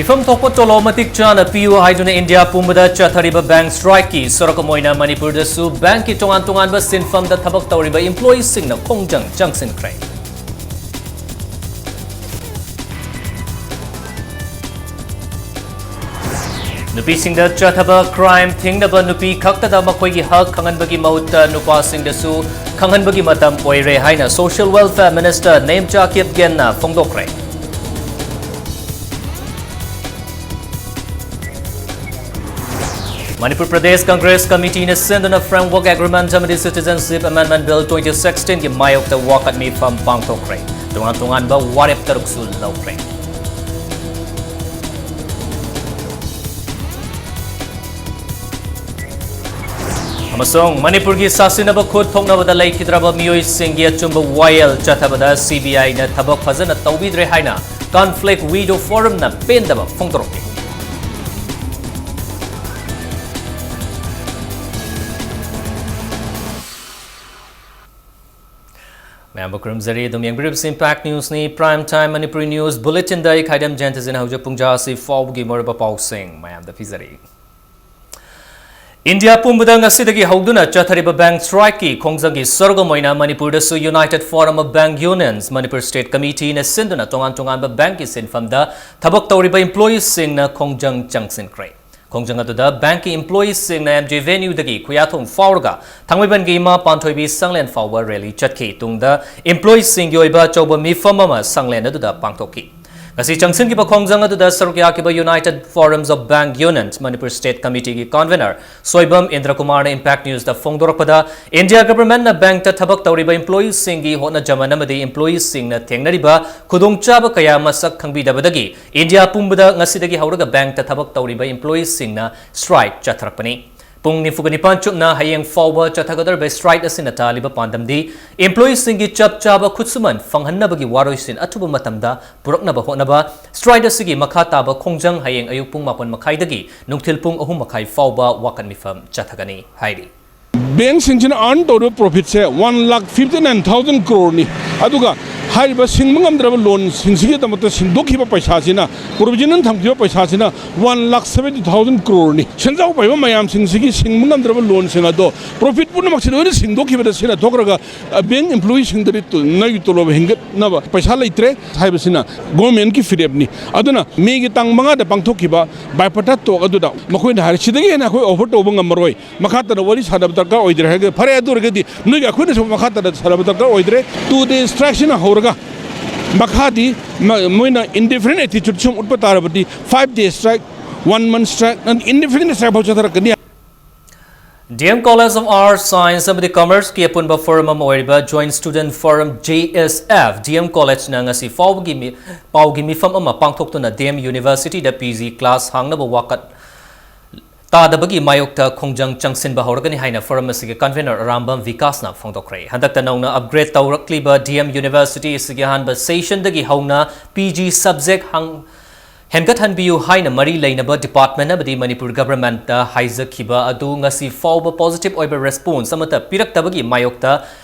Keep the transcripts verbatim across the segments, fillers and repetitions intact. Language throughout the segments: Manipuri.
ꯃꯤꯐꯝ ꯊꯣꯛꯄ ꯇꯣꯂꯣꯞ ꯃꯇꯤꯛ ꯆꯥꯅ ꯄꯤꯌꯨ ꯍꯥꯏꯗꯨꯅ ꯏꯟꯗꯤꯌꯥ ꯄꯨꯝꯕꯗ ꯆꯠꯊꯔꯤꯕ bank strikeꯀꯤ ꯁꯔꯨꯛ ꯑꯃ ꯑꯣꯏꯅ ꯃꯅꯤꯄꯨꯔꯗꯁꯨ bankꯀꯤ ꯇꯣꯉꯥꯟ ꯇꯣꯉꯥꯟꯕ ꯁꯤꯟꯐꯝꯗ ꯊꯕꯛ ꯇꯧꯔꯤꯕ employeeꯁꯤꯡꯅ ꯈꯣꯡꯖꯪ ꯆꯪꯁꯤꯟꯈ꯭ꯔꯦ꯫ ꯅꯨꯄꯤꯁꯤꯡꯗ ꯆꯠꯊꯕ crime ꯊꯤꯡꯅꯕ ꯅꯨꯄꯤ ꯈꯛꯇꯗ ꯃꯈꯣꯏꯒꯤ ꯍꯛ ꯈꯪꯍꯟꯕꯒꯤ ꯃꯍꯨꯠꯇ ꯅꯨꯄꯥꯁꯤꯡꯗꯁꯨ ꯈꯪꯍꯟꯕꯒꯤ ꯃꯇꯝ ꯑꯣꯏꯔꯦ ꯍꯥꯏꯅ Social Welfare Minister Nemcha ꯀꯤꯞꯒꯦꯟꯅ ꯐꯣꯡꯗꯣꯛꯈ꯭ꯔꯦ꯫ Manipur Pradesh Congress ꯀꯃꯤꯇꯤꯅ ꯁꯤꯟꯗꯨꯅ Framework Agreement ꯑꯃꯗꯤ Citizenship Amendment Bill twenty sixteenꯒꯤ ꯃꯥꯌꯣꯛꯇ ꯋꯥꯀꯠ ꯃꯤꯐꯝ ꯄꯥꯡꯊꯣꯛꯈ꯭ꯔꯦ꯫ ꯇꯣꯉꯥꯟ ꯇꯣꯉꯥꯟꯕ ꯋꯥꯔꯦꯞ ꯇꯔꯨꯛꯁꯨ ꯂꯧꯈ꯭ꯔꯦ꯫ ꯑꯃꯁꯨꯡ ꯃꯅꯤꯄꯨꯔꯒꯤ ꯁꯥꯁꯤꯟꯅꯕ ꯈꯨꯠ ꯊꯣꯛꯅꯕꯗ ꯂꯩꯈꯤꯗ꯭ꯔꯕ ꯃꯤꯑꯣꯏꯁꯤꯡꯒꯤ ꯑꯆꯨꯝꯕ ꯋꯥꯌꯦꯜ ꯆꯠꯊꯕꯗ CBIꯅ ꯊꯕꯛ ꯐꯖꯅ ꯇꯧꯕꯤꯗ꯭ꯔꯦ ꯍꯥꯏꯅ Conflict Widow Forumꯅ ꯄꯦꯟꯗꯕ ꯐꯣꯡꯗꯣꯔꯛꯂꯤ꯫ ꯃꯌꯥꯝꯕꯨ ꯈꯨꯔꯨꯝꯖꯔꯤ꯫ ꯑꯗꯨꯝ ꯌꯦꯡꯕꯤꯔꯤꯕꯁꯤ Impact Newsꯅꯤ꯫ Prime Time Manipuri news bulletinꯗ ꯑꯩ ꯈꯥꯏꯗꯝ ꯖꯌꯟꯇꯁꯤꯅ ꯍꯧꯖꯤꯛ ꯄꯨꯡ ꯖꯥꯁꯤ ꯐꯥꯎꯕꯒꯤ ꯃꯔꯨꯑꯣꯏꯕ ꯄꯥꯎꯁꯤꯡ ꯃꯌꯥꯝꯗ ꯄꯤꯖꯔꯤ꯫ ꯏꯟꯗꯤꯌꯥ ꯄꯨꯝꯕꯗ ꯉꯁꯤꯗꯒꯤ ꯍꯧꯗꯨꯅ ꯆꯠꯊꯔꯤꯕ bank strikeꯀꯤ ꯈꯣꯡꯖꯪꯒꯤ ꯁꯔꯨꯛ ꯑꯃ ꯑꯣꯏꯅ ꯃꯅꯤꯄꯨꯔꯗꯁꯨ United Forum of Bank Unions, Manipur state committeeꯅ ꯁꯤꯟꯗꯨꯅ ꯇꯣꯉꯥꯟ ꯇꯣꯉꯥꯟꯕ bankꯀꯤ ꯁꯤꯟꯐꯝꯗ ꯊꯕꯛ ꯇꯧꯔꯤꯕ employeeꯁꯤꯡꯅ ꯈꯣꯡꯖꯪ ꯆꯪꯁꯤꯟꯈ꯭ꯔꯦ꯫ ꯈꯣꯡꯖꯪ ꯑꯗꯨꯗ bankꯀꯤ employeeꯁꯤꯡꯅ MG Avenueꯗꯒꯤ ꯈꯨꯌꯥꯊꯣꯡ ꯐꯥꯎꯔꯒ ꯊꯥꯡꯃꯩꯕꯟꯒꯤ ꯏꯃꯥ ꯄꯥꯟꯊꯣꯏꯕꯤ ꯁꯪꯂꯦꯟ ꯐꯥꯎꯕ rally ꯆꯠꯈꯤ꯫ ꯇꯨꯡꯗ employeeꯁꯤꯡꯒꯤ ꯑꯣꯏꯕ ꯑꯆꯧꯕ ꯃꯤꯐꯝ ꯑꯃ ꯁꯪꯂꯦꯟ ꯑꯗꯨꯗ ꯄꯥꯡꯊꯣꯛꯈꯤ꯫ ꯉꯁꯤ ꯆꯪꯁꯤꯟꯈꯤꯕ ꯈꯣꯡꯖꯪ ꯑꯗꯨꯗ ꯁꯔꯨꯛ ꯌꯥꯈꯤꯕ United Forums of Bank Union Manipur state committeeꯒꯤ convener ꯁꯣꯏꯕꯝ ꯏꯟꯗ꯭ꯔꯀꯨꯃꯥꯔꯅ Impact Newsꯇ ꯐꯣꯡꯗꯣꯔꯛꯄꯗ, ꯏꯟꯗꯤꯌꯥ governmentꯅ bankꯇ ꯊꯕꯛ ꯇꯧꯔꯤꯕ employeeꯁꯤꯡꯒꯤ ꯍꯣꯠꯅꯖꯃꯟ ꯑꯃꯗꯤ employeeꯁꯤꯡꯅ ꯊꯦꯡꯅꯔꯤꯕ ꯈꯨꯗꯣꯡꯆꯥꯕ ꯀꯌꯥ ꯃꯁꯛ ꯈꯪꯕꯤꯗꯕꯗꯒꯤ ꯏꯟꯗꯤꯌꯥ ꯄꯨꯝꯕꯗ ꯉꯁꯤꯗꯒꯤ ꯍꯧꯔꯒ bankꯇ ꯊꯕꯛ ꯇꯧꯔꯤꯕ employeeꯁꯤꯡꯅ strike ꯆꯠꯊꯔꯛꯄꯅꯤ꯫ ꯄꯨꯡ ꯅꯤꯐꯨꯒ ꯅꯤꯄꯥꯟ ꯆꯨꯞꯅ ꯍꯌꯦꯡ ꯐꯥꯎꯕ ꯆꯠꯊꯒꯗꯧꯔꯤꯕ strike ꯑꯁꯤꯅ ꯇꯥꯜꯂꯤꯕ ꯄꯥꯟꯗꯝꯗꯤ employeeꯁꯤꯡꯒꯤ ꯆꯞ ꯆꯥꯕ ꯈꯨꯠꯁꯨꯃꯟ ꯐꯪꯍꯟꯅꯕꯒꯤ ꯋꯥꯔꯣꯏꯁꯤꯟ ꯑꯊꯨꯕ ꯃꯇꯝꯗ ꯄꯨꯔꯛꯅꯕ ꯍꯣꯠꯅꯕ꯫ Strike ꯑꯁꯤꯒꯤ ꯃꯈꯥ ꯇꯥꯕ ꯈꯣꯡꯖꯪ ꯍꯌꯦꯡ ꯑꯌꯨꯛ ꯄꯨꯡ ꯃꯥꯄꯟ ꯃꯈꯥꯏꯗꯒꯤ ꯅꯨꯡꯊꯤꯜ ꯄꯨꯡ ꯑꯍꯨꯝ ꯃꯈꯥꯏ ꯐꯥꯎꯕ ꯋꯥꯀꯠ ꯃꯤꯐꯝ ꯆꯠꯊꯒꯅꯤ ꯍꯥꯏꯔꯤ꯫ ꯕꯦꯡꯁꯤꯡꯁꯤꯅ ꯑꯥꯔꯟ ꯇꯧꯔꯤꯕ ꯄ꯭ꯔꯣꯐꯤꯠꯁꯦ ꯋꯥꯟ ꯂꯥꯛ ꯐꯤꯐꯇꯤ ꯅꯥꯏꯟ ꯊꯥꯎꯖꯟ ꯀ꯭ꯔꯣꯔꯅꯤ꯫ ꯑꯗꯨꯒ ꯍꯥꯏꯔꯤꯕ ꯁꯤꯡꯕ ꯉꯝꯗ꯭ꯔꯕ ꯂꯣꯟꯁꯤꯡꯁꯤꯒꯤꯗꯃꯛꯇ ꯁꯤꯡꯗꯣꯛꯈꯤꯕ ꯄꯩꯁꯥꯁꯤꯅ, ꯄ꯭ꯔꯣꯚꯤꯖꯟ ꯊꯝꯈꯤꯕ ꯄꯩꯁꯥꯁꯤꯅ ꯋꯥꯟ ꯂꯥꯛ ꯁꯕꯦꯟꯇꯤ ꯊꯥꯎꯖꯟ ꯀ꯭ꯔꯣꯔꯅꯤ꯫ ꯁꯦꯟꯖꯥꯎ ꯄꯥꯏꯕ ꯃꯌꯥꯝꯁꯤꯡꯁꯤꯒꯤ ꯁꯤꯡꯕ ꯉꯝꯗ꯭ꯔꯕ ꯂꯣꯟꯁꯤꯡ ꯑꯗꯣ ꯄ꯭ꯔꯣꯐꯤꯠ ꯄꯨꯝꯅꯃꯛꯁꯤ ꯂꯣꯏꯅ ꯁꯤꯡꯗꯣꯛꯈꯤꯕꯗ ꯁꯤꯅ ꯊꯣꯛꯈ꯭ꯔꯒ, ꯑ, ꯕꯦꯡ ꯏꯝꯄ꯭ꯂꯣꯌꯤꯁꯤꯡꯗꯗꯤ ꯇꯨ-, ꯅꯣꯏꯒꯤ ꯇꯣꯂꯣꯞ ꯍꯦꯟꯒꯠꯅꯕ ꯄꯩꯁꯥ ꯂꯩꯇ꯭ꯔꯦ ꯍꯥꯏꯕꯁꯤꯅ ꯒꯣꯔꯃꯦꯟꯒꯤ ꯐꯤꯔꯦꯞꯅꯤ꯫ ꯑꯗꯨꯅ ꯃꯦꯒꯤ ꯇꯥꯡ ꯃꯉꯥꯗ ꯄꯥꯡꯊꯣꯛꯈꯤꯕ ꯕꯥꯏꯄꯔꯇꯥ ꯇꯣꯛ ꯑꯗꯨꯗ ꯃꯈꯣꯏꯅ ꯍꯥꯏꯔꯦ, "ꯁꯤꯗꯒꯤ ꯍꯦꯟꯅ ꯑꯩꯈꯣꯏ ꯑꯣꯐꯔ ꯇꯧꯕ ꯉꯝꯃꯔꯣꯏ, ꯃꯈꯥ ꯇꯥꯅ ꯋꯥꯔꯤ ꯁꯥꯟꯅꯕ ꯗꯔꯀꯥꯔ ꯑꯣꯏꯗ꯭ꯔꯦ" ꯍꯥꯏꯔꯒ, "ꯐꯔꯦ, ꯑꯗꯨ ꯑꯣꯏꯔꯒꯗꯤ ꯅꯣꯏꯒꯤ ꯑꯩꯈꯣꯏꯅꯁꯨ ꯃꯈꯥ ꯇꯥꯅ ꯁꯥꯟꯅꯕ ꯗꯔꯀꯥꯔ ꯑꯣꯏꯗ꯭ꯔꯦ, ꯇꯨ ꯗꯦ ꯁ꯭ꯇ꯭ꯔꯥꯏꯛꯁꯤꯅ ꯍꯧꯔꯒ ꯃꯈꯥꯗꯤ ꯃ-, ꯃꯣꯏꯅ ꯏꯟꯗꯤꯐꯔꯦꯟ ꯑꯦꯇꯤꯆꯨꯗ ꯁꯨꯝ ꯎꯠꯄ ꯇꯥꯔꯕꯗꯤ five day strike, one month strike, indefinite strike ꯐꯥꯎ ꯆꯠꯊꯔꯛꯀꯅꯤ"꯫ D M College of Arts, Science ꯑꯃꯗꯤ Commerceꯀꯤ ꯑꯄꯨꯟꯕ ꯐꯣꯔꯝ ꯑꯃ ꯑꯣꯏꯔꯤꯕ Joint Student Forum, J S F, D M Collegeꯅ ꯉꯁꯤ ꯐꯥꯎꯕꯒꯤ ꯃꯤ-, ꯄꯥꯎꯒꯤ ꯃꯤꯐꯝ ꯑꯃ ꯄꯥꯡꯊꯣꯛꯇꯨꯅ D M Universityꯗ P G class ꯍꯥꯡꯅꯕ ꯋꯥꯀꯠ ꯇꯥꯗꯕꯒꯤ ꯃꯥꯌꯣꯛꯇ ꯈꯣꯡꯖꯪ ꯆꯪꯁꯤꯟꯕ ꯍꯧꯔꯒꯅꯤ ꯍꯥꯏꯅ ꯐꯣꯔꯝ ꯑꯁꯤꯒꯤ convener ꯑꯔꯥꯝꯕꯝ ꯕꯤꯀꯥꯁꯅ ꯐꯣꯡꯗꯣꯛꯈ꯭ꯔꯦ꯫ ꯍꯟꯗꯛꯇ ꯅꯧꯅ upgrade ꯇꯧꯔꯛꯂꯤꯕ D M University ꯑꯁꯤꯒꯤ ꯑꯍꯥꯟꯕ sessionꯗꯒꯤ ꯍꯧꯅ P G subject ꯍꯥꯡ-, ꯍꯦꯟꯒꯠꯍꯟꯕꯤꯌꯨ ꯍꯥꯏꯅ ꯃꯔꯤ ꯂꯩꯅꯕ department ꯑꯃꯗꯤ ꯃꯅꯤꯄꯨꯔ governmentꯇ ꯍꯥꯏꯖꯈꯤꯕ ꯑꯗꯨ ꯉꯁꯤ ꯐꯥꯎꯕ positive ꯑꯣꯏꯕ response ꯑꯃꯠꯇ ꯄꯤꯔꯛꯇꯕꯒꯤ ꯃꯥꯌꯣꯛꯇ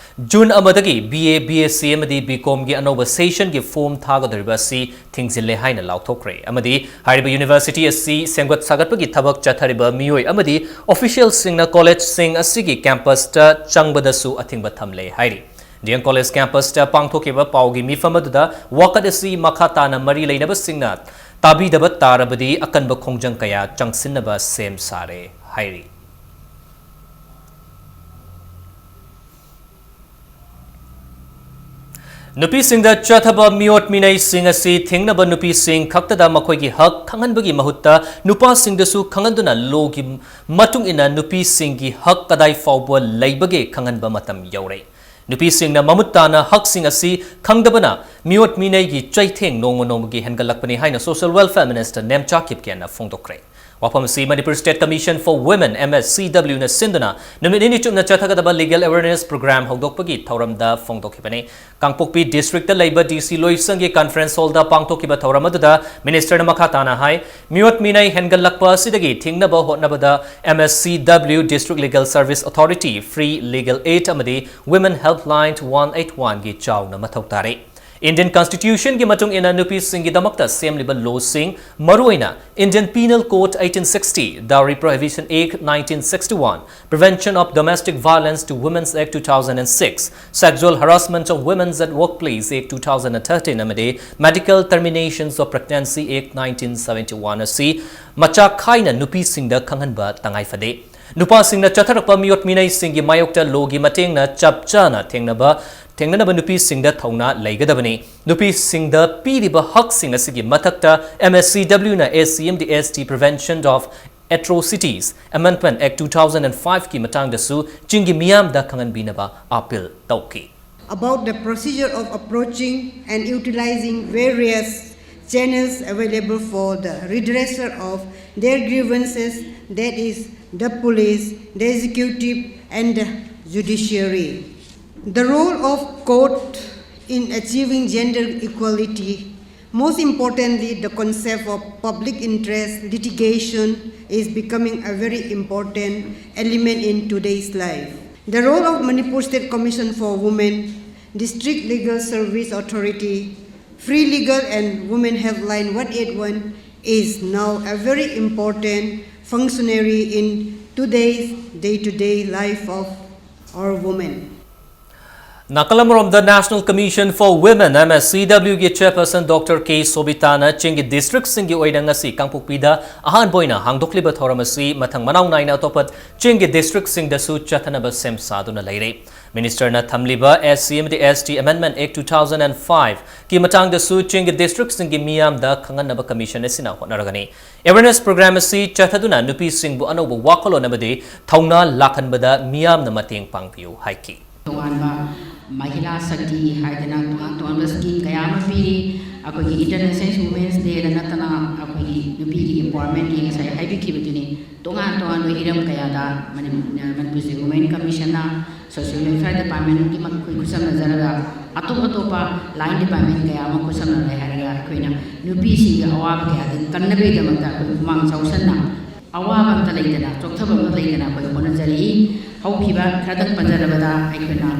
June ꯑꯃꯗꯒꯤ B A, B S C ꯑꯃꯗꯤ B Comꯒꯤ ꯑꯅꯧꯕ sessionꯒꯤ form ꯊꯥꯒꯗꯧꯔꯤꯕ ꯑꯁꯤ ꯊꯤꯡꯖꯤꯜꯂꯦ ꯍꯥꯏꯅ ꯂꯥꯎꯊꯣꯛꯈ꯭ꯔꯦ꯫ ꯑꯃꯗꯤ ꯍꯥꯏꯔꯤꯕ university ꯑꯁꯤ ꯁꯦꯝꯒꯠ ꯁꯥꯒꯠꯄꯒꯤ ꯊꯕꯛ ꯆꯠꯊꯔꯤꯕ ꯃꯤꯑꯣꯏ ꯑꯃꯗꯤ officialꯁꯤꯡꯅ collegeꯁꯤꯡ ꯑꯁꯤꯒꯤ campusꯇ ꯆꯪꯕꯗꯁꯨ ꯑꯊꯤꯡꯕ ꯊꯝꯂꯦ ꯍꯥꯏꯔꯤ꯫ D M College campusꯇ ꯄꯥꯡꯊꯣꯛꯈꯤꯕ ꯄꯥꯎꯒꯤ ꯃꯤꯐꯝ ꯑꯗꯨꯗ ꯋꯥꯀꯠ ꯑꯁꯤ ꯃꯈꯥ ꯇꯥꯅ ꯃꯔꯤ ꯂꯩꯅꯕꯁꯤꯡꯅ ꯇꯥꯕꯤꯗꯕ ꯇꯥꯔꯕꯗꯤ ꯑꯀꯟꯕ ꯈꯣꯡꯖꯪ ꯀꯌꯥ ꯆꯪꯁꯤꯟꯅꯕ ꯁꯦꯝ ꯁꯥꯔꯦ ꯍꯥꯏꯔꯤ꯫ ꯅꯨꯄꯤꯁꯤꯡꯗ ꯆꯠꯊꯕ ꯃꯤꯑꯣꯠ ꯃꯤꯅꯩꯁꯤꯡ ꯑꯁꯤ ꯊꯤꯡꯅꯕ ꯅꯨꯄꯤꯁꯤꯡ ꯈꯛꯇꯗ ꯃꯈꯣꯏꯒꯤ ꯍꯛ ꯈꯪꯍꯟꯕꯒꯤ ꯃꯍꯨꯠꯇ ꯅꯨꯄꯥꯁꯤꯡꯗꯁꯨ ꯈꯪꯍꯟꯗꯨꯅ lawꯒꯤ ꯃꯇꯨꯡ ꯏꯟꯅ ꯅꯨꯄꯤꯁꯤꯡꯒꯤ ꯍꯛ ꯀꯗꯥꯏ ꯐꯥꯎꯕ ꯂꯩꯕꯒꯦ ꯈꯪꯍꯟꯕ ꯃꯇꯝ ꯌꯧꯔꯦ꯫ ꯅꯨꯄꯤꯁꯤꯡꯅ ꯃꯃꯨꯠ ꯇꯥꯅ ꯍꯛꯁꯤꯡ ꯑꯁꯤ ꯈꯪꯗꯕꯅ ꯃꯤꯑꯣꯠ ꯃꯤꯅꯩꯒꯤ ꯆꯩꯊꯦꯡ ꯅꯣꯡꯃ ꯅꯣꯡꯃꯒꯤ ꯍꯦꯟꯒꯠꯂꯛꯄꯅꯤ ꯍꯥꯏꯅ Social Welfare Minister ꯅꯦꯝꯆꯥ ꯀꯤꯞꯒꯦꯟꯅ ꯐꯣꯡꯗꯣꯛꯈ꯭ꯔꯦ꯫ ꯋꯥꯐꯝ ꯑꯁꯤ Manipur State Commission for Women, M S C W ꯅ ꯁꯤꯟꯗꯨꯅ ꯅꯨꯃꯤꯠ ꯅꯤꯅꯤ ꯆꯨꯞꯅ ꯆꯠꯊꯒꯗꯕ Legal Awareness Program ꯍꯧꯗꯣꯛꯄꯒꯤ ꯊꯧꯔꯝꯗ ꯐꯣꯡꯗꯣꯛꯈꯤꯕꯅꯤ꯫ ꯀꯥꯡꯄꯣꯛꯄꯤ district ꯇ ꯂꯩꯕ D C ꯂꯣꯏꯁꯪꯒꯤ conference hall ꯗ ꯄꯥꯡꯊꯣꯛꯈꯤꯕ ꯊꯧꯔꯝ ꯑꯗꯨꯗ minister ꯅ ꯃꯈꯥ ꯇꯥꯅ ꯍꯥꯏ, ꯃꯤꯑꯣꯠ ꯃꯤꯅꯩ ꯍꯦꯟꯒꯠꯂꯛꯄ ꯑꯁꯤꯗꯒꯤ ꯊꯤꯡꯅꯕ ꯍꯣꯠꯅꯕꯗ M S C W, District Legal Service Authority, Free Legal Aid ꯑꯃꯗꯤ Women Helpline one eight one ꯒꯤ ꯆꯥꯎꯅ ꯃꯊꯧ ꯇꯥꯔꯦ꯫ Indian Constitution ꯒꯤ ꯃꯇꯨꯡ ꯏꯟꯅ ꯅꯨꯄꯤꯁꯤꯡꯒꯤꯗꯃꯛꯇ ꯁꯦꯝꯂꯤꯕ law ꯁꯤꯡ, ꯃꯔꯨꯑꯣꯏꯅ Indian Penal Code eighteen sixty, Dowry Prohibition Act nineteen sixty-one, Prevention of Domestic Violence to Women's Act two thousand and six, Sexual Harassment of Women at Workplace Act two thousand and thirteen ꯑꯃꯗꯤ Medical Terminations of Pregnancy Act nineteen seventy-one ꯑꯁꯤ ꯃꯆꯥ ꯈꯥꯏꯅ ꯅꯨꯄꯤꯁꯤꯡꯗ ꯈꯪꯍꯟꯕ ꯇꯉꯥꯏ ꯐꯗꯦ꯫ ꯅꯨꯄꯥꯁꯤꯡꯅ ꯆꯠꯊꯔꯛꯄ ꯃꯤꯑꯣꯠ ꯃꯤꯅꯩꯁꯤꯡꯒꯤ ꯃꯥꯌꯣꯛꯇ law ꯒꯤ ꯃꯇꯦꯡꯅ ꯆꯞ ꯆꯥꯅ ꯊꯦꯡꯅꯕ, ꯊꯦꯡꯅꯅꯕ ꯅꯨꯄꯤꯁꯤꯡꯗ ꯊꯧꯅꯥ ꯂꯩꯒꯗꯕꯅꯤ꯫ ꯅꯨꯄꯤꯁꯤꯡꯗ ꯄꯤꯔꯤꯕ ꯍꯛꯁꯤꯡ ꯑꯁꯤꯒꯤ ꯃꯊꯛꯇ M S C W ꯅ S C ꯑꯃꯗꯤ S T Prevention of Atrocities Amendment Act two thousand and five ꯀꯤ ꯃꯇꯥꯡꯗꯁꯨ ꯆꯤꯡꯒꯤ ꯃꯤꯌꯥꯝꯗ ꯈꯪꯍꯟꯕꯤꯅꯕ appeal ꯇꯧꯈꯤ꯫ About the procedure of approaching and utilizing various channels available for the redressal of their grievances, that is, the police, the executive, and the judiciary. The role of court in achieving gender equality, most importantly, the concept of public interest litigation is becoming a very important element in today's life. The role of Manipur State Commission for Women, District Legal Service Authority, Free Legal and Women Helpline one eight one is now a very important functionary in today's day-to-day life of our women. ꯅꯥꯀꯜ ꯑꯃꯔꯣꯝꯗ National Commission for Women, M S C W ꯒꯤ chairperson Doctor K ꯁꯣꯕꯤꯇꯥꯅ ꯆꯤꯡꯒꯤ district ꯁꯤꯡꯒꯤ ꯑꯣꯏꯅ ꯉꯁꯤ ꯀꯥꯡꯄꯣꯛꯄꯤꯗ ꯑꯍꯥꯟꯕ ꯑꯣꯏꯅ ꯍꯥꯡꯗꯣꯛꯂꯤꯕ ꯊꯧꯔꯝ ꯑꯁꯤ ꯃꯊꯪ ꯃꯅꯥꯎ ꯅꯥꯏꯅ ꯑꯇꯣꯞꯄ ꯆꯤꯡꯒꯤ district ꯁꯤꯡꯗꯁꯨ ꯆꯠꯊꯅꯕ ꯁꯦꯝ ꯁꯥꯗꯨꯅ ꯂꯩꯔꯦ꯫ Minister ꯅ ꯊꯝꯂꯤꯕ S C ꯑꯃꯗꯤ S T Amendment Act two thousand and five ꯀꯤ ꯃꯇꯥꯡꯗꯁꯨ ꯆꯤꯡꯒꯤ district ꯁꯤꯡꯒꯤ ꯃꯤꯌꯥꯝꯗ ꯈꯪꯍꯟꯅꯕ commission ꯑꯁꯤꯅ ꯍꯣꯠꯅꯔꯒꯅꯤ꯫ Awareness program ꯑꯁꯤ ꯆꯠꯊꯗꯨꯅ ꯅꯨꯄꯤꯁꯤꯡꯕꯨ ꯑꯅꯧꯕ ꯋꯥꯈꯜꯂꯣꯟ ꯑꯃꯗꯤ ꯊꯧꯅꯥ ꯂꯥꯛꯍꯟꯕꯗ ꯃꯤꯌꯥꯝꯅ ꯃꯇꯦꯡ ꯄꯥꯡꯕꯤꯌꯨ ꯍꯥꯏꯈꯤ꯫ ꯇꯣꯉꯥꯟꯕ ꯃꯍꯤꯂꯥ ꯁꯛꯇꯤ ꯍꯥꯏꯗꯅ ꯇꯣꯉꯥꯟ ꯇꯣꯉꯥꯟꯕ scheme ꯀꯌꯥ ꯑꯃ ꯄꯤꯔꯤ꯫ ꯑꯩꯈꯣꯏꯒꯤ ꯏꯟꯇꯔꯅꯦꯁꯅꯦꯜ ꯋꯨꯃꯦꯟꯁ ꯗꯦꯗ ꯅꯠꯇꯅ ꯑꯩꯈꯣꯏꯒꯤ ꯅꯨꯄꯤꯒꯤ ꯑꯦꯝꯄꯥꯋꯔꯃꯦꯟꯒꯤ ꯉꯁꯥꯏ ꯍꯥꯏꯕꯤꯈꯤꯕꯗꯨꯅꯤ, ꯇꯣꯉꯥꯟ ꯇꯣꯉꯥꯟꯕ ꯍꯤꯔꯝ ꯀꯌꯥꯗ ꯃꯅꯤ-, ꯃꯅꯤꯄꯨꯔꯁꯦ ꯋꯨꯃꯦꯟ ꯀꯃꯤꯁꯟꯅ, ꯁꯣꯁꯤꯌꯦꯜ ꯋꯦꯜꯐꯤꯌꯔ ꯗꯤꯄꯥꯔꯠꯃꯦꯟꯒꯤ ꯃꯈꯣꯏ ꯈꯨꯠꯁꯝꯅꯖꯔꯒ ꯑꯇꯣꯞ ꯑꯇꯣꯞꯄ ꯂꯥꯏꯟ ꯗꯤꯄꯥꯔꯠꯃꯦꯟ ꯀꯌꯥ ꯑꯃ ꯈꯨꯠꯁꯝꯅꯔꯦ ꯍꯥꯏꯔꯒ ꯑꯩꯈꯣꯏꯅ ꯅꯨꯄꯤꯁꯤꯡꯒꯤ ꯑꯋꯥꯕ ꯀꯌꯥꯗꯒꯤ ꯀꯟꯅꯕꯒꯤꯗꯃꯛꯇ ꯑꯩꯈꯣꯏ ꯄꯨꯃꯥꯡ ꯆꯥꯎꯁꯟꯅ ꯑꯋꯥꯕ ꯑꯝꯇ ꯂꯩꯇꯅ, ꯆꯣꯛꯊꯕ ꯑꯝꯇ ꯂꯩꯇꯅ ꯑꯩꯈꯣꯏ ꯍꯣꯠꯅꯖꯔꯛꯏ꯫ ꯍꯧꯈꯤꯕ ꯈꯔꯗꯪ ꯄꯟꯖꯔꯕꯗ ꯑꯩꯈꯣꯏꯅ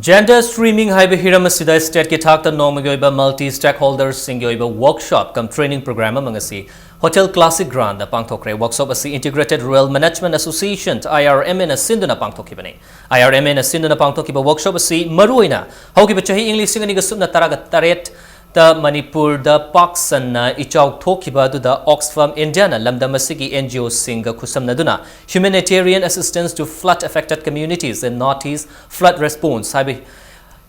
Gender streaming ꯍꯥꯏꯕ ꯍꯤꯔꯝ ꯑꯁꯤꯗ ꯁ꯭ꯇꯦꯠꯀꯤ ꯊꯥꯛꯇ ꯅꯣꯡꯃꯒꯤ ꯑꯣꯏꯕ ꯃꯜꯇꯤ ꯁ꯭ꯇꯦꯛꯍꯣꯜꯗꯔꯁꯤꯡꯒꯤ ꯑꯣꯏꯕ ꯋꯔꯛꯁꯣꯞ ꯀꯝ ꯇ꯭ꯔꯦꯅꯤꯡ ꯄ꯭ꯔꯣꯒ꯭ꯔꯥꯝ ꯑꯃ ꯉꯁꯤ ꯍꯣꯇꯦꯜ ꯀ꯭ꯂꯥꯁꯤꯛ ꯒ꯭ꯔꯥꯟꯗ ꯄꯥꯡꯊꯣꯛꯈ꯭ꯔꯦ꯫ ꯋꯔꯛꯁꯣꯞ ꯑꯁꯤ Integrated Rural Management Association, I R M A, ꯅ ꯁꯤꯟꯗꯨꯅ ꯄꯥꯡꯊꯣꯛꯈꯤꯕꯅꯤ꯫ I R M A ꯅ ꯁꯤꯟꯗꯨꯅ ꯄꯥꯡꯊꯣꯛꯈꯤꯕ ꯋꯔꯛꯁꯣꯞ ꯑꯁꯤ ꯃꯔꯨꯑꯣꯏꯅ ꯍꯧꯈꯤꯕ ꯆꯍꯤ ꯏꯪ ꯂꯤꯁꯤꯡ ꯑꯅꯤꯒ ꯁꯨꯞꯅ ꯇꯔꯥꯒ ꯇꯔꯦꯠ ꯇ ꯃꯅꯤꯄꯨꯔꯗ ꯄꯥꯛ ꯁꯟꯅ ꯏꯆꯥꯎ ꯊꯣꯛꯈꯤꯕ ꯑꯗꯨꯗ Oxfam Indiaꯅ ꯂꯝꯗꯝ ꯑꯁꯤꯒꯤ N G Oꯁꯤꯡꯒ ꯈꯨꯠꯁꯝꯅꯗꯨꯅ Humanitarian Assistance to Flood Affected Communities in North East Flood Response ꯍꯥꯏꯕ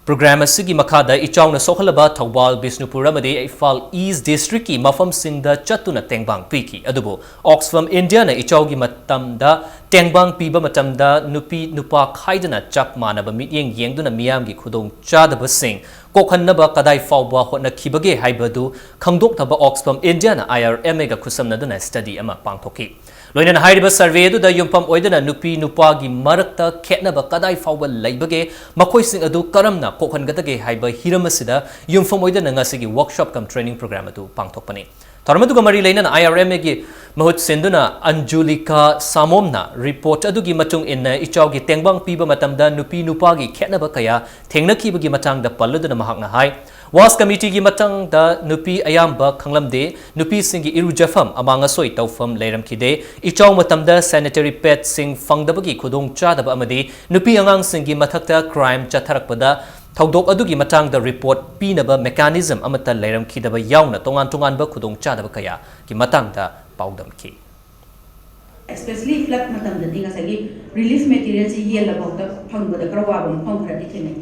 ꯄ꯭ꯔꯣꯒ꯭ꯔꯥꯝ ꯑꯁꯤꯒꯤ ꯃꯈꯥꯗ ꯏꯆꯥꯎꯅ ꯁꯣꯛꯍꯜꯂꯕ ꯊꯧꯕꯥꯜ, ꯕꯤꯁꯅꯨꯄꯨꯔ ꯑꯃꯗꯤ ꯏꯝꯐꯥꯜ ꯏꯁ ꯗꯤꯁꯇ꯭ꯔꯤꯛꯀꯤ ꯃꯐꯝꯁꯤꯡꯗ ꯆꯠꯇꯨꯅ ꯇꯦꯡꯕꯥꯡ ꯄꯤꯈꯤ꯫ ꯑꯗꯨꯕꯨ Oxfam Indiaꯅ ꯏꯆꯥꯎꯒꯤ ꯃꯇꯝꯗ ꯇꯦꯡꯕꯥꯡ ꯄꯤꯕ ꯃꯇꯝꯗ ꯅꯨꯄꯤ ꯅꯨꯄꯥ ꯈꯥꯏꯗꯅ ꯆꯞ ꯃꯥꯟꯅꯕ ꯃꯤꯠꯌꯦꯡ ꯌꯦꯡꯗꯨꯅ ꯃꯤꯌꯥꯝꯒꯤ ꯈꯨꯗꯣꯡꯆꯥꯗꯕꯁꯤꯡ ꯀꯣꯛꯍꯟꯅꯕ ꯀꯗꯥꯏ ꯐꯥꯎꯕ ꯍꯣꯠꯅꯈꯤꯕꯒꯦ ꯍꯥꯏꯕꯗꯨ ꯈꯪꯗꯣꯛꯅꯕ Oxfam Indiaꯅ I R M Aꯒ ꯈꯨꯠꯁꯝꯅꯗꯨꯅ ꯁ꯭ꯇꯗꯤ ꯑꯃ ꯄꯥꯡꯊꯣꯛꯈꯤ꯫ ꯂꯣꯏꯅꯅ ꯍꯥꯏꯔꯤꯕ ꯁꯔꯚꯦ ꯑꯗꯨꯗ ꯌꯨꯝꯐꯝ ꯑꯣꯏꯗꯨꯅ ꯅꯨꯄꯤ ꯅꯨꯄꯥꯒꯤ ꯃꯔꯛꯇ ꯈꯦꯠꯅꯕ ꯀꯗꯥꯏ ꯐꯥꯎꯕ ꯂꯩꯕꯒꯦ, ꯃꯈꯣꯏꯁꯤꯡ ꯑꯗꯨ ꯀꯔꯝꯅ ꯀꯣꯛꯍꯟꯒꯗꯒꯦ ꯍꯥꯏꯕ ꯍꯤꯔꯝ ꯑꯁꯤꯗ ꯌꯨꯝꯐꯝ ꯑꯣꯏꯗꯨꯅ ꯉꯁꯤꯒꯤ ꯋꯔꯛꯁꯣꯞ ꯀꯝ ꯇ꯭ꯔꯦꯅꯤꯡ ꯄ꯭ꯔꯣꯒ꯭ꯔꯥꯝ ꯑꯗꯨ ꯄꯥꯡꯊꯣꯛꯄꯅꯤ꯫ ꯊꯧꯔꯝ ꯑꯗꯨꯒ ꯃꯔꯤ ꯂꯩꯅꯅ I R M Aꯒꯤ ꯃꯍꯨꯠ ꯁꯤꯟꯗꯨꯅ ꯑꯟꯖꯨꯂꯤꯀꯥ ꯁꯥꯃꯣꯝꯅ ꯔꯤꯄꯣꯔꯠ ꯑꯗꯨꯒꯤ ꯃꯇꯨꯡ ꯏꯟꯅ ꯏꯆꯥꯎꯒꯤ ꯇꯦꯡꯕꯥꯡ ꯄꯤꯕ ꯃꯇꯝꯗ ꯅꯨꯄꯤ ꯅꯨꯄꯥꯒꯤ ꯈꯦꯠꯅꯕ ꯀꯌꯥ ꯊꯦꯡꯅꯈꯤꯕꯒꯤ ꯃꯇꯥꯡꯗ ꯄꯜꯂꯗꯨꯅ ꯃꯍꯥꯛꯅ ꯍꯥꯏ, ꯋꯥꯁ ꯀꯃꯤꯇꯤꯒꯤ ꯃꯇꯥꯡꯗ ꯅꯨꯄꯤ ꯑꯌꯥꯝꯕ ꯈꯪꯂꯝꯗꯦ, ꯅꯨꯄꯤꯁꯤꯡꯒꯤ ꯏꯔꯨꯖꯐꯝ, ꯑꯃꯥꯡ ꯑꯁꯣꯏ ꯇꯧꯐꯝ ꯂꯩꯔꯝꯈꯤꯗꯦ, ꯏꯆꯥꯎ ꯃꯇꯝꯗ ꯁꯦꯅꯤꯇꯔꯤ ꯄꯦꯗꯁꯤꯡ ꯐꯪꯗꯕꯒꯤ ꯈꯨꯗꯣꯡꯆꯥꯗꯕ ꯑꯃꯗꯤ ꯅꯨꯄꯤ ꯑꯉꯥꯡꯁꯤꯡꯒꯤ ꯃꯊꯛꯇ ꯀ꯭ꯔꯥꯏꯝ ꯆꯠꯊꯔꯛꯄꯗ ꯊꯧꯗꯣꯛ ꯑꯗꯨꯒꯤ ꯃꯇꯥꯡꯗ ꯔꯤꯄꯣꯔꯠ ꯄꯤꯅꯕ ꯃꯦꯀꯥꯅꯤꯖꯝ ꯑꯃꯠꯇ ꯂꯩꯔꯝꯈꯤꯗꯕ ꯌꯥꯎꯅ ꯇꯣꯉꯥꯟ ꯇꯣꯉꯥꯟꯕ ꯈꯨꯗꯣꯡꯆꯥꯗꯕ ꯀꯌꯥꯒꯤ ꯃꯇꯥꯡꯗ ꯄꯥꯎꯗꯝꯈꯤ꯫ Especially flood ꯃꯇꯝꯗꯗꯤ ꯉꯁꯥꯏꯒꯤ relief materialꯁꯤ ꯌꯦꯜꯂꯐꯥꯎꯗ ꯐꯪꯕꯗ ꯈꯔ ꯋꯥꯕ ꯃꯐꯝ ꯈꯔꯗꯤ ꯊꯦꯡꯅꯩ꯫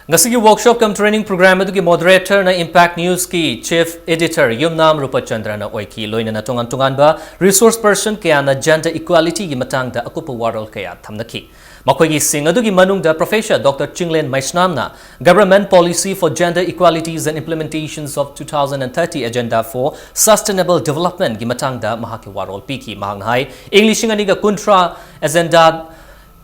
ꯉꯁꯤꯒꯤ ꯋꯔꯛꯁꯣꯞ ꯀꯝ ꯇ꯭ꯔꯦꯅꯤꯡ ꯄ꯭ꯔꯣꯒ꯭ꯔꯥꯝ ꯑꯗꯨꯒꯤ ꯃꯣꯗꯔꯦꯇꯔꯅ ꯏꯝꯄꯦꯛ ꯅ꯭ꯌꯨꯁꯀꯤ ꯆꯤꯐ ꯑꯦꯗꯤꯇꯔ ꯌꯨꯝꯅꯥꯝ ꯔꯨꯄꯆꯟꯗ꯭ꯔꯅ ꯑꯣꯏꯈꯤ꯫ ꯂꯣꯏꯅꯅ ꯇꯣꯉꯥꯟ ꯇꯣꯉꯥꯟꯕ ꯔꯤꯁꯣꯔꯁ ꯄꯔꯁꯟ ꯀꯌꯥꯅ ꯖꯦꯟꯗꯔ ꯏꯀ꯭ꯋꯦꯂꯤꯇꯤꯒꯤ ꯃꯇꯥꯡꯗ ꯑꯀꯨꯞꯄ ꯋꯥꯔꯣꯜ ꯀꯌꯥ ꯊꯝꯅꯈꯤ꯫ ꯃꯈꯣꯏꯒꯤ ꯁꯤꯡ ꯑꯗꯨꯒꯤ ꯃꯅꯨꯡꯗ Professor Doctor Chinglen ꯃꯩꯁꯅꯥꯝꯅ Government Policy for Gender Equalities and Implementations of two thousand and thirty Agenda for Sustainable Developmentꯒꯤ ꯃꯇꯥꯡꯗ ꯃꯍꯥꯛꯀꯤ ꯋꯥꯔꯣꯜ ꯄꯤꯈꯤ꯫ ꯃꯍꯥꯛꯅ ꯍꯥꯏ, ꯏꯪ ꯂꯤꯁꯤꯡ ꯑꯅꯤꯒ ꯀꯨꯟꯊ꯭ꯔꯥ Agenda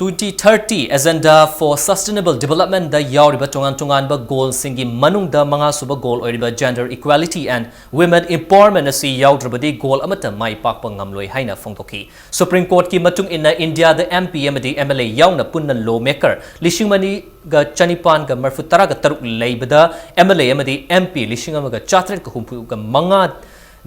twenty thirty Agenda for Sustainable Developmentꯗ ꯌꯥꯎꯔꯤꯕ ꯇꯣꯉꯥꯟ ꯇꯣꯉꯥꯟꯕ goalꯁꯤꯡꯒꯤ ꯃꯅꯨꯡꯗ ꯃꯉꯥꯁꯨꯕ goal ꯑꯣꯏꯔꯤꯕ Gender Equality and Women Empowerment ꯑꯁꯤ ꯌꯥꯎꯗ꯭ꯔꯕꯗꯤ goal ꯑꯃꯠꯇ ꯃꯥꯏ ꯄꯥꯛꯄ ꯉꯝꯂꯣꯏ ꯍꯥꯏꯅ ꯐꯣꯡꯗꯣꯛꯈꯤ꯫ Supreme Courtꯀꯤ ꯃꯇꯨꯡ ꯏꯟꯅ ꯏꯟꯗꯤꯌꯥꯗ MP ꯑꯃꯗꯤ MLA ꯌꯥꯎꯅ ꯄꯨꯟꯅ lawmaker ꯂꯤꯁꯤꯡ ꯑꯅꯤꯒ ꯆꯅꯤꯄꯥꯟꯒ ꯃꯔꯤꯐꯨ ꯇꯔꯥꯒ ꯇꯔꯨꯛ ꯂꯩꯕꯗ MLA ꯑꯃꯗꯤ MP ꯂꯤꯁꯤꯡ ꯑꯃꯒ ꯆꯥꯇ꯭ꯔꯦꯠꯀ ꯍꯨꯝꯐꯨꯒ ꯃꯉꯥ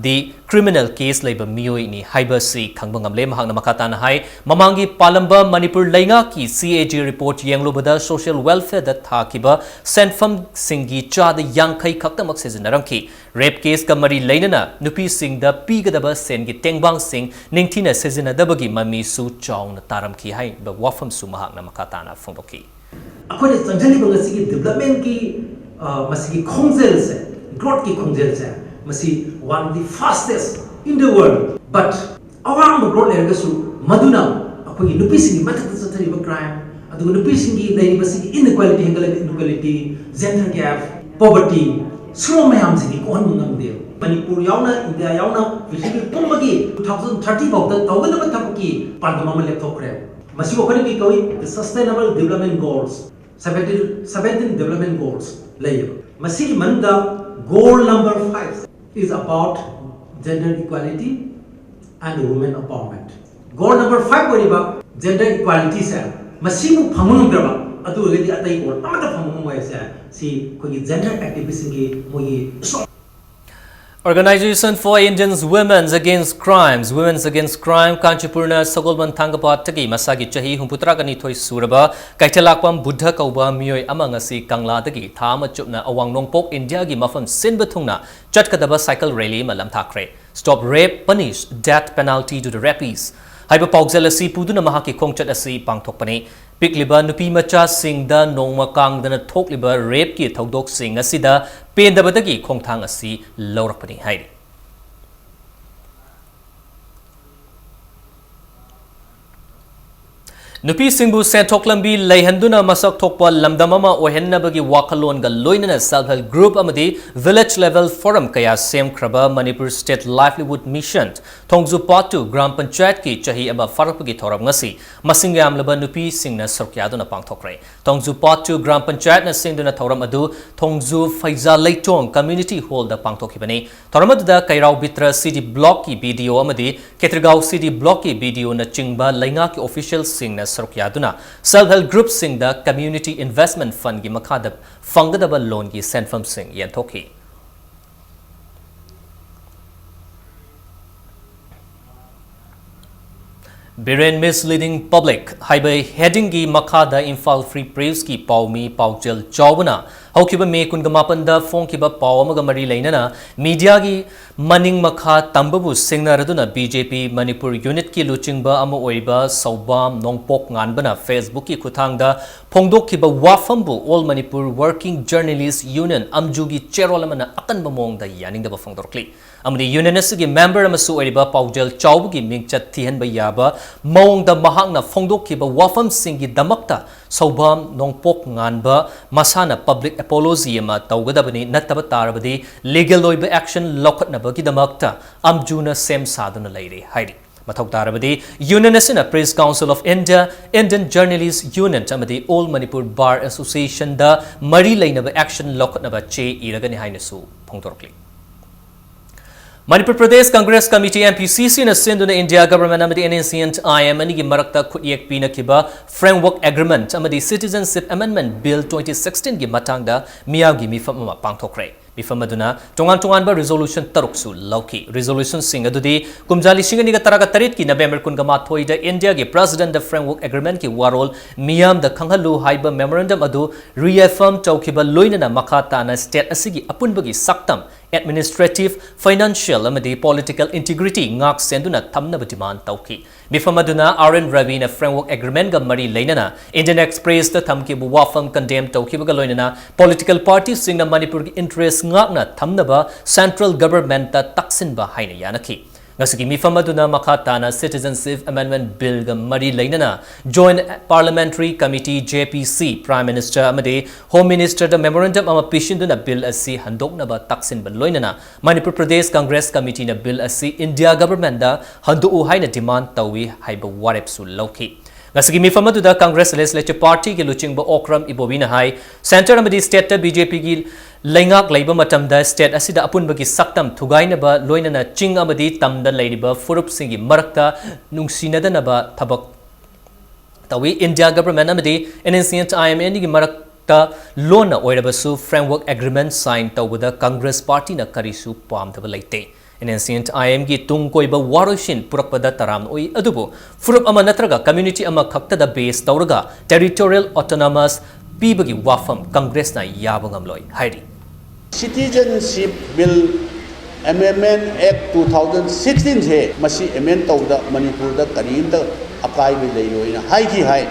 ꯗꯤ criminal case ꯂꯩꯕ ꯃꯤꯑꯣꯏꯅꯤ ꯍꯥꯏꯕꯁꯤ ꯈꯪꯕ ꯉꯝꯂꯦ꯫ ꯃꯍꯥꯛꯅ ꯃꯈꯥ ꯇꯥꯅ ꯍꯥꯏ, ꯃꯃꯥꯡꯒꯤ ꯄꯥꯜꯂꯝꯕ ꯃꯅꯤꯄꯨꯔ ꯂꯩꯉꯥꯛꯀꯤ CAG report ꯌꯦꯡꯂꯨꯕꯗ social welfareꯗ ꯊꯥꯈꯤꯕ ꯁꯦꯟꯐꯝꯁꯤꯡꯒꯤ ꯆꯥꯗ ꯌꯥꯡꯈꯩ ꯈꯛꯇꯃꯛ ꯁꯤꯖꯤꯟꯅꯔꯝꯈꯤ꯫ Rape caseꯀ ꯃꯔꯤ ꯂꯩꯅꯅ ꯅꯨꯄꯤꯁꯤꯡꯗ ꯄꯤꯒꯗꯕ ꯁꯦꯟꯒꯤ ꯇꯦꯡꯕꯥꯡꯁꯤꯡ ꯅꯤꯡꯊꯤꯅ ꯁꯤꯖꯤꯟꯅꯗꯕꯒꯤ ꯃꯃꯤꯁꯨ ꯆꯥꯎꯅ ꯇꯥꯔꯝꯈꯤ ꯍꯥꯏꯕ ꯋꯥꯐꯝꯁꯨ ꯃꯍꯥꯛꯅ ꯃꯈꯥ ꯇꯥꯅ ꯐꯣꯡꯗꯣꯛꯈꯤ꯫ ꯑꯩꯈꯣꯏꯅ ꯆꯪꯁꯤꯜꯂꯤꯕ ꯉꯁꯤꯒꯤ developmentꯀꯤ, ꯑ, ꯃꯁꯤꯒꯤ ꯈꯣꯡꯖꯦꯜꯁꯦ, growthꯀꯤ ꯈꯣꯡꯖꯦꯜꯁꯦ, ꯃꯁꯤ one of the fastest in the world꯫ But ꯑꯋꯥꯡꯕ growth ꯂꯩꯔꯒꯁꯨ ꯃꯗꯨꯅ ꯑꯩꯈꯣꯏꯒꯤ ꯅꯨꯄꯤꯁꯤꯡꯒꯤ ꯃꯊꯛꯇ ꯆꯠꯊꯔꯤꯕ crime, ꯑꯗꯨꯒ ꯅꯨꯄꯤꯁꯤꯡꯒꯤ ꯂꯩꯔꯤꯕ ꯁꯤꯒꯤ inequality, ꯍꯦꯟꯒꯠꯂꯛꯂꯤꯕ inequality, gender gap, poverty, ꯁꯤꯒꯨꯝꯕ ꯃꯌꯥꯝꯁꯤꯗꯤ ꯀꯣꯛꯍꯟꯕ ꯉꯝꯗꯦ꯫ ꯃꯅꯤꯄꯨꯔ ꯌꯥꯎꯅ, ꯏꯟꯗꯤꯌꯥ ꯌꯥꯎꯅ ꯄ꯭ꯔꯤꯊꯤꯕꯤ ꯄꯨꯝꯕꯒꯤ two thousand thirty ꯐꯥꯎꯗ ꯇꯧꯒꯗꯕ ꯊꯕꯛꯀꯤ ꯄꯥꯟꯗꯝ ꯑꯃ ꯂꯦꯞꯊꯣꯛꯈ꯭ꯔꯦ꯫ ꯃꯁꯤꯕꯨ ꯑꯩꯈꯣꯏꯅ ꯀꯔꯤ ꯀꯧꯏ? The Sustainable Development Goals, seventeen, seventeen Development Goals ꯂꯩꯌꯦꯕ꯫ ꯃꯁꯤꯒꯤ ꯃꯅꯨꯡꯗ goal number five is about gender equality and women empowerment꯫ Goal number five ꯑꯣꯏꯔꯤꯕ gender equalityꯁꯦ, ꯃꯁꯤꯕꯨ ꯐꯪꯕ ꯉꯝꯗ꯭ꯔꯕ, ꯑꯗꯨ ꯑꯣꯏꯔꯒꯗꯤ ꯑꯇꯩ goal ꯑꯃꯠꯇ ꯐꯪꯕ ꯉꯝꯃꯣꯏ ꯍꯥꯏꯁꯦ, ꯁꯤ ꯑꯩꯈꯣꯏꯒꯤ gender activistꯁꯤꯡꯒꯤ ꯃꯣꯏꯒꯤ strong Organization for Indian Women's Against Crimes, Women's Against Crime, ꯀꯥꯟꯆꯤꯄꯨꯔꯅ ꯁꯒꯣꯜꯕꯟ ꯊꯥꯡꯒꯄꯥꯠꯇꯒꯤ ꯃꯁꯥꯒꯤ ꯆꯍꯤ ꯍꯨꯝꯐꯨꯇꯔꯥ ꯅꯤꯊꯣꯏ ꯁꯨꯔꯕ ꯀꯩꯊꯦꯜꯂꯥꯛꯄꯝ ꯕꯨꯙ ꯀꯧꯕ ꯃꯤꯑꯣꯏ ꯑꯃ ꯉꯁꯤ ꯀꯪꯂꯥꯗꯒꯤ ꯊꯥ ꯑꯃ ꯆꯨꯞꯅ ꯑꯋꯥꯡ ꯅꯣꯡꯄꯣꯛ ꯏꯟꯗꯤꯌꯥꯒꯤ ꯃꯐꯝ ꯁꯤꯟꯕ ꯊꯨꯡꯅ ꯆꯠꯀꯗꯕ cycle rally ꯑꯃ ꯂꯝꯊꯥꯈ꯭ꯔꯦ꯫ Stop Rape, Punish Death Penalty to the Rapists ꯍꯥꯏꯕ ꯄꯥꯎꯖꯦꯜ ꯑꯁꯤ ꯄꯨꯗꯨꯅ ꯃꯍꯥꯛꯀꯤ ꯈꯣꯡꯆꯠ ꯑꯁꯤ ꯄꯥꯡꯊꯣꯛꯄꯅꯤ꯫ ꯄꯤꯛꯂꯤꯕ ꯅꯨꯄꯤ ꯃꯆꯥꯁꯤꯡꯗ ꯅꯣꯡꯃ ꯀꯥꯡꯗꯅ ꯊꯣꯛꯂꯤꯕ rapeꯀꯤ ꯊꯧꯗꯣꯛꯁꯤꯡ ꯑꯁꯤꯗ ꯄꯦꯟꯗꯕꯗꯒꯤ ꯈꯣꯡꯊꯥꯡ ꯑꯁꯤ ꯂꯧꯔꯛꯄꯅꯤ ꯍꯥꯏꯔꯤ꯫ ꯅꯨꯄꯤꯁꯤꯡꯕꯨ ꯁꯦꯟꯊꯣꯛ ꯂꯝꯕꯤ ꯂꯩꯍꯟꯗꯨꯅ ꯃꯁꯛ ꯊꯣꯛꯄ ꯂꯝꯗꯝ ꯑꯃ ꯑꯣꯏꯍꯟꯅꯕꯒꯤ ꯋꯥꯈꯜꯂꯣꯟꯒ ꯂꯣꯏꯅꯅ self help group ꯑꯃꯗꯤ village level forum ꯀꯌꯥ ꯁꯦꯝꯈ꯭ꯔꯕ Manipur State Livelihood Mission ꯊꯣꯡꯖꯨ Part two ꯒ꯭ꯔꯥꯝ ꯄꯟꯆꯥꯌꯠꯀꯤ ꯆꯍꯤ ꯑꯃ ꯐꯥꯔꯛꯄꯒꯤ ꯊꯧꯔꯝ ꯉꯁꯤ ꯃꯁꯤꯡ ꯌꯥꯝꯂꯕ ꯅꯨꯄꯤꯁꯤꯡꯅ ꯁꯔꯨꯛ ꯌꯥꯗꯨꯅ ꯄꯥꯡꯊꯣꯛꯈ꯭ꯔꯦ꯫ ꯊꯣꯡꯖꯨ Part two ꯒ꯭ꯔꯥꯝ ꯄꯟꯆꯥꯌꯠꯅ ꯁꯤꯟꯗꯨꯅ ꯊꯧꯔꯝ ꯑꯗꯨ ꯊꯣꯡꯖꯨ ꯐꯩꯖꯥ ꯂꯩꯇꯣꯡ Community Hall ꯗ ꯄꯥꯡꯊꯣꯛꯈꯤꯕꯅꯤ꯫ ꯊꯧꯔꯝ ꯑꯗꯨꯗ ꯀꯩꯔꯥꯎ ꯕꯤꯇ꯭ꯔ C D Block ꯀꯤ B D O ꯑꯃꯗꯤ ꯈꯦꯇ꯭ꯔꯤꯒꯥꯎ C D Block ꯀꯤ B D O ꯅꯆꯤꯡꯕ ꯂꯩꯉꯥꯛꯀꯤ official ꯁꯤꯡꯅ ꯁꯔꯨꯛ ꯌꯥꯗꯨꯅ self help group ꯁꯤꯡꯗ Community Investment Fund ꯒꯤ ꯃꯈꯥꯗ ꯐꯪꯒꯗꯕ ꯂꯣꯟꯒꯤ ꯁꯦꯟꯐꯝꯁꯤꯡ ꯌꯦꯟꯊꯣꯛꯈꯤ꯫ ꯕꯤꯔꯦꯟ Misleading Public ꯍꯥꯏꯕ heading ꯒꯤ ꯃꯈꯥꯗ ꯏꯝꯐꯥꯜ Free Press ꯀꯤ ꯄꯥꯎꯃꯤ ꯄꯥꯎꯖꯦꯜ ꯆꯥꯎꯕꯅ ꯍꯧꯈꯤꯕ ꯃꯦ ꯀꯨꯟꯒ ꯃꯥꯄꯟꯗ ꯐꯣꯡꯈꯤꯕ ꯄꯥꯎ ꯑꯃꯒ ꯃꯔꯤ ꯂꯩꯅꯅ media ꯒꯤ ꯃꯅꯤꯡ ꯃꯈꯥ ꯇꯝꯕꯕꯨ ꯁꯤꯡꯅꯔꯗꯨꯅ B J P Manipur unit ꯀꯤ ꯂꯨꯆꯤꯡꯕ ꯑꯃ ꯑꯣꯏꯔꯤꯕ ꯁꯧꯕꯥꯝ ꯅꯣꯡꯄꯣꯛ ꯉꯥꯟꯕꯅ Facebook ꯀꯤ ꯈꯨꯠꯊꯥꯡꯗ ꯐꯣꯡꯗꯣꯛꯈꯤꯕ ꯋꯥꯐꯝꯕꯨ All Manipur Working Journalist Union ꯑꯝꯖꯨꯒꯤ ꯆꯦꯔꯣꯜ ꯑꯃꯅ ꯑꯀꯟꯕ ꯃꯑꯣꯡꯗ ꯌꯥꯅꯤꯡꯗꯕ ꯐꯣꯡꯗꯣꯔꯛꯂꯤ꯫ ꯑꯃꯗꯤ union ꯑꯁꯤꯒꯤ member ꯑꯃꯁꯨ ꯑꯣꯏꯔꯤꯕ ꯄꯥꯎꯖꯦꯜ ꯆꯥꯎꯕꯒꯤ ꯃꯤꯡꯆꯠ ꯊꯤꯍꯟꯕ ꯌꯥꯕ ꯃꯑꯣꯡꯗ ꯃꯍꯥꯛꯅ ꯐꯣꯡꯗꯣꯛꯈꯤꯕ ꯋꯥꯐꯝꯁꯤꯡꯒꯤꯗꯃꯛꯇ ꯁꯧꯕꯥꯝ ꯅꯣꯡꯄꯣꯛ ꯉꯥꯟꯕ ꯃꯁꯥꯅ public apology ꯑꯃ ꯇꯧꯒꯗꯕꯅꯤ, ꯅꯠꯇꯕ ꯇꯥꯔꯕꯗꯤ legal ꯑꯣꯏꯕ action ꯂꯧꯈꯠꯅꯕꯒꯤꯗꯃꯛꯇ ꯑꯝꯖꯨꯅ ꯁꯦꯝ ꯁꯥꯗꯨꯅ ꯂꯩꯔꯦ ꯍꯥꯏꯔꯤ꯫ ꯃꯊꯧ ꯇꯥꯔꯕꯗꯤ union ꯑꯁꯤꯅ Press Council of India, Indian Journalist Union ꯑꯃꯗꯤ All Manipur Bar Association ꯗ ꯃꯔꯤ ꯂꯩꯅꯕ action ꯂꯧꯈꯠꯅꯕ ꯆꯦ ꯏꯔꯒꯅꯤ ꯍꯥꯏꯅꯁꯨ ꯐꯣꯡꯗꯣꯔꯛꯂꯤ꯫ Manipur Pradesh Congress committee, M P C C ꯅ ꯁꯤꯟꯗꯨꯅ ꯏꯟꯗꯤꯌꯥ ꯒꯚꯔꯟꯃꯦꯟꯠ ꯑꯃꯗꯤ N S C N I M ꯑꯅꯤꯒꯤ ꯃꯔꯛꯇ ꯈꯨꯠꯌꯦꯛ ꯄꯤꯅꯈꯤꯕ Framework Agreement ꯑꯃꯗꯤ Citizenship Amendment Bill twenty sixteen ꯒꯤ ꯃꯇꯥꯡꯗ ꯃꯤꯌꯥꯝꯒꯤ ꯃꯤꯐꯝ ꯑꯃ ꯄꯥꯡꯊꯣꯛꯈ꯭ꯔꯦ꯫ ꯃꯤꯐꯝ ꯑꯗꯨꯅ ꯇꯣꯉꯥꯟ ꯇꯣꯉꯥꯟꯕ resolution ꯇꯔꯨꯛꯁꯨ ꯂꯧꯈꯤ꯫ Resolution ꯁꯤꯡ ꯑꯗꯨꯗꯤ ꯀꯨꯝꯖꯥ ꯂꯤꯁꯤꯡ ꯑꯅꯤꯒ ꯇꯔꯥꯒ ꯇꯔꯦꯠꯀꯤ November ꯀꯨꯟꯒ ꯃꯥꯊꯣꯏꯗ ꯏꯟꯗꯤꯌꯥꯒꯤ President ꯗ Framework Agreement ꯀꯤ ꯋꯥꯔꯣꯜ ꯃꯤꯌꯥꯝꯗ ꯈꯪꯍꯜꯂꯨ ꯍꯥꯏꯕ memorandum ꯑꯗꯨ reaffirm ꯇꯧꯈꯤꯕ ꯂꯣꯏꯅꯅ ꯃꯈꯥ ꯇꯥꯅ state ꯑꯁꯤꯒꯤ ꯑꯄꯨꯟꯕꯒꯤ ꯁꯛꯇꯝ, administrative, financial ꯑꯃꯗꯤ political integrity ꯉꯥꯛ ꯁꯦꯟꯗꯨꯅ ꯊꯝꯅꯕ demand ꯇꯧꯈꯤ꯫ ꯃꯤꯐꯝ ꯑꯗꯨꯅ R N ꯔꯕꯤꯅ Framework Agreement ꯒ ꯃꯔꯤ ꯂꯩꯅꯅ Indian Express ꯇ ꯊꯝꯈꯤꯕ ꯋꯥꯐꯝ condemn ꯇꯧꯈꯤꯕꯒ ꯂꯣꯏꯅꯅ political party ꯁꯤꯡꯅ ꯃꯅꯤꯄꯨꯔꯒꯤ interest ꯉꯥꯛꯅ ꯊꯝꯅꯕ central government ꯇ ꯇꯛꯁꯤꯟꯕ ꯍꯥꯏꯅ ꯌꯥꯅꯈꯤ꯫ ꯉꯁꯤꯒꯤ ꯃꯤꯐꯝ ꯑꯗꯨꯅ ꯃꯈꯥ ꯇꯥꯅ Citizenship Amendment Billꯒ ꯃꯔꯤ ꯂꯩꯅꯅ Joint Parliamentary Committee, J P C, Prime Minister ꯑꯃꯗꯤ Home Ministerꯗ memorandum ꯑꯃ ꯄꯤꯁꯤꯟꯗꯨꯅ bill ꯑꯁꯤ ꯍꯟꯗꯣꯛꯅꯕ ꯇꯛꯁꯤꯟꯕ ꯂꯣꯏꯅꯅ ꯃꯅꯤꯄꯨꯔ ꯄ꯭ꯔꯗꯦꯁ ꯀꯪꯒ꯭ꯔꯦꯁ ꯀꯃꯤꯇꯤꯅ bill ꯑꯁꯤ ꯏꯟꯗꯤꯌꯥ ꯒꯚꯔꯟꯃꯦꯟꯠꯗ ꯍꯟꯗꯣꯛꯎ ꯍꯥꯏꯅ demand ꯇꯧꯏ ꯍꯥꯏꯕ ꯋꯥꯔꯦꯞꯁꯨ ꯂꯧꯈꯤ꯫ ꯉꯁꯤꯒꯤ ꯃꯤꯐꯝ ꯑꯗꯨꯗ ꯀꯪꯒ꯭ꯔꯦꯁ Legislative Partyꯒꯤ ꯂꯨꯆꯤꯡꯕ ꯑꯣꯀ꯭ꯔꯝ ꯏꯕꯣꯕꯤꯅ ꯍꯥꯏ, Centre ꯑꯃꯗꯤ stateꯇ BJPꯒꯤ ꯂꯩꯉꯥꯛ ꯂꯩꯕ ꯃꯇꯝꯗ state ꯑꯁꯤꯗ ꯑꯄꯨꯟꯕꯒꯤ ꯁꯛꯇꯝ ꯊꯨꯒꯥꯏꯅꯕ ꯂꯣꯏꯅꯅ ꯆꯤꯡ ꯑꯃꯗꯤ ꯇꯝꯗ ꯂꯩꯔꯤꯕ ꯐꯨꯔꯨꯞꯁꯤꯡꯒꯤ ꯃꯔꯛꯇ ꯅꯨꯡꯁꯤꯅꯗꯅꯕ ꯊꯕꯛ ꯇꯧꯏ꯫ ꯏꯟꯗꯤꯌꯥ ꯒꯚꯔꯟꯃꯦꯟꯠ ꯑꯃꯗꯤ NSCN-IMNꯒꯤ ꯃꯔꯛꯇ ꯂꯣꯟꯅ ꯑꯣꯏꯔꯕꯁꯨ framework agreement sign ꯇꯧꯕꯗ ꯀꯪꯒ꯭ꯔꯦꯁ ꯄꯥꯔꯇꯤꯅ ꯀꯔꯤꯁꯨ ꯄꯥꯝꯗꯕ ꯂꯩꯇꯦ꯫ NSCN-IMꯒꯤ ꯇꯨꯡ ꯀꯣꯏꯕ ꯋꯥꯔꯣꯏꯁꯤꯟ ꯄꯨꯔꯛꯄꯗ ꯇꯔꯥꯝꯅ ꯑꯣꯛꯏ, ꯑꯗꯨꯕꯨ ꯐꯨꯔꯨꯞ ꯑꯃ ꯅꯠꯇ꯭ꯔꯒ community ꯑꯃꯈꯛꯇꯗ base ꯇꯧꯔꯒ territorial autonomous ꯄꯤꯕꯒꯤ ꯋꯥꯐꯝ ꯀꯪꯒ꯭ꯔꯦꯁꯅ ꯌꯥꯕ ꯉꯝꯂꯣꯏ ꯍꯥꯏꯔꯤ꯫ Citizenship Bill Amendment Act two thousand sixteenꯁꯦ ꯃꯁꯤ amend ꯇꯧꯕꯗ ꯃꯅꯤꯄꯨꯔꯗ ꯀꯔꯤꯝꯇ ꯑꯀꯥꯏꯕ ꯂꯩꯔꯣꯏꯅ ꯍꯥꯏꯈꯤ ꯍꯥꯏ꯫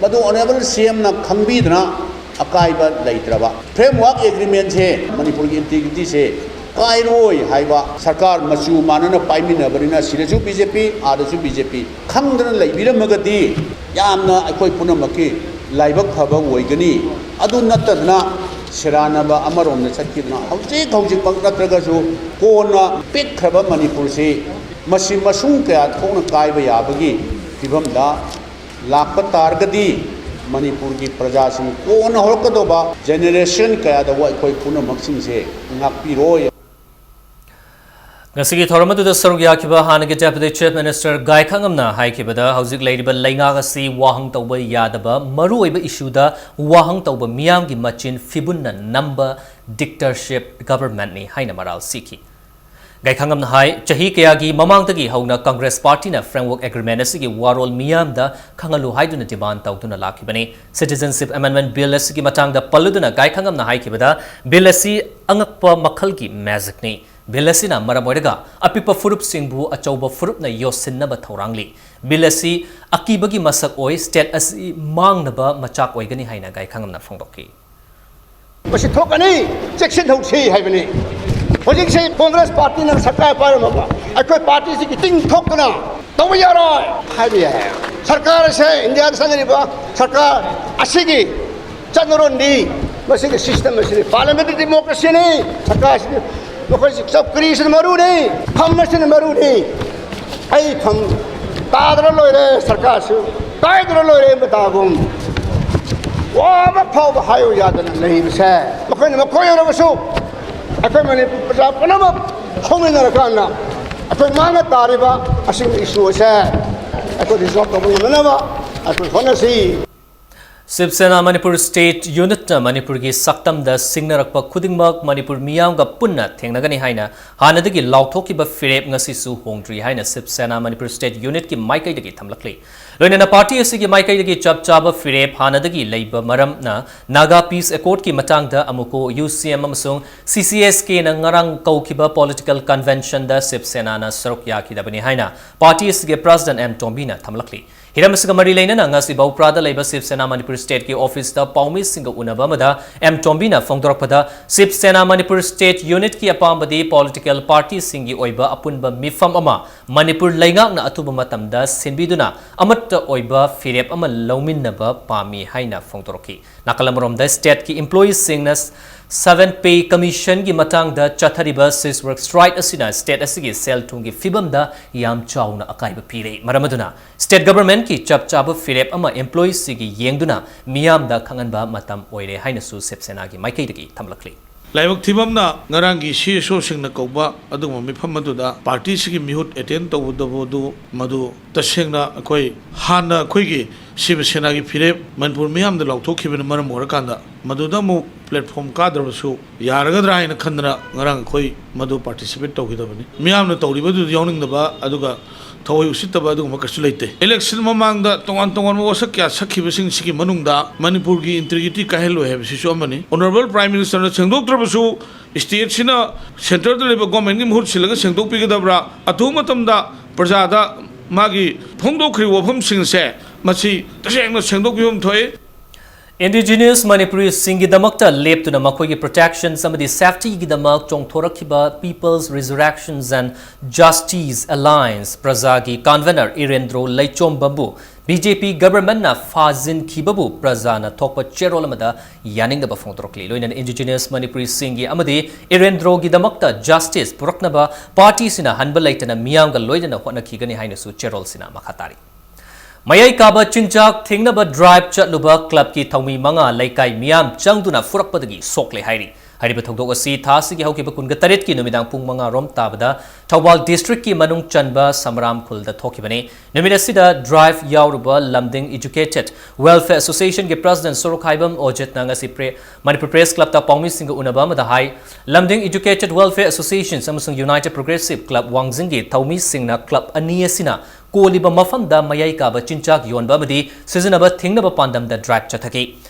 ꯃꯗꯨ Honourable CMꯅ ꯈꯪꯕꯤꯗꯅ ꯑꯀꯥꯏꯕ ꯂꯩꯇ꯭ꯔꯕ framework agreementꯁꯦ ꯃꯅꯤꯄꯨꯔꯒꯤ integrityꯁꯦ ꯀꯥꯏꯔꯣꯏ ꯍꯥꯏꯕ ꯁꯔꯀꯥꯔ ꯃꯆꯨ ꯃꯥꯟꯅꯅ ꯄꯥꯏꯃꯤꯟꯅꯕꯅꯤꯅ ꯁꯤꯗꯁꯨ BJP, ꯑꯥꯗꯁꯨ BJP ꯈꯪꯗꯅ ꯂꯩꯕꯤꯔꯝꯃꯒꯗꯤ ꯌꯥꯝꯅ ꯑꯩꯈꯣꯏ ꯄꯨꯝꯅꯃꯛꯀꯤ ꯂꯥꯏꯕꯛ ꯐꯕ ꯑꯣꯏꯒꯅꯤ꯫ ꯑꯗꯨ ꯅꯠꯇꯗꯅ ꯁꯦꯔꯥꯟꯅꯕ ꯑꯃꯔꯣꯝꯗ ꯆꯠꯈꯤꯗꯅ ꯍꯧꯖꯤꯛ ꯍꯧꯖꯤꯛꯃꯛ ꯅꯠꯇ꯭ꯔꯒꯁꯨ ꯀꯣꯟꯅ ꯄꯤꯛꯈ꯭ꯔꯕ ꯃꯅꯤꯄꯨꯔꯁꯤ ꯃꯁꯤ ꯃꯁꯨꯡ ꯀꯌꯥ ꯊꯣꯛꯅ ꯀꯥꯏꯕ ꯌꯥꯕꯒꯤ ꯐꯤꯕꯝꯗ ꯂꯥꯛꯄ ꯇꯥꯔꯒꯗꯤ ꯃꯅꯤꯄꯨꯔꯒꯤ ꯄ꯭ꯔꯖꯥꯁꯤꯡ ꯀꯣꯟꯅ ꯍꯧꯔꯛꯀꯗꯧꯕ generation ꯀꯌꯥꯗꯕꯨ ꯑꯩꯈꯣꯏ ꯄꯨꯝꯅꯃꯛꯁꯤꯡꯁꯦ ꯉꯥꯛꯄꯤꯔꯣꯏ꯫ ꯉꯁꯤꯒꯤ ꯊꯧꯔꯝ ꯑꯗꯨꯗ ꯁꯔꯨꯛ ꯌꯥꯈꯤꯕ ꯍꯥꯟꯅꯒꯤ Deputy Chief Minister ꯒꯥꯏꯈꯥꯉꯝꯅ ꯍꯥꯏꯈꯤꯕꯗ, ꯍꯧꯖꯤꯛ ꯂꯩꯔꯤꯕ ꯂꯩꯉꯥꯛ ꯑꯁꯤ ꯋꯥꯍꯪ ꯇꯧꯕ ꯌꯥꯗꯕ ꯃꯔꯨꯑꯣꯏꯕ issueꯗ ꯋꯥꯍꯪ ꯇꯧꯕ ꯃꯤꯌꯥꯝꯒꯤ ꯃꯆꯤꯟ ꯐꯤꯕꯨꯟꯅ ꯅꯝꯕ dictatorship governmentꯅꯤ ꯍꯥꯏꯅ ꯃꯔꯥꯜ ꯁꯤꯈꯤ꯫ ꯒꯥꯏꯈꯥꯉꯝꯅ ꯍꯥꯏ, ꯆꯍꯤ ꯀꯌꯥꯒꯤ ꯃꯃꯥꯡꯗꯒꯤ ꯍꯧꯅ ꯀꯪꯒ꯭ꯔꯦꯁ ꯄꯥꯔꯇꯤꯅ framework agreement ꯑꯁꯤꯒꯤ ꯋꯥꯔꯣꯜ ꯃꯤꯌꯥꯝꯗ ꯈꯪꯍꯜꯂꯨ ꯍꯥꯏꯗꯨꯅ demand ꯇꯧꯗꯨꯅ ꯂꯥꯛꯈꯤꯕꯅꯤ꯫ Citizenship Amendment Bill ꯑꯁꯤꯒꯤ ꯃꯇꯥꯡꯗ ꯄꯜꯂꯨꯗꯨꯅ ꯒꯥꯏꯈꯥꯉꯝꯅ ꯍꯥꯏꯈꯤꯕꯗ, bill ꯑꯁꯤ ꯑꯉꯛꯄ ꯃꯈꯜꯒꯤ magicꯅꯤ꯫ Bill ꯑꯁꯤꯅ ꯃꯔꯝ ꯑꯣꯏꯔꯒ ꯑꯄꯤꯛꯄ ꯐꯨꯔꯨꯞꯁꯤꯡꯕꯨ ꯑꯆꯧꯕ ꯐꯨꯔꯨꯞꯅ ꯌꯣꯠꯁꯤꯟꯅꯕ ꯊꯧꯔꯥꯡꯂꯤ꯫ Bill ꯑꯁꯤ ꯑꯀꯤꯕꯒꯤ ꯃꯁꯛ ꯑꯣꯏ, state ꯑꯁꯤ ꯃꯥꯡꯅꯕ ꯃꯆꯥꯛ ꯑꯣꯏꯒꯅꯤ ꯍꯥꯏꯅ ꯒꯥꯏꯈꯥꯉꯝꯅ ꯐꯣꯡꯗꯣꯛꯈꯤ꯫ ꯃꯁꯤ ꯊꯣꯛꯀꯅꯤ, ꯆꯦꯛꯁꯤꯟꯍꯧꯁꯤ ꯍꯥꯏꯕꯅꯤ꯫ ꯍꯧꯖꯤꯛꯁꯦ ꯀꯣꯡꯒ꯭ꯔꯦꯁ ꯄꯥꯔꯇꯤꯅ ꯁꯔꯀꯥꯔ ꯄꯥꯏꯔꯝꯃꯕ, ꯑꯩꯈꯣꯏ ꯄꯥꯔꯇꯤꯁꯤꯒꯤ ꯇꯤꯡ ꯊꯣꯛꯇꯅ ꯇꯧꯕ ꯌꯥꯔꯣꯏ ꯍꯥꯏꯕ ꯌꯥꯏ꯫ ꯁꯔꯀꯥꯔ ꯑꯁꯦ, ꯏꯟꯗꯤꯌꯥꯗ ꯆꯠꯅꯔꯤꯕ ꯁꯔꯀꯥꯔ ꯑꯁꯤꯒꯤ ꯆꯠꯅꯔꯣꯟꯗꯤ, ꯃꯁꯤꯒꯤ ꯁꯤꯁꯇꯦꯝ ꯑꯁꯤꯗꯤ ꯄꯥꯔꯂꯤꯌꯥꯃꯦꯟꯇꯔꯤ ꯗꯤꯃꯣꯀ꯭ꯔꯦꯁꯤꯅꯤ꯫ ꯁꯔꯀꯥꯔꯁꯤꯗꯤ ꯃꯈꯣꯏꯁꯤ ꯆꯧꯀ꯭ꯔꯤꯁꯤꯅ ꯃꯔꯨꯅꯤ, ꯐꯝ ꯑꯁꯤꯅ ꯃꯔꯨꯅꯤ꯫ ꯑꯩ ꯐꯝ ꯇꯥꯗꯅ ꯂꯣꯏꯔꯦ, ꯁꯔꯀꯥꯔꯁꯨ ꯀꯥꯏꯗꯅ ꯂꯣꯏꯔꯦ ꯃꯇꯥꯒꯨꯝ꯫ ꯋꯥ ꯑꯃ ꯐꯥꯎꯕ ꯍꯥꯏꯌꯨ ꯌꯥꯗꯅ ꯂꯩꯕꯁꯦ, ꯃꯈꯣꯏꯅ ꯃꯈꯣꯏ ꯑꯣꯏꯔꯕꯁꯨ ꯑꯩꯈꯣꯏ ꯃꯅꯤꯄꯨꯔ ꯄ꯭ꯔꯖꯥ ꯄꯨꯝꯅꯃꯛ ꯍꯧꯃꯤꯟꯅꯔꯀꯥꯟꯗ ꯑꯩꯈꯣꯏ ꯃꯥꯡꯗ ꯇꯥꯔꯤꯕ ꯑꯁꯤꯒꯨꯝꯕ ꯏꯁꯨ ꯑꯁꯦ ꯑꯩꯈꯣꯏ ꯔꯤꯖꯣꯜꯕ ꯇꯧꯕ ꯉꯝꯅꯅꯕ ꯑꯩꯈꯣꯏ ꯍꯣꯠꯅꯁꯤ꯫ ꯁꯤꯕ ꯁꯦꯅꯥ ꯃꯅꯤꯄꯨꯔ ꯁ꯭ꯇꯦꯠ ꯌꯨꯅꯤꯠꯅ ꯃꯅꯤꯄꯨꯔꯒꯤ ꯁꯛꯇꯝꯗ ꯁꯤꯡꯅꯔꯛꯄ ꯈꯨꯗꯤꯡꯃꯛ ꯃꯅꯤꯄꯨꯔ ꯃꯤꯌꯥꯝꯒ ꯄꯨꯟꯅ ꯊꯦꯡꯅꯒꯅꯤ ꯍꯥꯏꯅ ꯍꯥꯟꯅꯗꯒꯤ ꯂꯥꯎꯊꯣꯛꯈꯤꯕ ꯐꯤꯔꯦꯞ ꯉꯁꯤꯁꯨ ꯍꯣꯡꯗ꯭ꯔꯤ ꯍꯥꯏꯅ ꯁꯤꯕ ꯁꯦꯅꯥ ꯃꯅꯤꯄꯨꯔ ꯁ꯭ꯇꯦꯠ ꯌꯨꯅꯤꯠꯀꯤ ꯃꯥꯏꯀꯩꯗꯒꯤ ꯊꯝꯂꯛꯂꯤ꯫ ꯂꯣꯏꯅꯅ ꯄꯥꯔꯇꯤ ꯑꯁꯤꯒꯤ ꯃꯥꯏꯀꯩꯗꯒꯤ ꯆꯞ ꯆꯥꯕ ꯐꯤꯔꯦꯞ ꯍꯥꯟꯅꯗꯒꯤ ꯂꯩꯕ ꯃꯔꯝꯅ ꯅꯥꯒꯥ ꯄꯤꯁ ꯑꯦꯀꯣꯔꯗꯀꯤ ꯃꯇꯥꯡꯗ ꯑꯃꯨꯛꯀꯣ ꯌꯨ ꯁꯤ ꯑꯦꯝ ꯑꯃꯁꯨꯡ ꯁꯤ ꯁꯤ ꯑꯦꯁ ꯀꯦꯅ ꯉꯔꯥꯡ ꯀꯧꯈꯤꯕ ꯄꯣꯂꯤꯇꯤꯀꯦꯜ ꯀꯟꯚꯦꯟꯁꯟꯗ ꯁꯤꯕ ꯁꯦꯅꯥꯅ ꯁꯔꯨꯛ ꯌꯥꯈꯤꯗꯕꯅꯤ ꯍꯥꯏꯅ ꯄꯥꯔꯇꯤ ꯑꯁꯤꯒꯤ ꯄ꯭ꯔꯁꯤꯗꯦꯟ ꯑꯦꯝ ꯇꯣꯝꯕꯤꯅ ꯊꯝꯂꯛꯂꯤ꯫ ꯍꯤꯔꯝ ꯑꯁꯤꯒ ꯃꯔꯤ ꯂꯩꯅꯅ ꯉꯁꯤ ꯕꯧꯄ꯭ꯔꯥꯗ ꯂꯩꯕ ꯁꯤꯕ ꯁꯦꯅꯥ ꯃꯅꯤꯄꯨꯔ ꯁ꯭ꯇꯦꯠꯀꯤ ꯑꯣꯐꯤꯁꯇ ꯄꯥꯎꯃꯤꯁꯤꯡꯒ ꯎꯅꯕ ꯑꯃꯗ ꯑꯦꯝ ꯇꯣꯝꯕꯤꯅ ꯐꯣꯡꯗꯣꯔꯛꯄꯗ, ꯁꯤꯕ ꯁꯦꯅꯥ ꯃꯅꯤꯄꯨꯔ ꯁ꯭ꯇꯦꯠ ꯌꯨꯅꯤꯠꯀꯤ ꯑꯄꯥꯝꯕꯗꯤ ꯄꯣꯂꯤꯇꯤꯀꯦꯜ ꯄꯥꯔꯇꯤꯁꯤꯡꯒꯤ ꯑꯣꯏꯕ ꯑꯄꯨꯟꯕ ꯃꯤꯐꯝ ꯑꯃ ꯃꯅꯤꯄꯨꯔ ꯂꯩꯉꯥꯛꯅ ꯑꯊꯨꯕ ꯃꯇꯝꯗ ꯁꯤꯟꯕꯤꯗꯨꯅ ꯑꯃꯠꯇ ꯑꯣꯏꯕ ꯐꯤꯔꯦꯞ ꯑꯃ ꯂꯧꯃꯤꯟꯅꯕ ꯄꯥꯝꯃꯤ ꯍꯥꯏꯅ ꯐꯣꯡꯗꯣꯔꯛꯈꯤ꯫ ꯅꯥꯀꯜ ꯑꯃꯔꯣꯝꯗ ꯁ꯭ꯇꯦꯠꯀꯤ ꯏꯝꯄ꯭ꯂꯣꯌꯤꯁꯤꯡꯅ ꯁꯚꯦꯟ ꯄꯦ ꯀꯃꯤꯁꯟꯒꯤ ꯃꯇꯥꯡꯗ ꯆꯠꯊꯔꯤꯕ ꯁꯤꯁ ꯋꯔꯛ ꯁ꯭ꯇ꯭ꯔꯥꯏꯛ ꯑꯁꯤꯅ ꯁ꯭ꯇꯦꯠ ꯑꯁꯤꯒꯤ ꯁꯦꯜ ꯊꯨꯝꯒꯤ ꯐꯤꯕꯝꯗ ꯌꯥꯝ ꯆꯥꯎꯅ ꯑꯀꯥꯏꯕ ꯄꯤꯔꯦ꯫ ꯃꯔꯝ ꯑꯗꯨꯅ ꯁ꯭ꯇꯦꯠ ꯒꯚꯔꯟꯃꯦꯟꯠꯀꯤ ꯆꯞ ꯆꯥꯕ ꯐꯤꯔꯦꯞ ꯑꯃ ꯏꯝꯄ꯭ꯂꯣꯌꯤꯁꯁꯤꯡꯒꯤ ꯌꯦꯡꯗꯨꯅ ꯃꯤꯌꯥꯝꯗ ꯈꯪꯍꯟꯕ ꯃꯇꯝ ꯑꯣꯏꯔꯦ ꯍꯥꯏꯅꯁꯨ ꯁꯤꯕ ꯁꯦꯅꯥꯒꯤ ꯃꯥꯏꯀꯩꯗꯒꯤ ꯊꯝꯂꯛꯂꯤ꯫ ꯂꯥꯏꯕꯛ ꯊꯤꯕ ꯑꯃꯅ, ꯉꯔꯥꯡꯒꯤ ꯁꯤ ꯑꯦꯁ ꯑꯣꯁꯤꯡꯅ ꯀꯧꯕ ꯑꯗꯨꯒꯨꯝꯕ ꯃꯤꯐꯝ ꯑꯗꯨꯗ ꯄꯥꯔꯇꯤꯁꯤꯒꯤ ꯃꯤꯍꯨꯠ ꯑꯦꯇꯦꯟ ꯇꯧꯒꯗꯕꯗꯨ ꯃꯗꯨ ꯇꯁꯦꯡꯅ ꯑꯩꯈꯣꯏ ꯍꯥꯟꯅ ꯑꯩꯈꯣꯏꯒꯤ ꯁꯤꯕ ꯁꯦꯅꯥꯒꯤ ꯐꯤꯔꯦꯞ ꯃꯅꯤꯄꯨꯔ ꯃꯤꯌꯥꯝꯗ ꯂꯥꯎꯊꯣꯛꯈꯤꯕꯅ ꯃꯔꯝ ꯑꯣꯏꯔꯀꯥꯟꯗ ꯃꯗꯨꯗ ꯑꯃꯨꯛ ꯄ꯭ꯂꯦꯠꯐꯣꯝ ꯀꯥꯗ꯭ꯔꯕꯁꯨ ꯌꯥꯔꯒꯗ꯭ꯔꯥ ꯍꯥꯏꯅ ꯈꯟꯗꯅ ꯉꯔꯥꯡ ꯑꯩꯈꯣꯏ ꯃꯗꯨ ꯄꯥꯔꯇꯤꯁꯤꯄꯦꯠ ꯇꯧꯈꯤꯗꯕꯅꯤ꯫ ꯃꯤꯌꯥꯝꯅ ꯇꯧꯔꯤꯕꯗꯨꯗ ꯌꯥꯎꯅꯤꯡꯗꯕ ꯑꯗꯨꯒ ꯊꯑꯣꯏ ꯎꯁꯤꯠꯇꯕ ꯑꯗꯨꯒꯨꯝꯕ ꯀꯩꯁꯨ ꯂꯩꯇꯦ꯫ ꯏꯂꯦꯛꯁꯟ ꯃꯃꯥꯡꯗ ꯇꯣꯉꯥꯟ ꯇꯣꯉꯥꯟꯕ ꯋꯥꯁꯛ ꯀꯌꯥ ꯁꯛꯈꯤꯕꯁꯤꯡꯁꯤꯒꯤ ꯃꯅꯨꯡꯗ ꯃꯅꯤꯄꯨꯔꯒꯤ ꯏꯟꯇꯤꯒ꯭ꯔꯤꯇꯤ ꯀꯥꯏꯍꯜꯂꯣꯏ ꯍꯥꯏꯕꯁꯤꯁꯨ ꯑꯃꯅꯤ꯫ ꯑꯣꯅꯔꯦꯕꯜ ꯄ꯭ꯔꯥꯏꯝ ꯃꯤꯅꯤꯁꯇꯔꯅ ꯁꯦꯡꯗꯣꯛꯇ꯭ꯔꯕꯁꯨ ꯁ꯭ꯇꯦꯠꯁꯤꯅ ꯁꯦꯟꯇꯔꯗ ꯂꯩꯕ ꯒꯣꯔꯃꯦꯟꯒꯤ ꯃꯍꯨꯠ ꯁꯤꯜꯂꯒ ꯁꯦꯡꯗꯣꯛꯄꯤꯒꯗꯕ꯭ꯔꯥ? ꯑꯊꯨꯕ ꯃꯇꯝꯗ ꯄ꯭ꯔꯖꯥꯗ ꯃꯥꯒꯤ ꯐꯣꯡꯗꯣꯛꯈ꯭ꯔꯤꯕ ꯋꯥꯐꯝꯁꯤꯡꯁꯦ ꯃꯁꯤ ꯇꯁꯦꯡꯅ ꯁꯦꯡꯗꯣꯛꯄꯤꯐꯝ ꯊꯣꯛꯏ꯫ Indigenous ꯃꯅꯤꯄꯨꯔꯤꯁꯤꯡꯒꯤꯗꯃꯛꯇ ꯂꯦꯞꯇꯨꯅ ꯃꯈꯣꯏꯒꯤ protections ꯑꯃꯗꯤ safetyꯒꯤꯗꯃꯛ ꯆꯣꯡꯊꯣꯔꯛꯈꯤꯕ People's Resurrections and Justice Alliance ꯄ꯭ꯔꯖꯥꯒꯤ convenor ꯏꯔꯦꯟꯗ꯭ꯔꯣ ꯂꯩꯆꯣꯝꯕꯝꯕꯨ BJP governmentꯅ ꯐꯥꯖꯤꯟꯈꯤꯕꯕꯨ ꯄ꯭ꯔꯖꯥꯅ ꯊꯣꯛꯄ ꯆꯦꯔꯣꯜ ꯑꯃꯗ ꯌꯥꯅꯤꯡꯗꯕ ꯐꯣꯡꯗꯣꯔꯛꯂꯤ꯫ ꯂꯣꯏꯅꯅ Indigenous ꯃꯅꯤꯄꯨꯔꯤꯁꯤꯡꯒꯤ ꯑꯃꯗꯤ ꯏꯔꯦꯟꯗ꯭ꯔꯣꯒꯤꯗꯃꯛꯇ justice ꯄꯨꯔꯛꯅꯕ partyꯁꯤꯅ ꯍꯟꯕ ꯂꯩꯇꯅ ꯃꯤꯌꯥꯝꯒ ꯂꯣꯏꯅꯅ ꯍꯣꯠꯅꯈꯤꯒꯅꯤ ꯍꯥꯏꯅꯁꯨ ꯆꯦꯔꯣꯜꯁꯤꯅ ꯃꯈꯥ ꯇꯥꯔꯤ꯫ ꯃꯌꯥꯏ ꯀꯥꯕ ꯆꯤꯟꯖꯥꯛ ꯊꯤꯡꯅꯕ drive ꯆꯠꯂꯨꯕ clubꯀꯤ ꯊꯧꯃꯤ ꯃꯉꯥ ꯂꯩꯀꯥꯏ ꯃꯤꯌꯥꯝ ꯆꯪꯗꯨꯅ ꯐꯨꯔꯛꯄꯗꯒꯤ ꯁꯣꯛꯂꯦ ꯍꯥꯏꯔꯤ꯫ ꯍꯥꯏꯔꯤꯕ ꯊꯧꯗꯣꯛ ꯑꯁꯤ ꯊꯥ ꯑꯁꯤꯒꯤ ꯍꯧꯈꯤꯕ ꯀꯨꯟꯒ ꯇꯔꯦꯠꯀꯤ ꯅꯨꯃꯤꯗꯥꯡ ꯄꯨꯡ ꯃꯉꯥ ꯔꯣꯝ ꯇꯥꯕꯗ ꯊꯧꯕꯥꯜ districtꯀꯤ ꯃꯅꯨꯡ ꯆꯟꯕ ꯁꯃꯔꯥꯝ ꯈꯨꯜꯗ ꯊꯣꯛꯈꯤꯕꯅꯤ꯫ ꯅꯨꯃꯤꯠ ꯑꯁꯤꯗ drive ꯌꯥꯎꯔꯨꯕ ꯂꯝꯗꯤꯡ Educated Welfare Associationꯒꯤ president ꯁꯣꯔꯣꯛꯈꯥꯏꯕꯝ ꯑꯣꯖꯤꯠꯅ ꯉꯁꯤ pre-, Manipur Press Clubꯇ ꯄꯥꯎꯃꯤꯁꯤꯡꯒ ꯎꯅꯕ ꯑꯃꯗ ꯍꯥꯏ, ꯂꯝꯗꯤꯡ Educated Welfare Associations ꯑꯃꯁꯨꯡ United Progressive Club ꯋꯥꯡꯖꯤꯡꯒꯤ ꯊꯧꯃꯤꯁꯤꯡꯅ club ꯑꯅꯤ ꯑꯁꯤꯅ ꯀꯣꯜꯂꯤꯕ ꯃꯐꯝꯗ ꯃꯌꯥꯏ ꯀꯥꯕ ꯆꯤꯟꯖꯥꯛ ꯌꯣꯟꯕ ꯑꯃꯗꯤ ꯁꯤꯖꯤꯟꯅꯕ ꯊꯤꯡꯅꯕ ꯄꯥꯟꯗꯝꯗ drive ꯆꯠꯊꯈꯤ꯫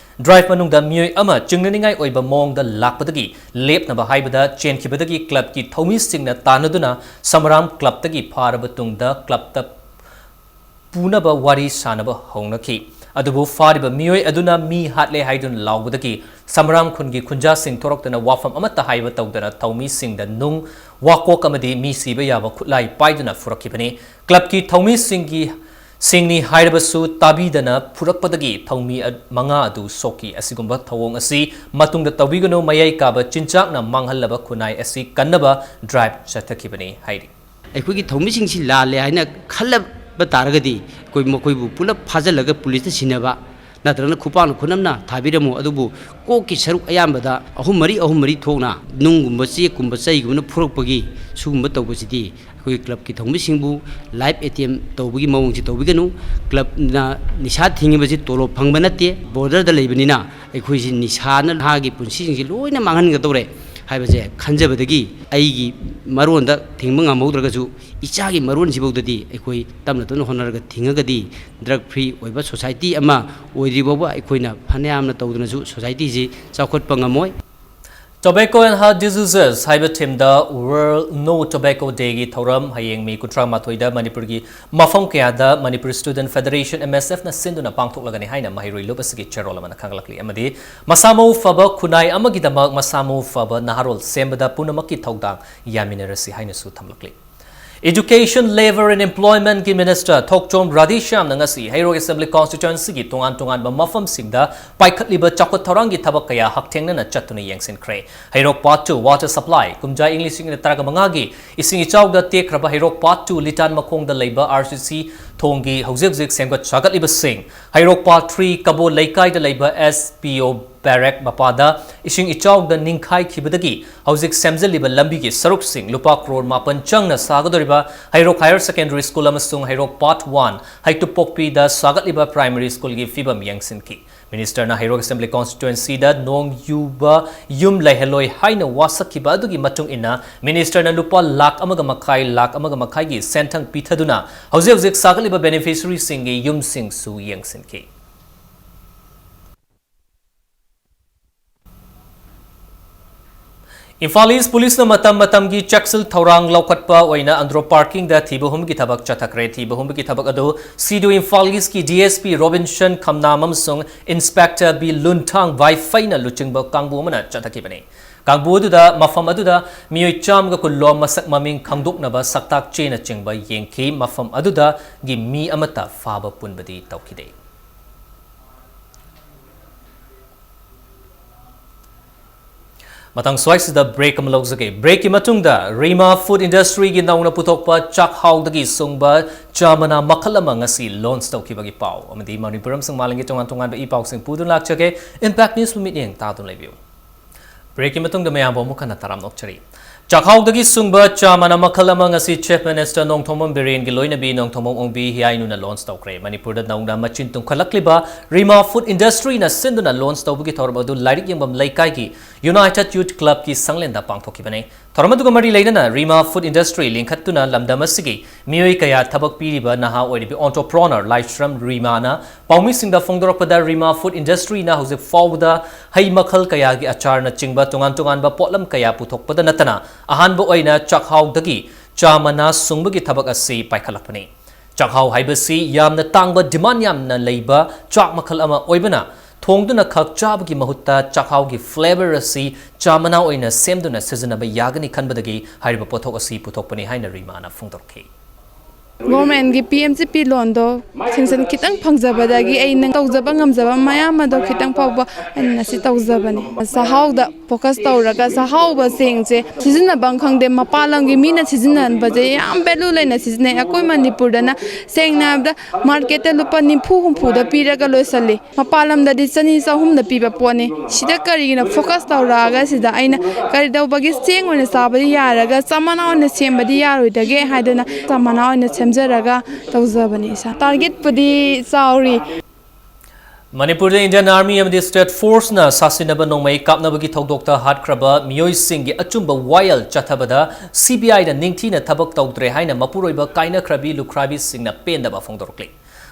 Drive ꯃꯅꯨꯡꯗ ꯃꯤꯑꯣꯏ ꯑꯃ ꯆꯤꯡꯅꯅꯤꯡꯉꯥꯏ ꯑꯣꯏꯕ ꯃꯑꯣꯡꯗ ꯂꯥꯛꯄꯗꯒꯤ ꯂꯦꯞꯅꯕ ꯍꯥꯏꯕꯗ ꯆꯦꯟꯈꯤꯕꯗꯒꯤ clubꯀꯤ ꯊꯧꯃꯤꯁꯤꯡꯅ ꯇꯥꯟꯅꯗꯨꯅ ꯁꯃꯔꯥꯝ clubꯇꯒꯤ ꯐꯥꯔꯕ ꯇꯨꯡꯗ clubꯇ ꯄꯨꯅꯕ ꯋꯥꯔꯤ ꯁꯥꯅꯕ ꯍꯧꯅꯈꯤ꯫ ꯑꯗꯨꯕꯨ ꯐꯥꯔꯤꯕ ꯃꯤꯑꯣꯏ ꯑꯗꯨꯅ ꯃꯤ ꯍꯥꯠꯂꯦ ꯍꯥꯏꯗꯨꯅ ꯂꯥꯎꯕꯗꯒꯤ ꯁꯃꯔꯥꯝ ꯈꯨꯟꯒꯤ ꯈꯨꯟꯖꯥꯁꯤꯡ ꯊꯣꯔꯛꯇꯨꯅ ꯋꯥꯐꯝ ꯑꯃꯠꯇ ꯍꯥꯏꯕ ꯇꯧꯗꯅ ꯊꯧꯃꯤꯁꯤꯡꯗ ꯅꯨꯡ, ꯋꯥꯀꯣꯛ ꯑꯃꯗꯤ ꯃꯤ ꯁꯤꯕ ꯌꯥꯕ ꯈꯨꯠꯂꯥꯏ ꯄꯥꯏꯗꯨꯅ ꯐꯨꯔꯛꯈꯤꯕꯅꯤ꯫ Clubꯀꯤ ꯊꯧꯃꯤꯁꯤꯡꯒꯤ, ꯁꯤꯡꯅꯤ ꯍꯥꯏꯔꯕꯁꯨ ꯇꯥꯕꯤꯗꯅ ꯐꯨꯔꯛꯄꯗꯒꯤ ꯊꯧꯃꯤ ꯑ-, ꯃꯉꯥ ꯑꯗꯨ ꯁꯣꯛꯈꯤ꯫ ꯑꯁꯤꯒꯨꯝꯕ ꯊꯧꯑꯣꯡ ꯑꯁꯤ ꯃꯇꯨꯡꯗ ꯇꯧꯕꯤꯒꯅꯨ, ꯃꯌꯥꯏ ꯀꯥꯕ ꯆꯤꯟꯖꯥꯛꯅ ꯃꯥꯡꯍꯜꯂꯕ ꯈꯨꯟꯅꯥꯏ ꯑꯁꯤ ꯀꯟꯅꯕ drive ꯆꯠꯊꯈꯤꯕꯅꯤ ꯍꯥꯏꯔꯤ꯫ ꯑꯩꯈꯣꯏꯒꯤ ꯊꯧꯃꯤꯁꯤꯡꯁꯤ ꯂꯥꯜꯂꯦ ꯍꯥꯏꯅ ꯈꯜꯂꯕ ꯇꯥꯔꯒꯗꯤ ꯑꯩꯈꯣꯏ ꯃꯈꯣꯏꯕꯨ ꯄꯨꯂꯞ ꯐꯥꯖꯤꯜꯂꯒ ꯄꯨꯂꯤꯁꯇ ꯁꯤꯟꯅꯕ ꯅꯠꯇ꯭ꯔꯒꯅ ꯈꯨꯄꯥꯛꯅ ꯈꯨꯅꯝꯅ ꯊꯥꯕꯤꯔꯝꯃꯨ꯫ ꯑꯗꯨꯕꯨ ꯀꯣꯛꯀꯤ ꯁꯔꯨꯛ ꯑꯌꯥꯝꯕꯗ ꯑꯍꯨꯝ ꯃꯔꯤ, ꯑꯍꯨꯝ ꯃꯔꯤ ꯊꯣꯛꯅ ꯅꯨꯡꯒꯨꯝꯕ, ꯆꯦꯛꯀꯨꯝꯕ, ꯆꯩꯒꯨꯝꯕꯅ ꯐꯨꯔꯛꯄꯒꯤ ꯁꯤꯒꯨꯝꯕ ꯇꯧꯕꯁꯤꯗꯤ ꯑꯩꯈꯣꯏꯒꯤ clubꯀꯤ ꯊꯧꯃꯤꯁꯤꯡꯕꯨ life attempt ꯇꯧꯕꯒꯤ ꯃꯑꯣꯡꯁꯤ ꯇꯧꯕꯤꯒꯅꯨ꯫ Clubꯅ ꯅꯤꯁꯥ ꯊꯤꯡꯉꯤꯕꯁꯤ ꯇꯣꯂꯣꯞ ꯐꯪꯕ ꯅꯠꯇꯦ, borderꯗ ꯂꯩꯕꯅꯤꯅ ꯑꯩꯈꯣꯏꯁꯤ ꯅꯤꯁꯥꯅ ꯅꯍꯥꯒꯤ ꯄꯨꯟꯁꯤꯁꯤꯡꯁꯤ ꯂꯣꯏꯅ ꯃꯥꯡꯍꯟꯒꯗꯧꯔꯦ ꯍꯥꯏꯕꯁꯦ ꯈꯟꯖꯕꯗꯒꯤ ꯑꯩꯒꯤ ꯃꯔꯣꯟꯗ ꯊꯤꯡꯕ ꯉꯝꯍꯧꯗ꯭ꯔꯒꯁꯨ ꯏꯆꯥꯒꯤ ꯃꯔꯣꯟꯁꯤꯐꯥꯎꯗꯗꯤ ꯑꯩꯈꯣꯏ ꯇꯞꯅ ꯇꯞꯅ ꯍꯣꯠꯅꯔꯒ ꯊꯤꯡꯉꯒꯗꯤ drug free ꯑꯣꯏꯕ society ꯑꯃ ꯑꯣꯏꯗ꯭ꯔꯤ ꯐꯥꯎꯕ ꯑꯩꯈꯣꯏꯅ ꯐꯅꯌꯥꯝꯅ ꯇꯧꯗꯅꯁꯨ societyꯁꯤ ꯆꯥꯎꯈꯠꯄ ꯉꯝꯃꯣꯏ꯫ Tobacco and Heart Diseases ꯍꯥꯏꯕ theme ꯗ World No Tobacco Day ꯒꯤ ꯊꯧꯔꯝ ꯍꯌꯦꯡ ꯃꯦ ꯀꯨꯟꯊ꯭ꯔꯥ ꯃꯥꯊꯣꯏꯗ ꯃꯅꯤꯄꯨꯔꯒꯤ ꯃꯐꯝ ꯀꯌꯥꯗ Manipur Student Federation, M S F, ꯅ ꯁꯤꯟꯗꯨꯅ ꯄꯥꯡꯊꯣꯛꯂꯒꯅꯤ ꯍꯥꯏꯅ ꯃꯍꯩꯔꯣꯏ ꯂꯨꯞ ꯑꯁꯤꯒꯤ ꯆꯦꯔꯣꯜ ꯑꯃꯅ ꯈꯪꯂꯛꯂꯤ꯫ ꯑꯃꯗꯤ ꯃꯁꯥ ꯃꯎ ꯐꯕ ꯈꯨꯟꯅꯥꯏ ꯑꯃꯒꯤꯗꯃꯛ ꯃꯁꯥ ꯃꯎ ꯐꯕ ꯅꯍꯥꯔꯣꯜ ꯁꯦꯝꯕꯗ ꯄꯨꯝꯅꯃꯛꯀꯤ ꯊꯧꯗꯥꯡ ꯌꯥꯃꯤꯟꯅꯔꯁꯤ ꯍꯥꯏꯅꯁꯨ ꯊꯝꯂꯛꯂꯤ꯫ Education, Labour and Employment ꯀꯤ Minister ꯊꯣꯛꯆꯣꯝ ꯔꯥꯙꯦꯁ꯭ꯌꯥꯝꯅ ꯉꯁꯤ ꯍꯩꯔꯣꯛ Assembly Constituency ꯒꯤ ꯇꯣꯉꯥꯟ ꯇꯣꯉꯥꯟꯕ ꯃꯐꯝꯁꯤꯡꯗ ꯄꯥꯏꯈꯠꯂꯤꯕ ꯆꯥꯎꯈꯠ ꯊꯧꯔꯥꯡꯒꯤ ꯊꯕꯛ ꯀꯌꯥ ꯍꯛꯊꯦꯡꯅꯅ ꯆꯠꯇꯨꯅ ꯌꯦꯡꯁꯤꯟꯈ꯭ꯔꯦ꯫ ꯍꯩꯔꯣꯛ Part two Water Supply, ꯀꯨꯝꯖꯥ ꯏꯪ ꯂꯤꯁꯤꯡ ꯑꯅꯤ ꯇꯔꯥꯃꯉꯥꯒꯤ ꯏꯁꯤꯡ ꯏꯆꯥꯎꯗ ꯇꯦꯛꯈ꯭ꯔꯕ ꯍꯩꯔꯣꯛ Part two ꯂꯤꯇꯥꯟ ꯃꯈꯣꯡꯗ ꯂꯩꯕ R C C ꯊꯣꯡꯒꯤ ꯍꯧꯖꯤꯛ ꯍꯧꯖꯤꯛ ꯁꯦꯝꯒꯠ ꯁꯥꯒꯠꯂꯤꯕꯁꯤꯡ, ꯍꯩꯔꯣꯛ Part three ꯀꯕꯣ ꯂꯩꯀꯥꯏꯗ ꯂꯩꯕ S P O barrack ꯃꯄꯥꯗ ꯏꯁꯤꯡ ꯏꯆꯥꯎꯗ ꯅꯤꯡꯈꯥꯏꯈꯤꯕꯗꯒꯤ ꯍꯧꯖꯤꯛ ꯁꯦꯝꯖꯤꯜꯂꯤꯕ ꯂꯝꯕꯤꯒꯤ ꯁꯔꯨꯛꯁꯤꯡ ꯂꯨꯄꯥ ꯀ꯭ꯔꯣꯔ ꯃꯥꯄꯟ ꯆꯪꯅ ꯁꯥꯒꯗꯧꯔꯤꯕ ꯍꯩꯔꯣꯛ Higher Secondary School ꯑꯃꯁꯨꯡ ꯍꯩꯔꯣꯛ Part one ꯍꯩꯇꯨꯞꯄꯣꯛꯄꯤꯗ ꯁꯥꯒꯠꯂꯤꯕ primary school ꯒꯤ ꯐꯤꯕꯝ ꯌꯦꯡꯁꯤꯟꯈꯤ꯫ Minister ꯅ ꯍꯩꯔꯣꯛ Assembly Constituency ꯗ ꯅꯣꯡ ꯌꯨꯕ ꯌꯨꯝ ꯂꯩꯍꯜꯂꯣꯏ ꯍꯥꯏꯅ ꯋꯥꯁꯛꯈꯤꯕ ꯑꯗꯨꯒꯤ ꯃꯇꯨꯡ ꯏꯟꯅ Minister ꯅ ꯂꯨꯄꯥ ꯂꯥꯈ ꯑꯃꯒ ꯃꯈꯥꯏ, ꯂꯥꯈ ꯑꯃꯒ ꯃꯈꯥꯏꯒꯤ ꯁꯦꯟꯊꯪ ꯄꯤꯊꯗꯨꯅ ꯍꯧꯖꯤꯛ ꯍꯧꯖꯤꯛ ꯁꯥꯒꯠꯂꯤꯕ beneficiary ꯁꯤꯡꯒꯤ ꯌꯨꯝꯁꯤꯡꯁꯨ ꯌꯦꯡꯁꯤꯟꯈꯤ꯫ ꯏꯝꯐꯥꯜ East Police ꯅ ꯃꯇꯝ ꯃꯇꯝꯒꯤ ꯆꯦꯛꯁꯤꯜ ꯊꯧꯔꯥꯡ ꯂꯧꯈꯠꯄ ꯑꯣꯏꯅ ꯑꯟꯗ꯭ꯔꯣ parking ꯗ ꯊꯤꯕ ꯍꯨꯝꯕꯒꯤ ꯊꯕꯛ ꯆꯠꯊꯈ꯭ꯔꯦ꯫ ꯊꯤꯕ ꯍꯨꯝꯕꯒꯤ ꯊꯕꯛ ꯑꯗꯨ C D O Imphal East ꯀꯤ D S P ꯔꯣꯕꯤꯟꯁꯟ ꯈꯝꯅꯥꯝ ꯑꯃꯁꯨꯡ Inspector B ꯂꯨꯟꯊꯥꯡ ꯋꯥꯏꯐꯩꯅ ꯂꯨꯆꯤꯡꯕ ꯀꯥꯡꯕꯨ ꯑꯃꯅ ꯆꯠꯊꯈꯤꯕꯅꯤ꯫ ꯀꯥꯡꯕꯨ ꯑꯗꯨꯗ ꯃꯐꯝ ꯑꯗꯨꯗ ꯃꯤꯑꯣꯏ ꯆꯥꯝꯃꯒ ꯀꯨꯟ ꯂꯣꯝ ꯃꯁꯛ ꯃꯃꯤꯡ ꯈꯪꯗꯣꯛꯅꯕ ꯁꯛꯇꯥꯛ ꯆꯦꯅꯆꯤꯡꯕ ꯌꯦꯡꯈꯤ꯫ ꯃꯐꯝ ꯑꯗꯨꯗꯒꯤ ꯃꯤ ꯑꯃꯠꯇ ꯐꯥꯕ ꯄꯨꯟꯕꯗꯤ ꯇꯧꯈꯤꯗꯦ꯫ ꯃꯇꯥꯡ ꯁ꯭ꯋꯥꯏꯁꯤꯗ break ꯑꯃ ꯂꯧꯖꯒꯦ꯫ Break ꯀꯤ ꯃꯇꯨꯡꯗ ꯔꯤꯃꯥ Food Industry ꯒꯤ ꯅꯧꯅ ꯄꯨꯊꯣꯛꯄ ꯆꯥꯛꯍꯥꯎꯗꯒꯤ ꯁꯨꯡꯕ ꯆꯥ ꯃꯅꯥ ꯃꯈꯜ ꯑꯃ ꯉꯁꯤ launch ꯇꯧꯈꯤꯕꯒꯤ ꯄꯥꯎ ꯑꯃꯗꯤ ꯃꯅꯤꯄꯨꯔ ꯑꯃꯁꯨꯡ ꯃꯥꯂꯦꯝꯒꯤ ꯇꯣꯉꯥꯟ ꯇꯣꯉꯥꯟꯕ ꯏ ꯄꯥꯎꯁꯤꯡ ꯄꯨꯗꯨꯅ ꯂꯥꯛꯆꯒꯦ꯫ Impact News ꯕꯨ ꯃꯤꯠꯌꯦꯡ ꯇꯥꯗꯨꯅ ꯂꯩꯕꯤꯌꯨ꯫ Break ꯀꯤ ꯃꯇꯨꯡꯗ ꯃꯌꯥꯝꯕꯨ ꯑꯃꯨꯛ ꯍꯟꯅ ꯇꯔꯥꯝꯅ ꯑꯣꯛꯆꯔꯤ꯫ ꯆꯥꯛꯍꯥꯎꯗꯒꯤ ꯁꯨꯡꯕ ꯆꯥ ꯃꯅꯥ ꯃꯈꯜ ꯑꯃ ꯉꯁꯤ Chief Minister ꯅꯣꯡꯊꯣꯝꯕꯝ ꯕꯤꯔꯦꯟꯒꯤ ꯂꯣꯏꯅꯕꯤ ꯅꯣꯡꯊꯣꯝꯕꯝ ꯑꯣꯡꯕꯤ ꯍꯤꯌꯥꯏꯅꯨꯅ launch ꯇꯧꯈ꯭ꯔꯦ꯫ ꯃꯅꯤꯄꯨꯔꯗ ꯅꯧꯅ ꯃꯆꯤꯟ ꯇꯨꯝꯈꯠꯂꯛꯂꯤꯕ Rima Food Industryꯅ ꯁꯤꯟꯗꯨꯅ launch ꯇꯧꯕꯒꯤ ꯊꯧꯔꯝ ꯑꯗꯨ ꯂꯥꯏꯔꯤꯛ ꯌꯦꯡꯐꯝ ꯂꯩꯀꯥꯏꯒꯤ United Youth Clubꯀꯤ ꯁꯪꯂꯦꯟꯗ ꯄꯥꯡꯊꯣꯛꯈꯤꯕꯅꯤ꯫ ꯊꯧꯔꯝ ꯑꯗꯨꯒ ꯃꯔꯤ ꯂꯩꯅꯅ Rima Food Industry ꯂꯤꯡꯈꯠꯇꯨꯅ ꯂꯝꯗꯝ ꯑꯁꯤꯒꯤ ꯃꯤꯑꯣꯏ ꯀꯌꯥ ꯊꯕꯛ ꯄꯤꯔꯤꯕ ꯅꯍꯥ ꯑꯣꯏꯔꯤꯕꯤ entrepreneur ꯂꯥꯏꯁ꯭ꯔꯝ ꯔꯤꯃꯥꯅ ꯄꯥꯎꯃꯤꯁꯤꯡꯗ ꯐꯣꯡꯗꯣꯔꯛꯄꯗ, Rima Food Industryꯅ ꯍꯧꯖꯤꯛ ꯐꯥꯎꯕꯗ ꯍꯩ ꯃꯈꯜ ꯀꯌꯥꯒꯤ ꯑꯆꯥꯔꯅꯆꯤꯡꯕ ꯇꯣꯉꯥꯟ ꯇꯣꯉꯥꯟꯕ ꯄꯣꯠꯂꯝ ꯀꯌꯥ ꯄꯨꯊꯣꯛꯄꯗ ꯅꯠꯇꯅ ꯑꯍꯥꯟꯕ ꯑꯣꯏꯅ ꯆꯥꯛꯍꯥꯎꯗꯒꯤ ꯆꯥ ꯃꯅꯥ ꯁꯨꯡꯕꯒꯤ ꯊꯕꯛ ꯑꯁꯤ ꯄꯥꯏꯈꯠꯂꯛꯄꯅꯤ꯫ ꯆꯥꯛꯍꯥꯎ ꯍꯥꯏꯕꯁꯤ ꯌꯥꯝꯅ ꯇꯥꯡꯕ, demand ꯌꯥꯝꯅ ꯂꯩꯕ ꯆꯥꯛ ꯃꯈꯜ ꯑꯃ ꯑꯣꯏꯕꯅ, ꯊꯣꯡꯗꯨꯅ ꯈꯛ ꯆꯥꯕꯒꯤ ꯃꯍꯨꯠꯇ ꯆꯥꯛꯍꯥꯎꯒꯤ flavour ꯑꯁꯤ ꯆꯥ ꯃꯅꯥ ꯑꯣꯏꯅ ꯁꯦꯝꯗꯨꯅ ꯁꯤꯖꯤꯟꯅꯕ ꯌꯥꯒꯅꯤ ꯈꯟꯕꯗꯒꯤ ꯍꯥꯏꯔꯤꯕ ꯄꯣꯠꯊꯣꯛ ꯑꯁꯤ ꯄꯨꯊꯣꯛꯄꯅꯤ ꯍꯥꯏꯅ ꯔꯤꯃꯥꯅ ꯐꯣꯡꯗꯣꯔꯛꯈꯤ꯫ Governmentꯀꯤ P M G P loanꯗꯣ sanction ꯈꯤꯇꯪ ꯐꯪꯖꯕꯗꯒꯤ ꯑꯩꯅ ꯇꯧꯖꯕ ꯉꯝꯖꯕ ꯃꯌꯥꯝ ꯑꯗꯣ ꯈꯤꯇꯪ ꯐꯥꯎꯕ ꯑꯩꯅ ꯁꯤ ꯇꯧꯖꯕꯅꯦ꯫ ꯆꯥꯛꯍꯥꯎꯗ focus ꯇꯧꯔꯒ ꯆꯥꯛꯍꯥꯎꯕ ꯆꯦꯡꯁꯦ ꯁꯤꯖꯤꯟꯅꯐꯝ ꯈꯪꯗꯦ, ꯃꯄꯥꯟ ꯂꯝꯒꯤ ꯃꯤꯅ ꯁꯤꯖꯤꯟꯅꯕꯁꯦ ꯌꯥꯝ value ꯂꯩꯅ ꯁꯤꯖꯤꯟꯅꯩ꯫ ꯑꯩꯈꯣꯏ ꯃꯅꯤꯄꯨꯔꯗꯅ ꯁꯦꯡꯅ ꯍꯥꯏꯔꯕꯗ marketꯇ ꯂꯨꯄꯥ ꯅꯤꯐꯨ ꯍꯨꯝꯐꯨꯗ ꯄꯤꯔꯒ ꯂꯣꯏꯁꯜꯂꯤ꯫ ꯃꯄꯥꯟ ꯂꯝꯗꯗꯤ ꯆꯅꯤ ꯆꯍꯨꯝꯗ ꯄꯤꯕ ꯄꯣꯠꯅꯤ꯫ ꯁꯤꯗ ꯀꯔꯤꯒꯤꯅꯣ focus ꯇꯧꯔꯛꯑꯒ ꯁꯤꯗ ꯑꯩꯅ ꯀꯔꯤꯗꯧꯕꯒꯤ ꯆꯦꯡ ꯑꯣꯏꯅ ꯆꯥꯕꯗꯤ ꯌꯥꯔꯒ ꯆꯥ ꯃꯅꯥ ꯑꯣꯏꯅ ꯁꯦꯝꯕꯗꯤ ꯌꯥꯔꯣꯏꯗꯒꯦ ꯍꯥꯏꯗꯅ ꯆꯥ ꯃꯅꯥ ꯑꯣꯏꯅ ꯁꯦꯝꯖꯔꯒ ꯇꯧꯖꯕꯅꯤ ꯏꯁꯥ꯫ Targetꯄꯨꯗꯤ ꯆꯥꯎꯔꯤ꯫ ꯃꯅꯤꯄꯨꯔꯗ Indian Army ꯑꯃꯗꯤ State Forceꯅ ꯁꯥꯁꯤꯟꯅꯕ ꯅꯣꯡꯃꯩ ꯀꯥꯞꯅꯕꯒꯤ ꯊꯧꯗꯣꯛꯇ ꯍꯥꯠꯈ꯭ꯔꯕ ꯃꯤꯑꯣꯏꯁꯤꯡꯒꯤ ꯑꯆꯨꯝꯕ ꯋꯥꯌꯦꯜ ꯆꯠꯊꯕꯗ CBIꯅ ꯅꯤꯡꯊꯤꯅ ꯊꯕꯛ ꯇꯧꯗ꯭ꯔꯦ ꯍꯥꯏꯅ ꯃꯄꯨꯔꯣꯏꯕ ꯀꯥꯏꯅꯈ꯭ꯔꯕꯤ ꯂꯨꯈ꯭ꯔꯥꯕꯤꯁꯤꯡꯅ ꯄꯦꯟꯗꯕ ꯐꯣꯡꯗꯣꯔꯛꯂꯤ꯫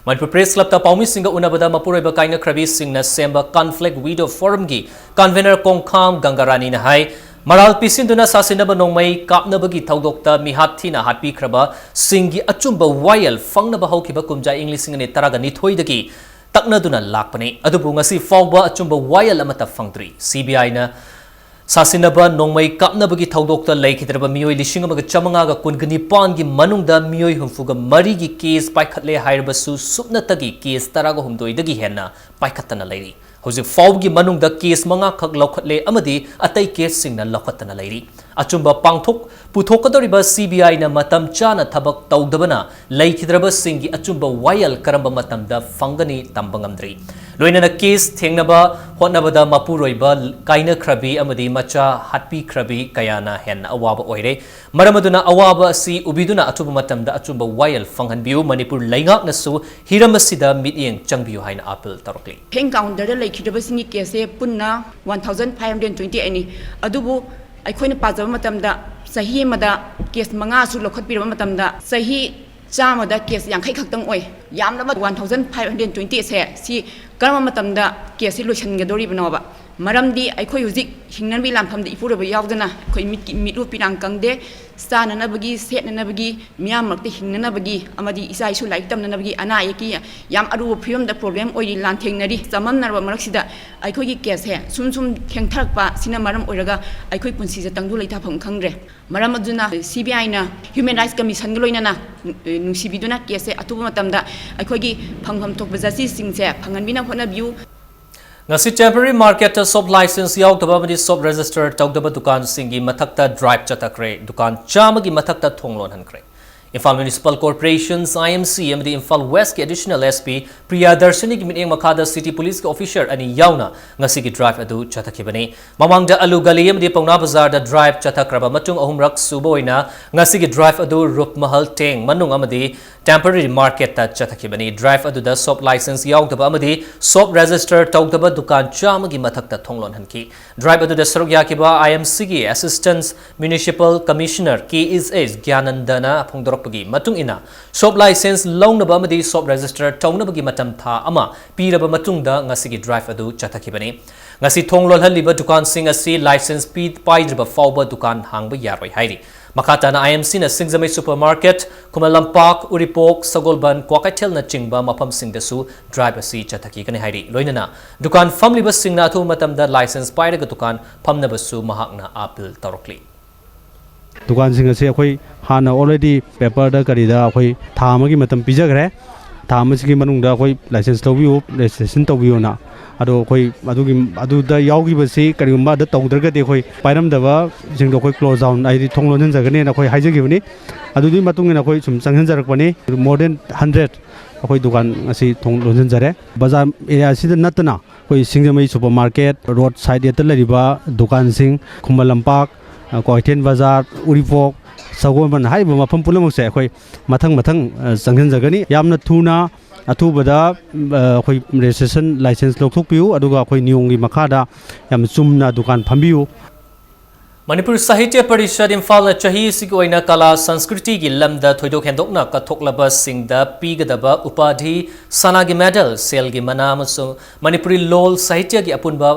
ꯃꯅꯤꯄꯨꯔ Press Clubꯇ ꯄꯥꯎꯃꯤꯁꯤꯡꯒ ꯎꯅꯕꯗ ꯃꯄꯨꯔꯣꯏꯕ ꯀꯥꯏꯅꯈ꯭ꯔꯕꯤꯁꯤꯡꯅ ꯁꯦꯝꯕ Conflict Widow Forumꯒꯤ convener ꯀꯣꯡꯈꯥꯝ ꯒꯪꯒꯥꯔꯥꯅꯤꯅ ꯍꯥꯏ, ꯃꯔꯥꯜ ꯄꯤꯁꯤꯟꯗꯨꯅ ꯁꯥꯁꯤꯟꯅꯕ ꯅꯣꯡꯃꯩ ꯀꯥꯞꯅꯕꯒꯤ ꯊꯧꯗꯣꯛꯇ ꯃꯤꯍꯥꯠ ꯊꯤꯅ ꯍꯥꯠꯄꯤꯈ꯭ꯔꯕꯁꯤꯡꯒꯤ ꯑꯆꯨꯝꯕ ꯋꯥꯌꯦꯜ ꯐꯪꯅꯕ ꯍꯧꯈꯤꯕ ꯀꯨꯝꯖꯥ ꯏꯪ ꯂꯤꯁꯤꯡ ꯑꯅꯤ ꯇꯔꯥꯒ ꯅꯤꯊꯣꯏꯗꯒꯤ ꯇꯛꯅꯗꯨꯅ ꯂꯥꯛꯄꯅꯤ꯫ ꯑꯗꯨꯕꯨ ꯉꯁꯤ ꯐꯥꯎꯕ ꯑꯆꯨꯝꯕ ꯋꯥꯌꯦꯜ ꯑꯃꯠꯇ ꯐꯪꯗ꯭ꯔꯤ꯫ CBIꯅ ꯁꯥꯁꯤꯟꯅꯕ ꯅꯣꯡꯃꯩ ꯀꯥꯞꯅꯕꯒꯤ ꯊꯧꯗꯣꯛꯇ ꯂꯩꯈꯤꯗ꯭ꯔꯕ ꯃꯤꯑꯣꯏ ꯂꯤꯁꯤꯡ ꯑꯃꯒ ꯆꯥꯃꯉꯥꯒ ꯀꯨꯟꯒ ꯅꯤꯄꯥꯟꯒꯤ ꯃꯅꯨꯡꯗ ꯃꯤꯑꯣꯏ ꯍꯨꯝꯐꯨꯒ ꯃꯔꯤꯒꯤ case ꯄꯥꯏꯈꯠꯂꯦ ꯍꯥꯏꯔꯕꯁꯨ, ꯁꯨꯞꯅꯇꯒꯤ case ꯇꯔꯥꯒ ꯍꯨꯝꯗꯣꯏꯗꯒꯤ ꯍꯦꯟꯅ ꯄꯥꯏꯈꯠꯇꯅ ꯂꯩꯔꯤ꯫ ꯍꯧꯖꯤꯛ ꯐꯥꯎꯕꯒꯤ ꯃꯅꯨꯡꯗ case ꯃꯉꯥꯈꯛ ꯂꯧꯈꯠꯂꯦ ꯑꯃꯗꯤ ꯑꯇꯩ caseꯁꯤꯡꯅ ꯂꯧꯈꯠꯇꯅ ꯂꯩꯔꯤ꯫ ꯑꯆꯨꯝꯕ ꯄꯥꯡꯊꯣꯛ ꯄꯨꯊꯣꯛꯀꯗꯧꯔꯤꯕ ꯁꯤ ꯕꯤ ꯑꯥꯏꯅ ꯃꯇꯝ ꯆꯥꯅ ꯊꯕꯛ ꯇꯧꯗꯕꯅ ꯂꯩꯈꯤꯗ꯭ꯔꯕꯁꯤꯡꯒꯤ ꯑꯆꯨꯝꯕ ꯋꯥꯌꯦꯜ ꯀꯔꯝꯕ ꯃꯇꯝꯗ ꯐꯪꯒꯅꯤ ꯇꯝꯕ ꯉꯝꯗ꯭ꯔꯤ꯫ ꯂꯣꯏꯅꯅ ꯀꯦꯁ ꯊꯦꯡꯅꯕ ꯍꯣꯠꯅꯕꯗ ꯃꯄꯨꯔꯣꯏꯕ ꯀꯥꯏꯅꯈ꯭ꯔꯕꯤ ꯑꯃꯗꯤ ꯃꯆꯥ ꯍꯥꯠꯄꯤꯈ꯭ꯔꯕꯤ ꯀꯌꯥꯅ ꯍꯦꯟꯅ ꯑꯋꯥꯕ ꯑꯣꯏꯔꯦ꯫ ꯃꯔꯝ ꯑꯗꯨꯅ ꯑꯋꯥꯕ ꯑꯁꯤ ꯎꯕꯤꯗꯨꯅ ꯑꯊꯨꯕ ꯃꯇꯝꯗ ꯑꯆꯨꯝꯕ ꯋꯥꯌꯦꯜ ꯐꯪꯍꯟꯕꯤꯌꯨ꯫ ꯃꯅꯤꯄꯨꯔ ꯂꯩꯉꯥꯛꯅꯁꯨ ꯍꯤꯔꯝ ꯑꯁꯤꯗ ꯃꯤꯠꯌꯦꯡ ꯆꯪꯕꯤꯌꯨ ꯍꯥꯏꯅ ꯑꯥꯄꯤꯜ ꯇꯧꯔꯛꯂꯤ꯫ ꯍꯦꯡ ꯀꯥꯎꯟꯇꯔꯗ ꯂꯩꯈꯤꯗꯕꯁꯤꯡꯒꯤ ꯀꯦꯁꯁꯦ ꯄꯨꯟꯅ one thousand five hundred twenty ꯑꯩꯠꯅꯤ꯫ ꯑꯗꯨꯕꯨ ꯑꯩꯈꯣꯏꯅ ꯄꯥꯖꯕ ꯃꯇꯝꯗ ꯆꯍꯤ ꯑꯃꯗ ꯀꯦꯁ ꯃꯉꯥꯁꯨ ꯂꯧꯈꯠꯄꯤꯔꯕ ꯃꯇꯝꯗ ꯆꯍꯤ ꯆꯥꯝꯃꯗ ꯀꯦꯁ ꯌꯥꯡꯈꯩ ꯈꯛꯇꯪ ꯑꯣꯏ꯫ ꯌꯥꯝꯂꯕ one thousand five hundred twenty ꯑꯩꯠꯁꯦ ꯁꯤ ꯀꯔꯝꯕ ꯃꯇꯝꯗ ꯀꯦꯁꯁꯤ ꯂꯣꯏꯁꯤꯟꯒꯗꯧꯔꯤꯕꯅꯣꯕ? ꯃꯔꯝꯗꯤ ꯑꯩꯈꯣꯏ ꯍꯧꯖꯤꯛ ꯍꯤꯡꯅꯕꯒꯤ ꯂꯥꯟꯐꯝꯗ ꯏꯄꯨꯔꯣꯏꯕ ꯌꯥꯎꯗꯅ ꯑꯩꯈꯣꯏ ꯃꯤꯠꯀꯤ ꯃꯤꯠꯂꯨ ꯄꯤꯔꯥꯡ ꯀꯪꯗꯦ꯫ ꯆꯥꯅꯅꯕꯒꯤ, ꯁꯦꯠꯅꯅꯕꯒꯤ, ꯃꯤꯌꯥꯝ ꯃꯔꯛꯇ ꯍꯤꯡꯅꯅꯕꯒꯤ ꯑꯃꯗꯤ ꯏꯆꯥ ꯏꯁꯨ ꯂꯥꯏꯔꯤꯛ ꯇꯝꯅꯅꯕꯒꯤ ꯑꯅꯥ ꯑꯌꯦꯛꯀꯤ ꯌꯥꯝ ꯑꯔꯨꯕ ꯐꯤꯕꯝꯗ ꯄ꯭ꯔꯣꯕ꯭ꯂꯦꯝ ꯑꯣꯏꯔꯤ, ꯂꯥꯟꯊꯦꯡꯅꯔꯤ꯫ ꯆꯃꯝꯅꯔꯕ ꯃꯔꯛꯁꯤꯗ ꯑꯩꯈꯣꯏꯒꯤ ꯀꯦꯁꯁꯦ ꯁꯨꯝ ꯁꯨꯝ ꯊꯦꯡꯊꯔꯛꯄ ꯑꯁꯤꯅ ꯃꯔꯝ ꯑꯣꯏꯔꯒ ꯑꯩꯈꯣꯏ ꯄꯨꯟꯁꯤꯁꯦ ꯇꯪꯗꯨ ꯂꯩꯇꯥꯐꯝ ꯈꯪꯗ꯭ꯔꯦ꯫ ꯃꯔꯝ ꯑꯗꯨꯅ ꯁꯤ ꯕꯤ ꯑꯥꯏꯅ ꯍ꯭ꯌꯨꯃꯦꯟ ꯔꯥꯏꯠꯁ ꯀꯃꯤꯁꯟꯒ ꯂꯣꯏꯅꯅ ꯅꯨꯡꯁꯤꯕꯤꯗꯨꯅ ꯀꯦꯁꯁꯦ ꯑꯊꯨꯕ ꯃꯇꯝꯗ ꯑꯩꯈꯣꯏꯒꯤ ꯐꯪꯐꯝ ꯊꯣꯛꯄ ꯖꯁꯇꯤꯁꯁꯤꯡꯁꯦ ꯐꯪꯍꯟꯕꯤꯅꯕ ꯍꯣꯠꯅꯕꯤꯌꯨ꯫ ꯉꯁꯤ temporary marketꯇ shop license ꯌꯥꯎꯗꯕ ꯑꯃꯗꯤ shop register ꯇꯧꯗꯕ ꯗꯨꯀꯥꯟꯁꯤꯡꯒꯤ ꯃꯊꯛꯇ drive ꯆꯠꯊꯈ꯭ꯔꯦ꯫ ꯗꯨꯀꯥꯟ ꯆꯥꯝꯃꯒꯤ ꯃꯊꯛꯇ ꯊꯣꯡ ꯂꯣꯟꯍꯟꯈ꯭ꯔꯦ꯫ Imphal Municipal Corporation's I M C ꯑꯃꯗꯤ ꯏꯝꯐꯥꯜ ꯋꯦꯁꯀꯤ Additional S P ꯄ꯭ꯔꯤꯌꯥꯗꯔꯁꯤꯅꯤꯒꯤ ꯃꯤꯠꯌꯦꯡ ꯃꯈꯥꯗ city policeꯀꯤ officer ꯑꯅꯤ ꯌꯥꯎꯅ ꯉꯁꯤꯒꯤ drive ꯑꯗꯨ ꯆꯠꯊꯈꯤꯕꯅꯤ꯫ ꯃꯃꯥꯡꯗ ꯑꯂꯨ ꯒꯂꯤ ꯑꯃꯗꯤ ꯄꯥꯎꯅꯥ ꯕꯖꯥꯔꯗ drive ꯆꯠꯊꯈ꯭ꯔꯕ ꯃꯇꯨꯡ, ꯑꯍꯨꯝꯔꯛ ꯁꯨꯕ ꯑꯣꯏꯅ ꯉꯁꯤꯒꯤ drive ꯑꯗꯨ ꯔꯨꯞꯃꯍꯜ ꯊꯦꯡ ꯃꯅꯨꯡ ꯑꯃꯗꯤ temporary marketꯇ ꯆꯠꯊꯈꯤꯕꯅꯤ꯫ Drive ꯑꯗꯨꯗ shop license ꯌꯥꯎꯗꯕ ꯑꯃꯗꯤ shop register ꯇꯧꯗꯕ ꯗꯨꯀꯥꯟ ꯆꯥꯝꯃꯒꯤ ꯃꯊꯛꯇ ꯊꯣꯡ ꯂꯣꯟꯍꯟꯈꯤ꯫ Drive ꯑꯗꯨꯗ ꯁꯔꯨꯛ ꯌꯥꯈꯤꯕ I M Cꯒꯤ Assistant Municipal Commissioner K S S ꯒ꯭ꯌꯥꯅꯟꯗꯅ ꯐꯣꯡꯗꯣꯔꯛꯄꯒꯤ ꯃꯇꯨꯡ ꯏꯟꯅ, shop license ꯂꯧꯅꯕ ꯑꯃꯗꯤ shop register ꯇꯧꯅꯕꯒꯤ ꯃꯇꯝ ꯊꯥ ꯑꯃ ꯄꯤꯔꯕ ꯃꯇꯨꯡꯗ ꯉꯁꯤꯒꯤ drive ꯑꯗꯨ ꯆꯠꯊꯈꯤꯕꯅꯤ꯫ ꯉꯁꯤ ꯊꯣꯡ ꯂꯣꯜꯍꯜꯂꯤꯕ ꯗꯨꯀꯥꯟꯁꯤꯡ ꯑꯁꯤ license ꯄꯤ-, ꯄꯥꯏꯗ꯭ꯔꯤꯕ ꯐꯥꯎꯕ ꯗꯨꯀꯥꯟ ꯍꯥꯡꯕ ꯌꯥꯔꯣꯏ ꯍꯥꯏꯔꯤ꯫ ꯃꯈꯥ ꯇꯥꯅ I M Cꯅ Singjamei supermarket, Khuman Lampak, ꯎꯔꯤꯄꯣꯛ, ꯁꯒꯣꯜꯕꯟ, ꯀ꯭ꯋꯥꯀꯩꯊꯦꯜꯅꯆꯤꯡꯕ ꯃꯐꯝꯁꯤꯡꯗꯁꯨ drive ꯑꯁꯤ ꯆꯠꯊꯈꯤꯒꯅꯤ ꯍꯥꯏꯔꯤ꯫ ꯂꯣꯏꯅꯅ ꯗꯨꯀꯥꯟ ꯐꯝꯂꯤꯕꯁꯤꯡꯅ ꯑꯊꯨꯕ ꯃꯇꯝꯗ license ꯄꯥꯏꯔꯒ ꯗꯨꯀꯥꯟ ꯐꯝꯅꯕꯁꯨ ꯃꯍꯥꯛꯅ ꯑꯥꯄꯤꯜ ꯇꯧꯔꯛꯂꯤ꯫ ꯗꯨꯀꯥꯟꯁꯤꯡ ꯑꯁꯤ ꯑꯩꯈꯣꯏ ꯍꯥꯟꯅ already paperꯗ ꯀꯔꯤꯗ ꯑꯩꯈꯣꯏ ꯊꯥ ꯑꯃꯒꯤ ꯃꯇꯝ ꯄꯤꯖꯈ꯭ꯔꯦ꯫ ꯊꯥ ꯑꯃꯁꯤꯒꯤ ꯃꯅꯨꯡꯗ ꯑꯩꯈꯣꯏ ꯂꯥꯏꯁꯦꯟꯁ ꯂꯧꯕꯤꯌꯨ, ꯔꯦꯖꯤꯁꯇ꯭ꯔꯦꯁꯟ ꯇꯧꯕꯤꯌꯨꯅ꯫ ꯑꯗꯣ ꯑꯩꯈꯣꯏ ꯑꯗꯨꯒꯤ, ꯑꯗꯨꯗ ꯌꯥꯎꯈꯤꯕꯁꯤ ꯀꯔꯤꯒꯨꯝꯕ ꯑꯗ ꯇꯧꯗ꯭ꯔꯒꯗꯤ ꯑꯩꯈꯣꯏ ꯄꯥꯏꯔꯝꯗꯕꯁꯤꯡꯗꯣ ꯑꯩꯈꯣꯏ ꯀ꯭ꯂꯣꯖ ꯗꯥꯎꯟ, ꯍꯥꯏꯗꯤ ꯊꯣꯡ ꯂꯣꯟꯁꯤꯟꯖꯒꯅꯦꯅ ꯑꯩꯈꯣꯏ ꯍꯥꯏꯖꯈꯤꯕꯅꯤ꯫ ꯑꯗꯨꯒꯤ ꯃꯇꯨꯡ ꯏꯟꯅ ꯑꯩꯈꯣꯏ ꯁꯨꯝ ꯆꯪꯁꯤꯟꯖꯔꯛꯄꯅꯤ꯫ More than hundred ꯑꯩꯈꯣꯏ ꯗꯨꯀꯥꯟ ꯉꯁꯤ ꯊꯣꯡ ꯂꯣꯟꯁꯤꯟꯖꯔꯦ꯫ ꯕꯖꯥꯔ ꯑꯦꯔꯤꯌꯥꯁꯤꯗ ꯅꯠꯇꯅ ꯑꯩꯈꯣꯏ ꯁꯤꯡꯖꯃꯩ ꯁꯨꯄꯔ ꯃꯥꯔꯀꯦꯠ, ꯔꯣꯗ ꯁꯥꯏꯗ ꯑꯦꯠꯇ ꯂꯩꯔꯤꯕ ꯗꯨꯀꯥꯟꯁꯤꯡ, ꯈꯨꯃꯟ ꯂꯝꯄꯥꯛ, ꯀ꯭ꯋꯥꯀꯩꯊꯦꯜ ꯕꯖꯥꯔ, ꯎꯔꯤꯄꯣꯛ, ꯁꯒꯣꯜꯕꯟ ꯍꯥꯏꯔꯤꯕ ꯃꯐꯝ ꯄꯨꯝꯅꯃꯛꯁꯦ ꯑꯩꯈꯣꯏ ꯃꯊꯪ ꯃꯊꯪ, ꯑ, ꯆꯪꯁꯤꯟꯖꯒꯅꯤ꯫ ꯌꯥꯝꯅ ꯊꯨꯅ, ꯑꯊꯨꯕꯗ, ꯑ, ꯑꯩꯈꯣꯏ ꯔꯦꯖꯤꯁꯇ꯭ꯔꯦꯁꯟ ꯂꯥꯏꯁꯦꯟꯁ ꯂꯧꯊꯣꯛꯄꯤꯌꯨ, ꯑꯗꯨꯒ ꯑꯩꯈꯣꯏ ꯅꯤꯌꯣꯝꯒꯤ ꯃꯈꯥꯗ ꯌꯥꯝꯅ ꯆꯨꯝꯅ ꯗꯨꯀꯥꯟ ꯐꯝꯕꯤꯌꯨ꯫ ꯃꯅꯤꯄꯨꯔ ꯁꯥꯍꯤꯇ꯭ꯌ ꯄꯔꯤꯁꯠ ꯏꯝꯐꯥꯜꯅ ꯆꯍꯤꯁꯤꯒꯤ ꯑꯣꯏꯅ ꯀꯂꯥ ꯁꯪꯁꯀ꯭ꯔꯤꯇꯤꯒꯤ ꯂꯝꯗ ꯊꯣꯏꯗꯣꯛ ꯍꯦꯟꯗꯣꯛꯅ ꯀꯠꯊꯣꯛꯂꯕꯁꯤꯡꯗ ꯄꯤꯒꯗꯕ ꯎꯄꯥꯙꯤ, ꯁꯅꯥꯒꯤ ꯃꯦꯗꯜ, ꯁꯦꯜꯒꯤ ꯃꯅꯥ ꯑꯃꯁꯨꯡ ꯃꯅꯤꯄꯨꯔꯤ ꯂꯣꯜ ꯁꯥꯍꯤꯇ꯭ꯌꯒꯤ ꯑꯄꯨꯟꯕ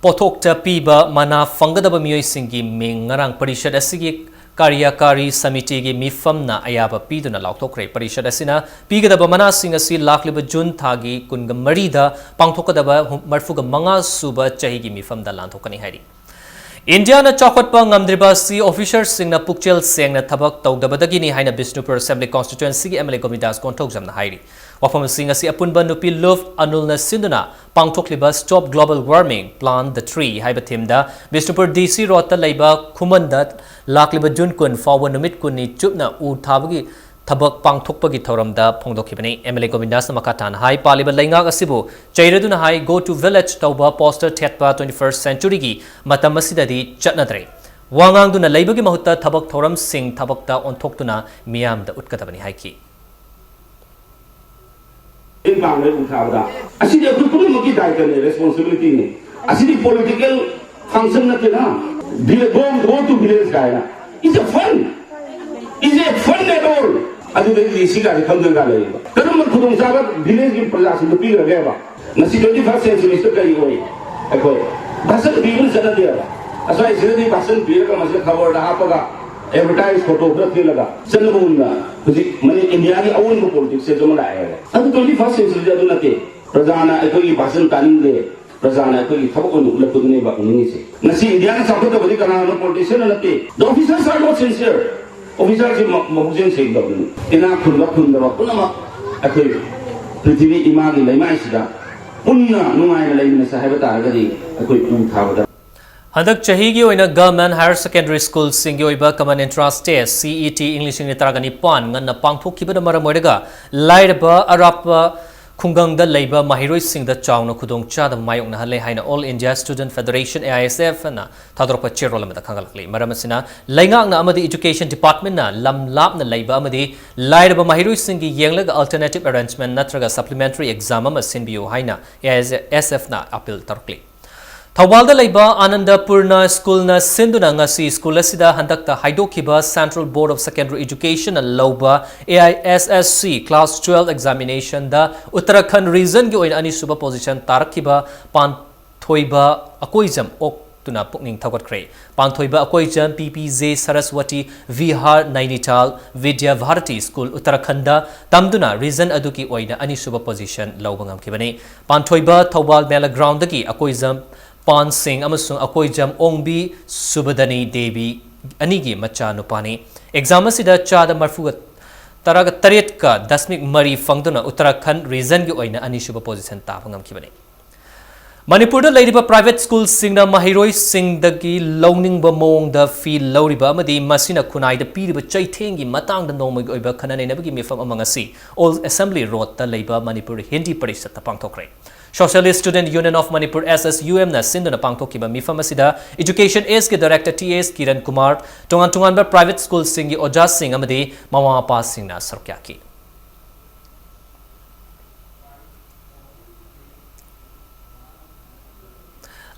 ꯄꯣꯠꯊꯣꯛꯇ ꯄꯤꯕ ꯃꯅꯥ ꯐꯪꯒꯗꯕ ꯃꯤꯑꯣꯏꯁꯤꯡꯒꯤ ꯃꯤꯡ ꯉꯔꯥꯡ ꯄꯔꯤꯁꯠ ꯑꯁꯤꯒꯤ ꯀꯥꯔꯌꯀꯥꯔꯤ ꯁꯃꯤꯇꯤꯒꯤ ꯃꯤꯐꯝꯅ ꯑꯌꯥꯕ ꯄꯤꯗꯨꯅ ꯂꯥꯎꯊꯣꯛꯈ꯭ꯔꯦ꯫ ꯄꯔꯤꯁꯠ ꯑꯁꯤꯅ ꯄꯤꯒꯗꯕ ꯃꯅꯥꯁꯤꯡ ꯑꯁꯤ ꯂꯥꯛꯂꯤꯕ ꯖꯨꯟ ꯊꯥꯒꯤ ꯀꯨꯟꯒ ꯃꯔꯤꯗ ꯄꯥꯡꯊꯣꯛꯀꯗꯕ ꯍꯨꯝ-, ꯃꯔꯤꯐꯨꯒ ꯃꯉꯥ ꯁꯨꯕ ꯆꯍꯤꯒꯤ ꯃꯤꯐꯝꯗ ꯂꯥꯟꯊꯣꯛꯀꯅꯤ ꯍꯥꯏꯔꯤ꯫ ꯏꯟꯗꯤꯌꯥꯅ ꯆꯥꯎꯈꯠꯄ ꯉꯝꯗ꯭ꯔꯤꯕ ꯑꯁꯤ ꯑꯣꯐꯤꯁꯔꯁꯤꯡꯅ ꯄꯨꯛꯆꯦꯜ ꯁꯦꯡꯅ ꯊꯕꯛ ꯇꯧꯗꯕꯗꯒꯤꯅꯤ ꯍꯥꯏꯅ ꯕꯤꯁꯅꯨꯄꯨꯔ ꯑꯦꯁꯦꯝꯕ꯭ꯂꯤ ꯀꯣꯟꯁꯇꯤꯇ꯭ꯌꯨꯑꯦꯟꯁꯤꯒꯤ ꯑꯦꯝ ꯑꯦꯜ ꯑꯦ ꯒꯣꯕꯤꯟꯗꯥꯁ ꯀꯣꯟꯊꯧꯖꯝꯅ ꯍꯥꯏꯔꯤ꯫ ꯋꯥꯐꯝꯁꯤꯡ ꯑꯁꯤ ꯑꯄꯨꯟꯕ ꯅꯨꯄꯤ ꯂꯨꯞ ꯑꯅꯨꯜꯅ ꯁꯤꯟꯗꯨꯅ ꯄꯥꯡꯊꯣꯛꯂꯤꯕ Stop Global Warming, Plant the Tree ꯍꯥꯏꯕ ꯊꯤꯝꯗ ꯕꯤꯁꯅꯨꯄꯨꯔ ꯗꯤ ꯁꯤ ꯔꯣꯗꯇ ꯂꯩꯕ ꯈꯨꯃꯟꯗ ꯂꯥꯛꯂꯤꯕ ꯖꯨꯟ ꯀꯨꯟ ꯐꯥꯎꯕ ꯅꯨꯃꯤꯠ ꯀꯨꯟꯅꯤ ꯆꯨꯞꯅ ꯎ ꯊꯥꯕꯒꯤ ꯊꯕꯛ ꯄꯥꯡꯊꯣꯛꯄꯒꯤ ꯊꯧꯔꯝꯗ ꯐꯣꯡꯗꯣꯛꯈꯤꯕꯅꯤ꯫ ꯑꯦꯝ ꯑꯦꯜ ꯑꯦ ꯒꯣꯕꯤꯟꯗꯥꯁꯅ ꯃꯈꯥ ꯇꯥꯅ ꯍꯥꯏ, ꯄꯥꯜꯂꯤꯕ ꯂꯩꯉꯥꯛ ꯑꯁꯤꯕꯨ ꯆꯩꯔꯗꯨꯅ ꯍꯥꯏ, "Go to village" ꯇꯧꯕ ꯄꯣꯁꯇꯔ ꯊꯦꯠꯄ twenty first centuryꯒꯤ ꯃꯇꯝ ꯑꯁꯤꯗꯗꯤ ꯆꯠꯅꯗ꯭ꯔꯦ꯫ ꯋꯥ ꯉꯥꯡꯗꯨꯅ ꯂꯩꯕꯒꯤ ꯃꯍꯨꯠꯇ ꯊꯕꯛ ꯊꯧꯔꯝꯁꯤꯡ ꯊꯕꯛꯇ ꯑꯣꯟꯊꯣꯛꯇꯨꯅ ꯃꯤꯌꯥꯝꯗ ꯎꯠꯀꯗꯕꯅꯤ ꯍꯥꯏꯈꯤ꯫ ꯇꯤꯟ ꯀꯥꯡ ꯂꯩ ꯎ ꯊꯥꯕꯗ꯫ ꯑꯁꯤꯗꯤ ꯑꯩꯈꯣꯏ ꯄꯨꯝꯅꯃꯛꯀꯤ ꯗꯥꯏꯇꯅꯦ, ꯔꯦꯁꯄꯣꯟꯁꯤꯕꯤꯂꯤꯇꯤꯅꯤ꯫ ꯑꯁꯤꯗꯤ ꯄꯣꯂꯤꯇꯤꯀꯦꯜ ꯐꯪꯁꯟ ꯅꯠꯇꯦꯅ꯫ Village, go, go to village ꯀꯥꯏꯅ꯫ It's a fun. It's a fun at all. ꯑꯗꯨꯗꯩꯗꯤ ꯁꯤ ꯀꯥꯁꯦ ꯈꯪꯗꯣꯏ ꯀꯥ ꯂꯩꯌꯦꯕ꯫ ꯀꯔꯝꯕ ꯈꯨꯗꯣꯡꯆꯥꯕ ꯚꯤꯂꯦꯖꯀꯤ ꯄ꯭ꯔꯖꯥꯁꯤꯡꯗ ꯄꯤꯈ꯭ꯔꯒꯦꯕ? ꯉꯁꯤ twenty first centuryꯁꯤꯗ ꯀꯔꯤ ꯑꯣꯏ? ꯑꯩꯈꯣꯏ ꯚꯥꯁꯟ ꯄꯤꯕꯅ ꯆꯠꯅꯗꯦꯕ꯫ ꯑꯁ꯭ꯋꯥꯏꯁꯤꯗꯗꯤ ꯚꯥꯁꯟ ꯄꯤꯔꯒ ꯃꯁꯤꯗ ꯈꯕꯔꯗ ꯍꯥꯞꯄꯒ ꯑꯦꯗꯚꯔꯇꯥꯏꯁ ꯐꯣꯇꯣ ꯈꯔ ꯊꯦꯠꯂꯒ ꯆꯠꯅꯕꯒꯨꯝꯅ ꯍꯧꯖꯤꯛ ꯃꯅꯤ ꯏꯟꯗꯤꯌꯥꯒꯤ ꯑꯑꯣꯟꯕ ꯄꯣꯂꯤꯇꯤꯛꯁꯁꯦ ꯑꯃ ꯂꯥꯛꯑꯦꯕ꯫ ꯑꯗꯨ twenty first centuryꯗ ꯑꯗꯨ ꯅꯠꯇꯦ꯫ ꯄ꯭ꯔꯖꯥꯅ ꯑꯩꯈꯣꯏꯒꯤ ꯚꯥꯁꯟ ꯇꯥꯅꯤꯡꯗꯦ, ꯄ꯭ꯔꯖꯥꯅ ꯑꯩꯈꯣꯏꯒꯤ ꯊꯕꯛ ꯑꯣꯏꯅ ꯎꯠꯂꯛꯄꯗꯨꯅꯦꯕ ꯎꯅꯤꯡꯉꯤꯁꯦ꯫ ꯉꯁꯤ ꯏꯟꯗꯤꯌꯥꯅ ꯆꯥꯎꯈꯠꯇꯕꯗꯤ ꯀꯅꯥꯅꯣ? ꯄꯣꯂꯤꯇꯤꯁꯤꯌꯟꯅ ꯅꯠꯇꯦ꯫ The officers are not sincere. ꯑꯣꯐꯤꯁꯥꯔꯁꯤ ꯃ-, ꯃꯕꯨꯛꯆꯦꯜ ꯁꯦꯡꯗꯕꯅꯤ꯫ ꯏꯅꯥꯛ ꯈꯨꯟꯕ ꯈꯨꯟꯗꯕ ꯄꯨꯝꯅꯃꯛ ꯑꯩꯈꯣꯏ ꯄ꯭ꯔꯤꯊꯤꯕꯤ ꯏꯃꯥꯒꯤ ꯂꯩꯃꯥꯏꯁꯤꯗ ꯄꯨꯟꯅ ꯅꯨꯡꯉꯥꯏꯅ ꯂꯩꯃꯤꯟꯅꯁꯦ ꯍꯥꯏꯕ ꯇꯥꯔꯒꯗꯤ ꯑꯩꯈꯣꯏ ꯎ ꯊꯥꯕꯗ ꯍꯟꯗꯛ ꯆꯍꯤꯒꯤ ꯑꯣꯏꯅ government higher secondary school ꯁꯤꯡꯒꯤ ꯑꯣꯏꯕ common entrance test, C E T, ꯏꯪ ꯂꯤꯁꯤꯡ ꯑꯅꯤ ꯇꯔꯥꯅꯤꯄꯥꯟ ꯉꯟꯅ ꯄꯥꯡꯊꯣꯛꯈꯤꯕꯅ ꯃꯔꯝ ꯑꯣꯏꯔꯒ ꯂꯥꯏꯔꯕ ꯑꯔꯥꯞꯄ ꯈꯨꯡꯒꯪꯗ ꯂꯩꯕ ꯃꯍꯩꯔꯣꯏꯁꯤꯡꯗ ꯆꯥꯎꯅ ꯈꯨꯗꯣꯡꯆꯥꯗꯕ ꯃꯥꯌꯣꯛꯅꯍꯜꯂꯦ ꯍꯥꯏꯅ All India Student Federation, A I S F, ꯅ ꯊꯥꯗꯣꯔꯛꯄ ꯆꯦꯔꯣꯜ ꯑꯃꯗ ꯈꯪꯒꯠꯂꯛꯂꯤ꯫ ꯃꯔꯝ ꯑꯁꯤꯅ ꯂꯩꯉꯥꯛꯅ ꯑꯃꯗꯤ education department ꯅ ꯂꯝ ꯂꯥꯞꯅ ꯂꯩꯕ ꯑꯃꯗꯤ ꯂꯥꯏꯔꯕ ꯃꯍꯩꯔꯣꯏꯁꯤꯡꯒꯤ ꯌꯦꯡꯂꯒ alternative arrangement ꯅꯠꯇ꯭ꯔꯒ supplementary exam ꯑꯃ ꯁꯤꯟꯕꯤꯌꯨ ꯍꯥꯏꯅ A I S F ꯅ appeal ꯇꯧꯔꯛꯂꯤ꯫ ꯊꯧꯕꯥꯜꯗ ꯂꯩꯕ ꯑꯥꯅꯟꯗꯄꯨꯔꯅ ꯁ꯭ꯀꯨꯜꯅ ꯁꯤꯟꯗꯨꯅ ꯉꯁꯤ ꯁ꯭ꯀꯨꯜ ꯑꯁꯤꯗ ꯍꯟꯗꯛꯇ ꯍꯥꯏꯗꯣꯛꯈꯤꯕ Central Board of Secondary Education ꯅ ꯂꯧꯕ A I S S C class twelve examination the ꯎꯠꯇꯔꯥꯈꯟꯗ region ꯒꯤ ꯑꯣꯏꯅ ꯑꯅꯤꯁꯨꯕ position ꯇꯥꯔꯛꯈꯤꯕ ꯄꯥꯟꯊꯣꯏꯕ ꯑꯀꯣꯏꯖꯝ ꯑꯣꯛꯇꯨꯅ ꯄꯨꯛꯅꯤꯡ ꯊꯧꯒꯠꯈ꯭ꯔꯦ꯫ ꯄꯥꯟꯊꯣꯏꯕ Akoijam P P J Saraswati Vihar Nainital Vidya Bharati School ꯎꯠꯇꯔꯥꯈꯟꯗ ꯇꯝꯗꯨꯅ region ꯑꯗꯨꯒꯤ ꯑꯣꯏꯅ ꯑꯅꯤꯁꯨꯕ position ꯂꯧꯕ ꯉꯝꯈꯤꯕꯅꯤ꯫ ꯄꯥꯟꯊꯣꯏꯕ ꯊꯧꯕꯥꯜ ꯃꯦꯂꯥ ground ꯗꯒꯤ ꯑꯀꯣꯏꯖꯝ ꯄꯥꯟ ꯁꯤꯡ ꯑꯃꯁꯨꯡ ꯑꯀꯣꯏꯖꯝ ꯑꯣꯡꯕꯤ ꯁꯨꯕꯗꯅꯤ ꯗꯦꯕꯤ ꯑꯅꯤꯒꯤ ꯃꯆꯥꯅꯨꯄꯥꯅꯤ꯫ Exam ꯑꯁꯤꯗ ꯆꯥꯗ ꯃꯔꯐꯨꯒ ꯇꯔꯥꯒ ꯇꯔꯦꯠꯀ ꯗꯁꯃꯤꯛ ꯃꯔꯤ ꯐꯪꯗꯨꯅ ꯎꯠꯇꯔꯥꯈꯟꯗ region ꯒꯤ ꯑꯣꯏꯅ ꯑꯅꯤꯁꯨꯕ position ꯇꯥꯕ ꯉꯝꯈꯤꯕꯅꯤ꯫ ꯃꯅꯤꯄꯨꯔꯗ ꯂꯩꯔꯤꯕ private school ꯁꯤꯡꯅ ꯃꯍꯩꯔꯣꯏꯁꯤꯡꯗꯒꯤ ꯂꯧꯅꯤꯡꯕ ꯃꯑꯣꯡꯗ fee ꯂꯧꯔꯤꯕ ꯑꯃꯗꯤ ꯃꯁꯤꯅ ꯈꯨꯟꯅꯥꯏꯗ ꯄꯤꯔꯤꯕ ꯆꯩꯊꯦꯡꯒꯤ ꯃꯇꯥꯡꯗ ꯅꯣꯡꯃꯒꯤ ꯑꯣꯏꯕ ꯈꯟꯅ ꯅꯩꯅꯕꯒꯤ ꯃꯤꯐꯝ ꯑꯃ ꯉꯁꯤ Old Assembly Road ꯇ ꯂꯩꯕ Manipur Hindi ꯄꯔꯤꯁꯠꯇ ꯄꯥꯡꯊꯣꯛꯈ꯭ꯔꯦ꯫ Socialist Student Union of Manipur, S S U M ꯅ ꯁꯤꯟꯗꯨꯅ ꯄꯥꯡꯊꯣꯛꯈꯤꯕ ꯃꯤꯐꯝ ꯑꯁꯤꯗ Education Ace ꯀꯤ director T S Kiran Kumar, ꯇꯣꯉꯥꯟ ꯇꯣꯉꯥꯟꯕ private school ꯁꯤꯡꯒꯤ ꯑꯣꯖꯥꯁꯤꯡ ꯑꯃꯗꯤ ꯃꯃꯥ ꯃꯄꯥꯁꯤꯡꯅ ꯁꯔꯨꯛ ꯌꯥꯈꯤ꯫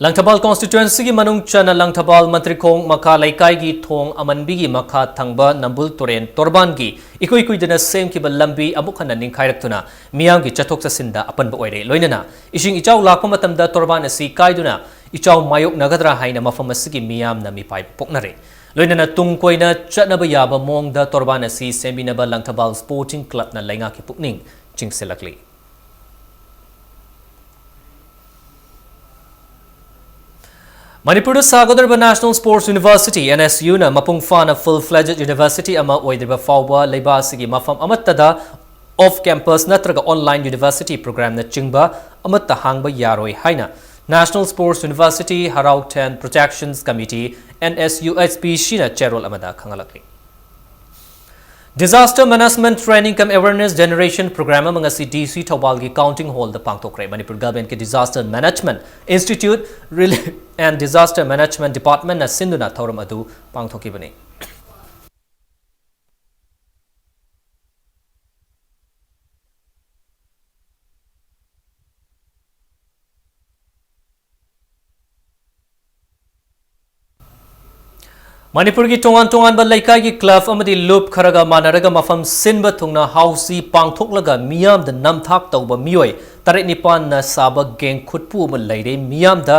ꯂꯪꯊꯕꯥꯜ constituency ꯒꯤ ꯃꯅꯨꯡ ꯆꯟꯅ ꯂꯪꯊꯕꯥꯜ ꯃꯟꯇ꯭ꯔꯤꯈꯣꯡ ꯃꯈꯥ ꯂꯩꯀꯥꯏꯒꯤ ꯊꯣꯡ ꯑꯃꯟꯕꯤꯒꯤ ꯃꯈꯥ ꯊꯪꯕ ꯅꯝꯕꯨꯜ ꯇꯨꯔꯦꯟ ꯇꯣꯔꯕꯥꯟꯒꯤ ꯏꯀꯨꯏ ꯀꯨꯏꯗꯅ ꯁꯦꯝꯈꯤꯕ ꯂꯝꯕꯤ ꯑꯃꯨꯛ ꯍꯟꯅ ꯅꯤꯡꯈꯥꯏꯔꯛꯇꯨꯅ ꯃꯤꯌꯥꯝꯒꯤ ꯆꯠꯊꯣꯛ ꯆꯠꯁꯤꯟꯗ ꯑꯄꯟꯕ ꯑꯣꯏꯔꯦ꯫ ꯂꯣꯏꯅꯅ ꯏꯁꯤꯡ ꯏꯆꯥꯎ ꯂꯥꯛꯄ ꯃꯇꯝꯗ ꯇꯣꯔꯕꯥꯟ ꯑꯁꯤ ꯀꯥꯏꯗꯨꯅ ꯏꯆꯥꯎ ꯃꯥꯌꯣꯛꯅꯒꯗ꯭ꯔꯥ ꯍꯥꯏꯅ ꯃꯐꯝ ꯑꯁꯤꯒꯤ ꯃꯤꯌꯥꯝꯅ ꯃꯤꯄꯥꯏꯕ ꯄꯣꯛꯅꯔꯦ꯫ ꯂꯣꯏꯅꯅ ꯇꯨꯡ ꯀꯣꯏꯅ ꯆꯠꯅꯕ ꯌꯥꯕ ꯃꯑꯣꯡꯗ ꯇꯣꯔꯕꯥꯟ ꯑꯁꯤ ꯁꯦꯝꯕꯤꯅꯕ ꯂꯪꯊꯕꯥꯜ Sporting Club ꯅ ꯂꯩꯉꯥꯛꯀꯤ ꯄꯨꯛꯅꯤꯡ ꯆꯤꯡꯁꯤꯜꯂꯛꯂꯤ꯫ ꯃꯅꯤꯄꯨꯔꯗ ꯁꯥꯒꯗꯧꯔꯤꯕ National Sports University, N S U ꯅ ꯃꯄꯨꯡ ꯐꯥꯅ full fledged university ꯑꯃ ꯑꯣꯏꯗ꯭ꯔꯤꯕ ꯐꯥꯎꯕ ꯂꯩꯕꯥꯛ ꯑꯁꯤꯒꯤ ꯃꯐꯝ ꯑꯃꯠꯇꯗ off campus ꯅꯠꯇ꯭ꯔꯒ online university programꯅꯆꯤꯡꯕ ꯑꯃꯠꯇ ꯍꯥꯡꯕ ꯌꯥꯔꯣꯏ ꯍꯥꯏꯅ National Sports University Harau Than Protections Committee, N S U H P Cꯅ ꯆꯦꯔꯣꯜ ꯑꯃꯗ ꯈꯪꯍꯜꯂꯛꯂꯤ꯫ Disaster Management Training cum Awareness Generation Program ꯑꯃ ꯉꯁꯤ D C ꯊꯧꯕꯥꯜꯒꯤ Counting Hallꯗ ꯄꯥꯡꯊꯣꯛꯈ꯭ꯔꯦ꯫ Manipur Governmentꯀꯤ Disaster Management Institute, Relief and Disaster Management Departmentꯅ ꯁꯤꯟꯗꯨꯅ ꯊꯧꯔꯝ ꯑꯗꯨ ꯄꯥꯡꯊꯣꯛꯈꯤꯕꯅꯤ꯫ ꯃꯅꯤꯄꯨꯔꯒꯤ ꯇꯣꯉꯥꯟ ꯇꯣꯉꯥꯟꯕ ꯂꯩꯀꯥꯏꯒꯤ club ꯑꯃꯗꯤ ꯂꯨꯞ ꯈꯔꯒ ꯃꯥꯟꯅꯔꯒ ꯃꯐꯝ ꯁꯤꯟꯕ ꯊꯨꯡꯅ ꯍꯥꯎꯁꯤ ꯄꯥꯡꯊꯣꯛꯂꯒ ꯃꯤꯌꯥꯝꯗ ꯅꯝꯊꯥꯛ ꯇꯧꯕ ꯃꯤꯑꯣꯏ ꯇꯔꯦꯠ ꯅꯤꯄꯥꯟꯅ ꯁꯥꯕ ꯒꯦꯡ ꯈꯨꯠꯄꯨ ꯑꯃ ꯂꯩꯔꯦ꯫ ꯃꯤꯌꯥꯝꯗ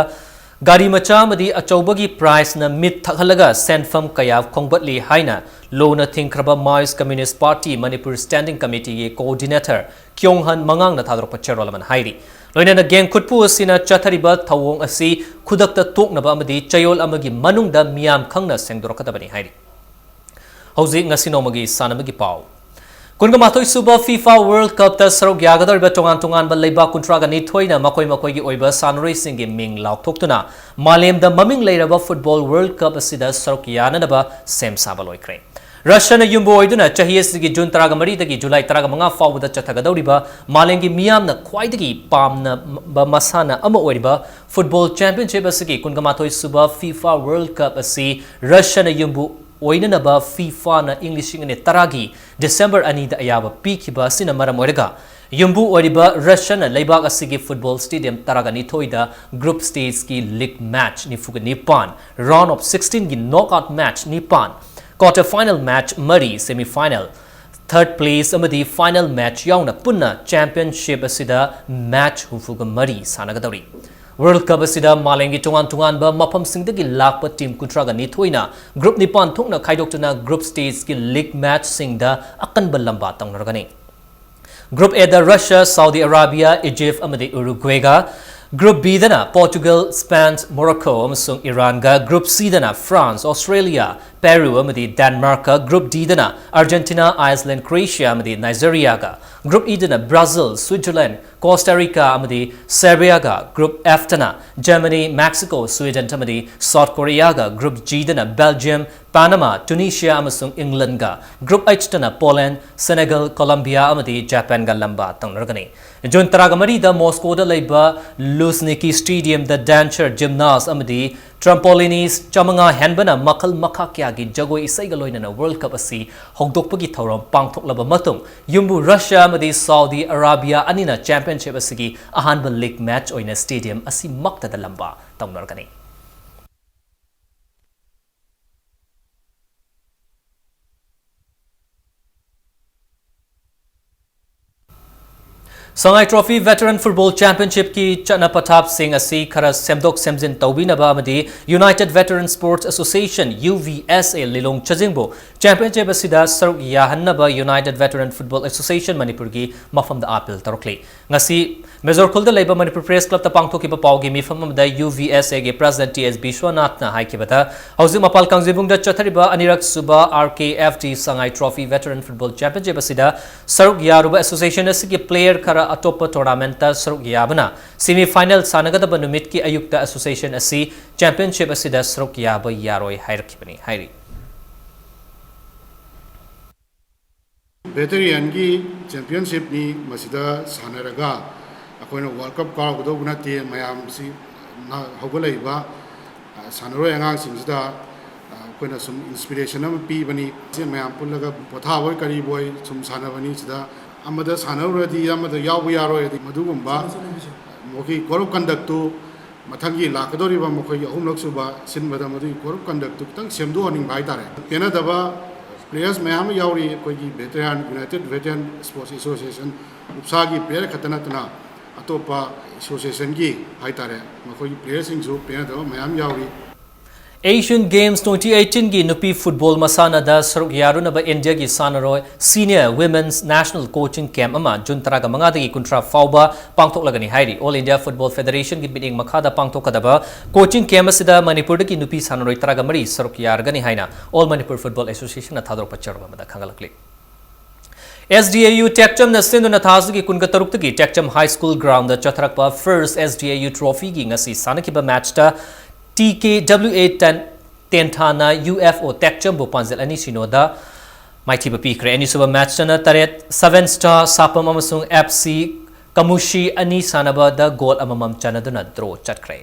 ꯒꯥꯔꯤ ꯃꯆꯥ ꯑꯃꯗꯤ ꯑꯆꯧꯕꯒꯤ prizeꯅ ꯃꯤꯠ ꯊꯛꯍꯜꯂꯒ ꯁꯦꯟꯐꯝ ꯀꯌꯥ ꯈꯣꯝꯒꯠꯂꯤ ꯍꯥꯏꯅ ꯂꯨꯅ ꯊꯤꯡꯈ꯭ꯔꯕ Maoist Communist Party Manipur Standing Committeeꯒꯤ coordinator ꯀ꯭ꯌꯣꯡ ꯍꯟ ꯃꯉꯥꯡꯅ ꯊꯥꯗꯣꯔꯛꯄ ꯆꯦꯔꯣꯜ ꯑꯃꯅ ꯍꯥꯏꯔꯤ꯫ ꯂꯣꯏꯅꯅ ꯒꯦꯡ ꯈꯨꯠꯄꯨ ꯑꯁꯤꯅ ꯆꯠꯊꯔꯤꯕ ꯊꯧꯑꯣꯡ ꯑꯁꯤ ꯈꯨꯗꯛꯇ ꯇꯣꯛꯅꯕ ꯑꯃꯗꯤ ꯆꯌꯣꯜ ꯑꯃꯒꯤ ꯃꯅꯨꯡꯗ ꯃꯤꯌꯥꯝ ꯈꯪꯅ ꯁꯦꯡꯗꯣꯔꯛꯀꯗꯕꯅꯤ ꯍꯥꯏꯔꯤ꯫ ꯍꯧꯖꯤꯛ ꯉꯁꯤ ꯅꯣꯡꯃꯒꯤ ꯁꯥꯟꯅꯕꯒꯤ ꯄꯥꯎ꯫ ꯀꯨꯟꯒ ꯃꯥꯊꯣꯏ ꯁꯨꯕ FIFA World Cupꯇ ꯁꯔꯨꯛ ꯌꯥꯒꯗꯧꯔꯤꯕ ꯇꯣꯉꯥꯟ ꯇꯣꯉꯥꯟꯕ ꯂꯩꯕꯥꯛ ꯀꯨꯟꯊ꯭ꯔꯥꯒ ꯅꯤꯊꯣꯏꯅ ꯃꯈꯣꯏ ꯃꯈꯣꯏꯒꯤ ꯑꯣꯏꯕ ꯁꯥꯟꯅꯔꯣꯏꯁꯤꯡꯒꯤ ꯃꯤꯡ ꯂꯥꯎꯊꯣꯛꯇꯨꯅ ꯃꯥꯂꯦꯝꯗ ꯃꯃꯤꯡ ꯂꯩꯔꯕ football World Cup ꯑꯁꯤꯗ ꯁꯔꯨꯛ ꯌꯥꯅꯅꯕ ꯁꯦꯝ ꯁꯥꯕ ꯂꯣꯏꯈ꯭ꯔꯦ꯫ ꯔꯁꯤꯌꯥꯅ ꯌꯨꯝꯕꯨ ꯑꯣꯏꯗꯨꯅ ꯆꯍꯤ ꯑꯁꯤꯒꯤ ꯖꯨꯟ ꯇꯔꯥꯃꯔꯤꯗꯒꯤ ꯖꯨꯂꯥꯏ ꯇꯔꯥꯃꯉꯥ ꯐꯥꯎꯕꯗ ꯆꯠꯊꯒꯗꯧꯔꯤꯕ ꯃꯥꯂꯦꯝꯒꯤ ꯃꯤꯌꯥꯝꯅ ꯈ꯭ꯋꯥꯏꯗꯒꯤ ꯄꯥꯝꯅꯕ ꯃꯁꯥꯟꯅ ꯑꯃ ꯑꯣꯏꯔꯤꯕ football championship ꯑꯁꯤꯒꯤ ꯀꯨꯟꯒ ꯃꯥꯊꯣꯏ ꯁꯨꯕ FIFA World Cup ꯑꯁꯤ ꯔꯁꯤꯌꯥꯅ ꯌꯨꯝꯕꯨ ꯑꯣꯏꯅꯅꯕ FIFAꯅ ꯏꯪ ꯂꯤꯁꯤꯡ ꯑꯅꯤ ꯇꯔꯥꯒꯤ ꯗꯤꯁꯦꯝꯕꯔ ꯑꯅꯤꯗ ꯑꯌꯥꯕ ꯄꯤꯈꯤꯕ ꯑꯁꯤꯅ ꯃꯔꯝ ꯑꯣꯏꯔꯒ, ꯌꯨꯝꯕꯨ ꯑꯣꯏꯔꯤꯕ ꯔꯁꯤꯌꯥꯅ ꯂꯩꯕꯥꯛ ꯑꯁꯤꯒꯤ football stadium ꯇꯔꯥꯒ ꯅꯤꯊꯣꯏꯗ group stageꯀꯤ league match ꯅꯤꯐꯨꯒ ꯅꯤꯄꯥꯟ, round of sixteenꯒꯤ knockout match ꯅꯤꯄꯥꯟ, quarter final match ꯃꯔꯤ, semi final, third place ꯑꯃꯗꯤ final match ꯌꯥꯎꯅ ꯄꯨꯟꯅ championship ꯑꯁꯤꯗ match ꯍꯨꯝꯐꯨꯒ ꯃꯔꯤ ꯁꯥꯟꯅꯒꯗꯧꯔꯤ꯫ World Cup ꯑꯁꯤꯗ ꯃꯥꯂꯦꯝꯒꯤ ꯇꯣꯉꯥꯟ ꯇꯣꯉꯥꯟꯕ ꯃꯐꯝꯁꯤꯡꯗꯒꯤ ꯂꯥꯛꯄ team ꯀꯨꯟꯊ꯭ꯔꯥꯒ ꯅꯤꯊꯣꯏꯅ group ꯅꯤꯄꯥꯟ ꯊꯣꯛꯅ ꯈꯥꯏꯗꯣꯛꯇꯨꯅ group stageꯀꯤ league matchꯁꯤꯡꯗ ꯑꯀꯟꯕ ꯂꯝꯕꯥ ꯇꯧꯅꯔꯒꯅꯤ꯫ Group Aꯗ Russia, Saudi Arabia, Egypt ꯑꯃꯗꯤ Uruguayꯒ, Group B ꯗꯅ Portugal, Spain, Morocco ꯑꯃꯁꯨꯡ Iranꯒ, Group C ꯗꯅ France, Australia, Peru ꯑꯃꯗꯤ Denmarkꯀ, Group D ꯗꯅ Argentina, Iceland, Croatia ꯑꯃꯗꯤ Nigeriaꯒ, Group E ꯗꯅ Brazil, Switzerland, Costa Rica ꯑꯃꯗꯤ Serbiaꯒ, Group F ꯇꯅ Germany, Mexico, Sweden ꯑꯃꯗꯤ South Koreaꯒ, Group G ꯗꯅ Belgium, Panama, Tunisia ꯑꯃꯁꯨꯡ Englandꯒ, Group H ꯇꯅ Poland, Senegal, Colombia ꯑꯃꯗꯤ Japanꯒ ꯂꯝꯕꯥ ꯇꯧꯅꯔꯒꯅꯤ꯫ ꯖꯨꯟ ꯇꯔꯥꯃꯔꯤꯗ ꯃꯣꯁꯀꯣꯗ ꯂꯩꯕ Luzhniki Stadiumꯗ dancer, gymnast ꯑꯃꯗꯤ trampolinist ꯆꯥꯃꯉꯥ ꯍꯦꯟꯕꯅ ꯃꯈꯜ ꯃꯈꯥ ꯀꯌꯥꯒꯤ ꯖꯒꯣꯏ ꯏꯁꯩꯒ ꯂꯣꯏꯅꯅ World Cup ꯑꯁꯤ ꯍꯧꯗꯣꯛꯄꯒꯤ ꯊꯧꯔꯝ ꯄꯥꯡꯊꯣꯛꯂꯕ ꯃꯇꯨꯡ, ꯌꯨꯝꯕꯨ Russia ꯑꯃꯗꯤ Saudi Arabia ꯑꯅꯤꯅ championship ꯑꯁꯤꯒꯤ ꯑꯍꯥꯟꯕ league match ꯑꯣꯏꯅ stadium ꯑꯁꯤꯃꯛꯇꯗ ꯂꯝꯕꯥ ꯇꯧꯅꯔꯒꯅꯤ꯫ Sangai Trophy Veteran Football Championshipꯀꯤ ꯆꯠꯅ ꯄꯊꯥꯞꯁꯤꯡ ꯑꯁꯤ ꯈꯔ ꯁꯦꯝꯗꯣꯛ ꯁꯦꯝꯖꯤꯟ ꯇꯧꯕꯤꯅꯕ ꯑꯃꯗꯤ United Veteran Sports Association, U V S A, Lilong ꯆꯥꯖꯤꯡꯕꯨ championship ꯑꯁꯤꯗ ꯁꯔꯨꯛ ꯌꯥꯍꯟꯅꯕ United Veteran Football Association ꯃꯅꯤꯄꯨꯔꯒꯤ ꯃꯐꯝꯗ appeal ꯇꯧꯔꯛꯂꯤ꯫ ꯉꯁꯤ ꯃꯦꯖꯣꯔ ꯈꯨꯜꯗ ꯂꯩꯕ ꯃꯅꯤꯄꯨꯔ Press Clubꯇ ꯄꯥꯡꯊꯣꯛꯈꯤꯕ ꯄꯥꯎꯒꯤ ꯃꯤꯐꯝ ꯑꯃꯗ U V S Aꯒꯤ President T S ꯕꯤꯁ꯭ꯋꯥꯅꯥꯊꯅ ꯍꯥꯏꯈꯤꯕꯗ, ꯍꯧꯖꯤꯛ ꯃꯄꯥꯜ ꯀꯥꯡꯖꯩꯕꯨꯡꯗ ꯆꯠꯊꯔꯤꯕ ꯑꯅꯤꯔꯛ ꯁꯨꯕ R K F T Sangai Trophy Veteran Football Championship ꯑꯁꯤꯗ ꯁꯔꯨꯛ ꯌꯥꯔꯨꯕ association ꯑꯁꯤꯒꯤ player ꯈꯔ ꯑꯇꯣꯞꯄ tournamentꯇ ꯁꯔꯨꯛ ꯌꯥꯕꯅ semi final ꯁꯥꯟꯅꯒꯗꯕ ꯅꯨꯃꯤꯠꯀꯤ ꯑꯌꯨꯛꯇ association ꯑꯁꯤ championship ꯑꯁꯤꯗ ꯁꯔꯨꯛ ꯌꯥꯕ ꯌꯥꯔꯣꯏ ꯍꯥꯏꯔꯛꯈꯤꯕꯅꯤ ꯍꯥꯏꯔꯤ꯫ Veteranꯒꯤ championshipꯅꯤ, ꯃꯁꯤꯗ ꯁꯥꯟꯅꯔꯒ ꯑꯩꯈꯣꯏꯅ World Cup ꯀꯥꯎꯒꯗꯧꯕ ꯅꯠꯇꯦ꯫ ꯃꯌꯥꯝꯁꯤ, ꯅ-, ꯍꯧꯒꯠꯂꯛꯏꯕ, ꯑ, ꯁꯥꯟꯅꯔꯣꯏ ꯑꯉꯥꯡꯁꯤꯡꯁꯤꯗ, ꯑ, ꯑꯩꯈꯣꯏꯅ ꯁꯨꯝ inspiration ꯑꯃ ꯄꯤꯕꯅꯤ꯫ ꯁꯤ ꯃꯌꯥꯝ ꯄꯨꯜꯂꯒ ꯄꯣꯊꯥꯕꯣꯏ ꯀꯔꯤꯕꯣꯏ ꯁꯨꯝ ꯁꯥꯟꯅꯕꯅꯤ꯫ ꯁꯤꯗ ꯑꯃꯗ ꯁꯥꯟꯅꯔꯨꯔꯗꯤ ꯑꯃꯗ ꯌꯥꯎꯕ ꯌꯥꯔꯣꯏ, ꯑꯗꯩ ꯃꯗꯨꯒꯨꯝꯕ ꯃꯈꯣꯏꯒꯤ code of conductꯇꯨ ꯃꯊꯪꯒꯤ ꯂꯥꯛꯀꯗꯧꯔꯤꯕ ꯃꯈꯣꯏꯒꯤ ꯑꯍꯨꯝꯂꯛ ꯁꯨꯕ ꯁꯤꯟꯕꯗ ꯃꯗꯨꯒꯤ code of conductꯇꯨ ꯈꯤꯇꯪ ꯁꯦꯝꯗꯣꯛꯍꯟꯅꯤꯡꯕ ꯍꯥꯏꯇꯥꯔꯦ꯫ ꯄꯦꯟꯅꯗꯕ players ꯃꯌꯥꯝ ꯑꯃ ꯌꯥꯎꯔꯤ ꯑꯩꯈꯣꯏꯒꯤ veteran, United Veteran Sports Association, ꯎꯞꯁꯥꯒꯤ player ꯈꯛꯇ ꯅꯠꯇꯅ ꯑꯇꯣꯞꯄ associationꯒꯤ ꯍꯥꯏꯇꯥꯔꯦ, ꯃꯈꯣꯏꯒꯤ playerꯁꯤꯡꯁꯨ ꯄꯦꯟꯅꯗꯕ ꯃꯌꯥꯝ ꯌꯥꯎꯔꯤ꯫ Asian Games twenty eighteen ꯒꯤ ꯅꯨꯄꯤ ꯐꯨꯠꯕꯣꯜ ꯃꯁꯥꯟꯅꯗ ꯁꯔꯨꯛ ꯌꯥꯔꯨꯅꯕ ꯏꯟꯗꯤꯌꯥꯒꯤ ꯁꯥꯟꯅꯔꯣꯏ Senior Women's National Coaching Camp ꯑꯃ ꯖꯨꯟ ꯇꯔꯥꯃꯉꯥꯗꯒꯤ ꯀꯨꯟꯊ꯭ꯔꯥ ꯐꯥꯎꯕ ꯄꯥꯡꯊꯣꯛꯂꯒꯅꯤ ꯍꯥꯏꯔꯤ꯫ All India Football Federationꯒꯤ ꯃꯤꯠꯌꯦꯡ ꯃꯈꯥꯗ ꯄꯥꯡꯊꯣꯛꯀꯗꯕ coaching camp ꯑꯁꯤꯗ ꯃꯅꯤꯄꯨꯔꯗꯒꯤ ꯅꯨꯄꯤ ꯁꯥꯟꯅꯔꯣꯏ ꯇꯔꯥꯃꯔꯤ ꯁꯔꯨꯛ ꯌꯥꯔꯒꯅꯤ ꯍꯥꯏꯅ All Manipur Football Associationꯅ ꯊꯥꯗꯣꯔꯛꯄ ꯆꯦꯔꯣꯜ ꯑꯃꯗ ꯈꯪꯍꯜꯂꯛꯂꯤ꯫ S D A U ꯇꯦꯛꯆꯝꯅ ꯁꯤꯟꯗꯨꯅ ꯊꯥ ꯑꯁꯤꯒꯤ ꯀꯨꯟꯒ ꯇꯔꯨꯛꯇꯒꯤ ꯇꯦꯛꯆꯝ High School Groundꯗ ꯆꯠꯊꯔꯛꯄ First S D A U Trophyꯒꯤ ꯉꯁꯤ ꯁꯥꯟꯅꯈꯤꯕ matchꯇ T K W A ten-, ꯇꯦꯟꯊꯥꯅ U F O ꯇꯦꯛꯆꯝꯕꯨ ꯄꯥꯟꯖꯜ ꯑꯅꯤ ꯁꯤꯅꯣꯗ ꯃꯥꯏꯊꯤꯕ ꯄꯤꯈ꯭ꯔꯦ꯫ ꯑꯅꯤꯁꯨꯕ matchꯇꯅ ꯇꯔꯦꯠ Seven Star ꯁꯥꯄꯝ ꯑꯃꯁꯨꯡ F C ꯀꯃꯨꯁꯤ ꯑꯅꯤ ꯁꯥꯟꯅꯕꯗ goal ꯑꯃꯃꯝ ꯆꯟꯅꯗꯨꯅ draw ꯆꯠꯈ꯭ꯔꯦ꯫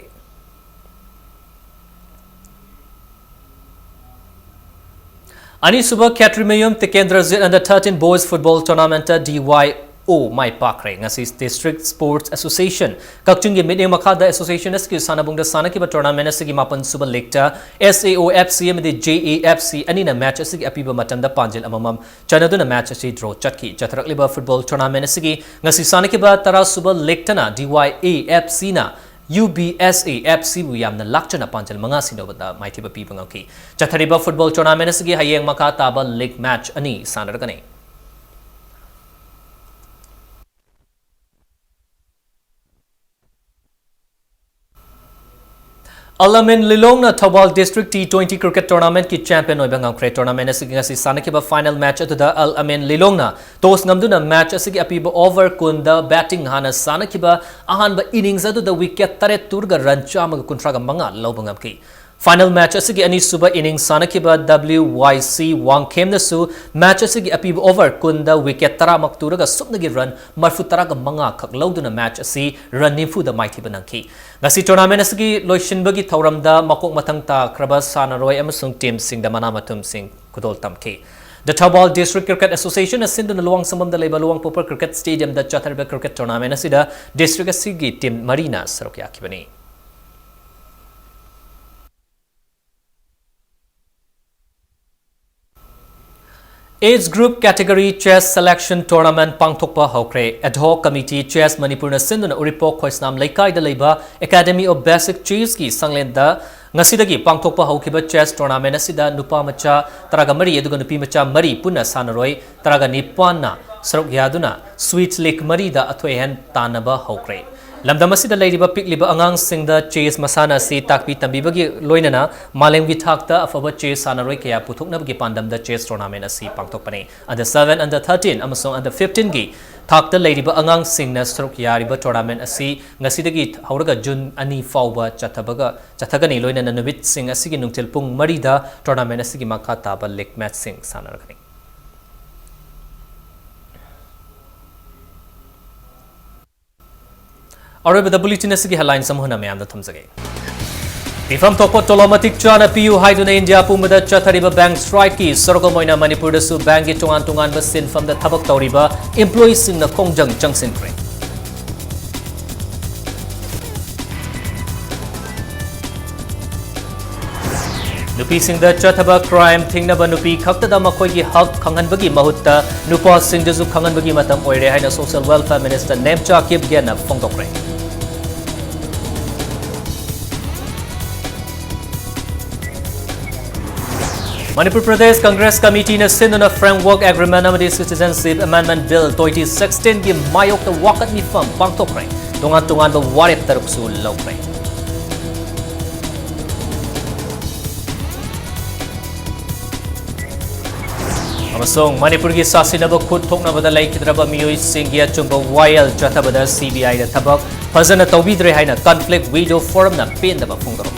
ꯑꯅꯤꯁꯨꯕ ꯈꯦꯇ꯭ꯔꯤꯃꯌꯨꯝ Tikendrajit Under thirteen Boys Football Tournamentꯇ D Y O ꯃꯥꯏ ꯄꯥꯛꯈ꯭ꯔꯦ꯫ ꯉꯁꯤ District Sports Association ꯀꯛꯆꯤꯡꯒꯤ ꯃꯤꯠꯌꯦꯡ ꯃꯈꯥꯗ association ꯑꯁꯤꯒꯤ ꯁꯥꯟꯅꯕꯨꯡꯗ ꯁꯥꯟꯅꯈꯤꯕ tournament ꯑꯁꯤꯒꯤ ꯃꯥꯄꯟꯁꯨꯕ leagueꯇ S A O F C ꯑꯃꯗꯤ J A F C ꯑꯅꯤꯅ match ꯑꯁꯤꯒꯤ ꯑꯄꯤꯕ ꯃꯇꯝꯗ ꯄꯥꯟꯖꯤꯜ ꯑꯃꯃꯝ ꯆꯟꯅꯗꯨꯅ match ꯑꯁꯤ draw ꯆꯠꯈꯤ꯫ ꯆꯠꯊꯔꯛꯂꯤꯕ football tournament ꯑꯁꯤꯒꯤ ꯉꯁꯤ ꯁꯥꯟꯅꯈꯤꯕ ꯇꯔꯥꯁꯨꯕ leagueꯇꯅ D Y A F Cꯅ U B S A F Cꯕꯨ ꯌꯥꯝꯅ ꯂꯥꯛꯆꯅ ꯄꯥꯟꯖꯜ ꯃꯉꯥ ꯁꯤꯅꯣꯗ ꯃꯥꯏꯊꯤꯕ ꯄꯤꯕ ꯉꯝꯈꯤ꯫ ꯆꯠꯊꯔꯤꯕ football tournament ꯑꯁꯤꯒꯤ ꯍꯌꯦꯡ ꯃꯈꯥ ꯇꯥꯕ league match ꯑꯅꯤ ꯁꯥꯟꯅꯔꯒꯅꯤ꯫ Al Amin Lilongꯅ Thoubal District T twenty Cricket Tournamentꯀꯤ champion ꯑꯣꯏꯕ ꯉꯝꯈ꯭ꯔꯦ꯫ Tournament ꯑꯁꯤꯒꯤ ꯉꯁꯤ ꯁꯥꯟꯅꯈꯤꯕ final match ꯑꯗꯨꯗ Al Amin Lilongꯅ toss ꯉꯝꯗꯨꯅ match ꯑꯁꯤꯒꯤ ꯑꯄꯤꯕ over ꯀꯨꯟꯗ batting ꯍꯥꯟꯅ ꯁꯥꯟꯅꯈꯤꯕ ꯑꯍꯥꯟꯕ innings ꯑꯗꯨꯗ wicket ꯇꯔꯦꯠ ꯇꯨꯔꯒ run ꯆꯥꯝꯃꯒ ꯀꯨꯟꯊ꯭ꯔꯥꯒ ꯃꯉꯥ ꯂꯧꯕ ꯉꯝꯈꯤ꯫ Final match ꯑꯁꯤꯒꯤ ꯑꯅꯤꯁꯨꯕ innings ꯁꯥꯟꯅꯈꯤꯕ W Y C ꯋꯥꯡꯈꯦꯝꯅꯁꯨ match ꯑꯁꯤꯒꯤ ꯑꯄꯤꯕ over ꯀꯨꯟꯗ wicket ꯇꯔꯥꯃꯛ ꯇꯨꯔꯒ ꯁꯨꯞꯅꯒꯤ run ꯃꯔꯐꯨ ꯇꯔꯥꯒ ꯃꯉꯥ ꯈꯛ ꯂꯧꯗꯨꯅ match ꯑꯁꯤ run ꯅꯤꯐꯨꯗ ꯃꯥꯏꯊꯤꯕ ꯅꯪꯈꯤ꯫ ꯉꯁꯤ tournament ꯑꯁꯤꯒꯤ ꯂꯣꯏꯁꯤꯟꯕꯒꯤ ꯊꯧꯔꯝꯗ ꯃꯀꯣꯛ ꯃꯊꯪ ꯇꯥꯈ꯭ꯔꯕ ꯁꯥꯟꯅꯔꯣꯏ ꯑꯃꯁꯨꯡ teamꯁꯤꯡꯗ ꯃꯅꯥ ꯃꯊꯨꯝꯁꯤꯡ ꯈꯨꯗꯣꯜ ꯇꯝꯈꯤ꯫ The Thoubal District Cricket Associationꯅ ꯁꯤꯟꯗꯨꯅ ꯂꯨꯋꯥꯡꯁꯪꯕꯝꯗ ꯂꯩꯕ ꯂꯨꯋꯥꯡꯄꯣꯛꯄ cricket stadiumꯗ ꯆꯠꯊꯔꯤꯕ cricket tournament ꯑꯁꯤꯗ district ꯑꯁꯤꯒꯤ team ꯃꯔꯤꯅ ꯁꯔꯨꯛ ꯌꯥꯈꯤꯕꯅꯤ꯫ Age Group Category Chess Selection Tournament ꯄꯥꯡꯊꯣꯛꯄ ꯍꯧꯈ꯭ꯔꯦ꯫ Ad hoc Committee Chess ꯃꯅꯤꯄꯨꯔꯅ ꯁꯤꯟꯗꯨꯅ ꯎꯔꯤꯄꯣꯛ ꯈꯣꯏꯁꯅꯥꯝ ꯂꯩꯀꯥꯏꯗ ꯂꯩꯕ Academy of Basic Chessꯀꯤ ꯁꯪꯂꯦꯟꯗ ꯉꯁꯤꯗꯒꯤ ꯄꯥꯡꯊꯣꯛꯄ ꯍꯧꯈꯤꯕ chess tournament ꯑꯁꯤꯗ ꯅꯨꯄꯥ ꯃꯆꯥ ꯇꯔꯥꯒ ꯃꯔꯤ ꯑꯗꯨꯒ ꯅꯨꯄꯤ ꯃꯆꯥ ꯃꯔꯤ ꯄꯨꯟꯅ ꯁꯥꯟꯅꯔꯣꯏ ꯇꯔꯥꯒ ꯅꯤꯄꯥꯟꯅ ꯁꯔꯨꯛ ꯌꯥꯗꯨꯅ Sweet League ꯃꯔꯤꯗ ꯑꯊꯣꯏ ꯑꯍꯦꯟ ꯇꯥꯟꯅꯕ ꯍꯧꯈ꯭ꯔꯦ꯫ ꯂꯝꯗꯝ ꯑꯁꯤꯗ ꯂꯩꯔꯤꯕ ꯄꯤꯛꯂꯤꯕ ꯑꯉꯥꯡꯁꯤꯡꯗ chess ꯃꯁꯥꯟꯅ ꯑꯁꯤ ꯇꯥꯛꯄꯤ ꯇꯝꯕꯤꯕꯒꯤ ꯂꯣꯏꯅꯅ ꯃꯥꯂꯦꯝꯒꯤ ꯊꯥꯛꯇ ꯑꯐꯕ chess ꯁꯥꯟꯅꯔꯣꯏ ꯀꯌꯥ ꯄꯨꯊꯣꯛꯅꯕꯒꯤ ꯄꯥꯟꯗꯝꯗ chess tournament ꯑꯁꯤ ꯄꯥꯡꯊꯣꯛꯄꯅꯤ꯫ Under seven, under thirteen ꯑꯃꯁꯨꯡ under fifteenꯒꯤ ꯊꯥꯛꯇ ꯂꯩꯔꯤꯕ ꯑꯉꯥꯡꯁꯤꯡꯅ ꯁꯔꯨꯛ ꯌꯥꯔꯤꯕ tournament ꯑꯁꯤ ꯉꯁꯤꯗꯒꯤ ꯍꯧꯔꯒ June ꯑꯅꯤ ꯐꯥꯎꯕ ꯆꯠꯊꯕꯒ, ꯆꯠꯊꯒꯅꯤ꯫ ꯂꯣꯏꯅꯅ ꯅꯨꯃꯤꯠꯁꯤꯡ ꯑꯁꯤꯒꯤ ꯅꯨꯡꯊꯤꯜ ꯄꯨꯡ ꯃꯔꯤꯗ tournamentꯁꯤꯒꯤ ꯃꯈꯥ ꯇꯥꯕ league matchꯁꯤꯡ ꯁꯥꯟꯅꯔꯒꯅꯤ꯫ ꯑꯔꯣꯏꯕꯗ bulletin ꯑꯁꯤꯒꯤ headlines ꯑꯃꯨꯛ ꯍꯟꯅ ꯃꯌꯥꯝꯗ ꯊꯝꯖꯒꯦ꯫ ꯄꯤꯐꯝ ꯊꯣꯛꯄ ꯇꯣꯂꯣꯞ ꯃꯇꯤꯛ ꯆꯥꯅ ꯄꯤꯌꯨ ꯍꯥꯏꯗꯨꯅ ꯏꯟꯗꯤꯌꯥ ꯄꯨꯝꯕꯗ ꯆꯠꯊꯔꯤꯕ bank strikeꯀꯤ ꯁꯔꯨꯛ ꯑꯃ ꯑꯣꯏꯅ ꯃꯅꯤꯄꯨꯔꯗꯁꯨ bankꯀꯤ ꯇꯣꯉꯥꯟ ꯇꯣꯉꯥꯟꯕ ꯁꯤꯟꯐꯝꯗ ꯊꯕꯛ ꯇꯧꯔꯤꯕ employeeꯁꯤꯡꯅ ꯈꯣꯡꯖꯪ ꯆꯪꯁꯤꯟꯈ꯭ꯔꯦ꯫ ꯅꯨꯄꯤꯁꯤꯡꯗ ꯆꯠꯊꯕ crime ꯊꯤꯡꯅꯕ ꯅꯨꯄꯤ ꯈꯛꯇꯗ ꯃꯈꯣꯏꯒꯤ ꯍꯛ ꯈꯪꯍꯟꯕꯒꯤ ꯃꯍꯨꯠꯇ ꯅꯨꯄꯥꯁꯤꯡꯗꯁꯨ ꯈꯪꯍꯟꯕꯒꯤ ꯃꯇꯝ ꯑꯣꯏꯔꯦ ꯍꯥꯏꯅ Social Welfare Minister Nemcha ꯀꯤꯞꯒꯦꯟꯅ ꯐꯣꯡꯗꯣꯛꯈ꯭ꯔꯦ꯫ Manipur Pradesh Congress ꯀꯃꯤꯇꯤꯅ ꯁꯤꯟꯗꯨꯅ Framework Agreement ꯑꯃꯗꯤ Citizenship Amendment Bill twenty sixteenꯒꯤ ꯃꯥꯌꯣꯛꯇ ꯋꯥꯀꯠ ꯃꯤꯐꯝ ꯄꯥꯡꯊꯣꯛꯈ꯭ꯔꯦ꯫ ꯇꯣꯉꯥꯟ ꯇꯣꯉꯥꯟꯕ ꯋꯥꯔꯦꯞ ꯇꯔꯨꯛꯁꯨ ꯂꯧꯈ꯭ꯔꯦ꯫ ꯑꯃꯁꯨꯡ ꯃꯅꯤꯄꯨꯔꯒꯤ ꯁꯥꯁꯤꯟꯅꯕ ꯈꯨꯠ ꯊꯣꯛꯅꯕꯗ ꯂꯩꯈꯤꯗ꯭ꯔꯕ ꯃꯤꯑꯣꯏꯁꯤꯡꯒꯤ ꯑꯆꯨꯝꯕ ꯋꯥꯌꯦꯜ ꯆꯠꯊꯕꯗ CBIꯅ ꯊꯕꯛ ꯐꯖꯅ ꯇꯧꯕꯤꯗ꯭ꯔꯦ ꯍꯥꯏꯅ Conflict Widow Forumꯅ ꯄꯦꯟꯗꯕ ꯐꯣꯡꯗꯣꯔꯛꯂꯦ꯫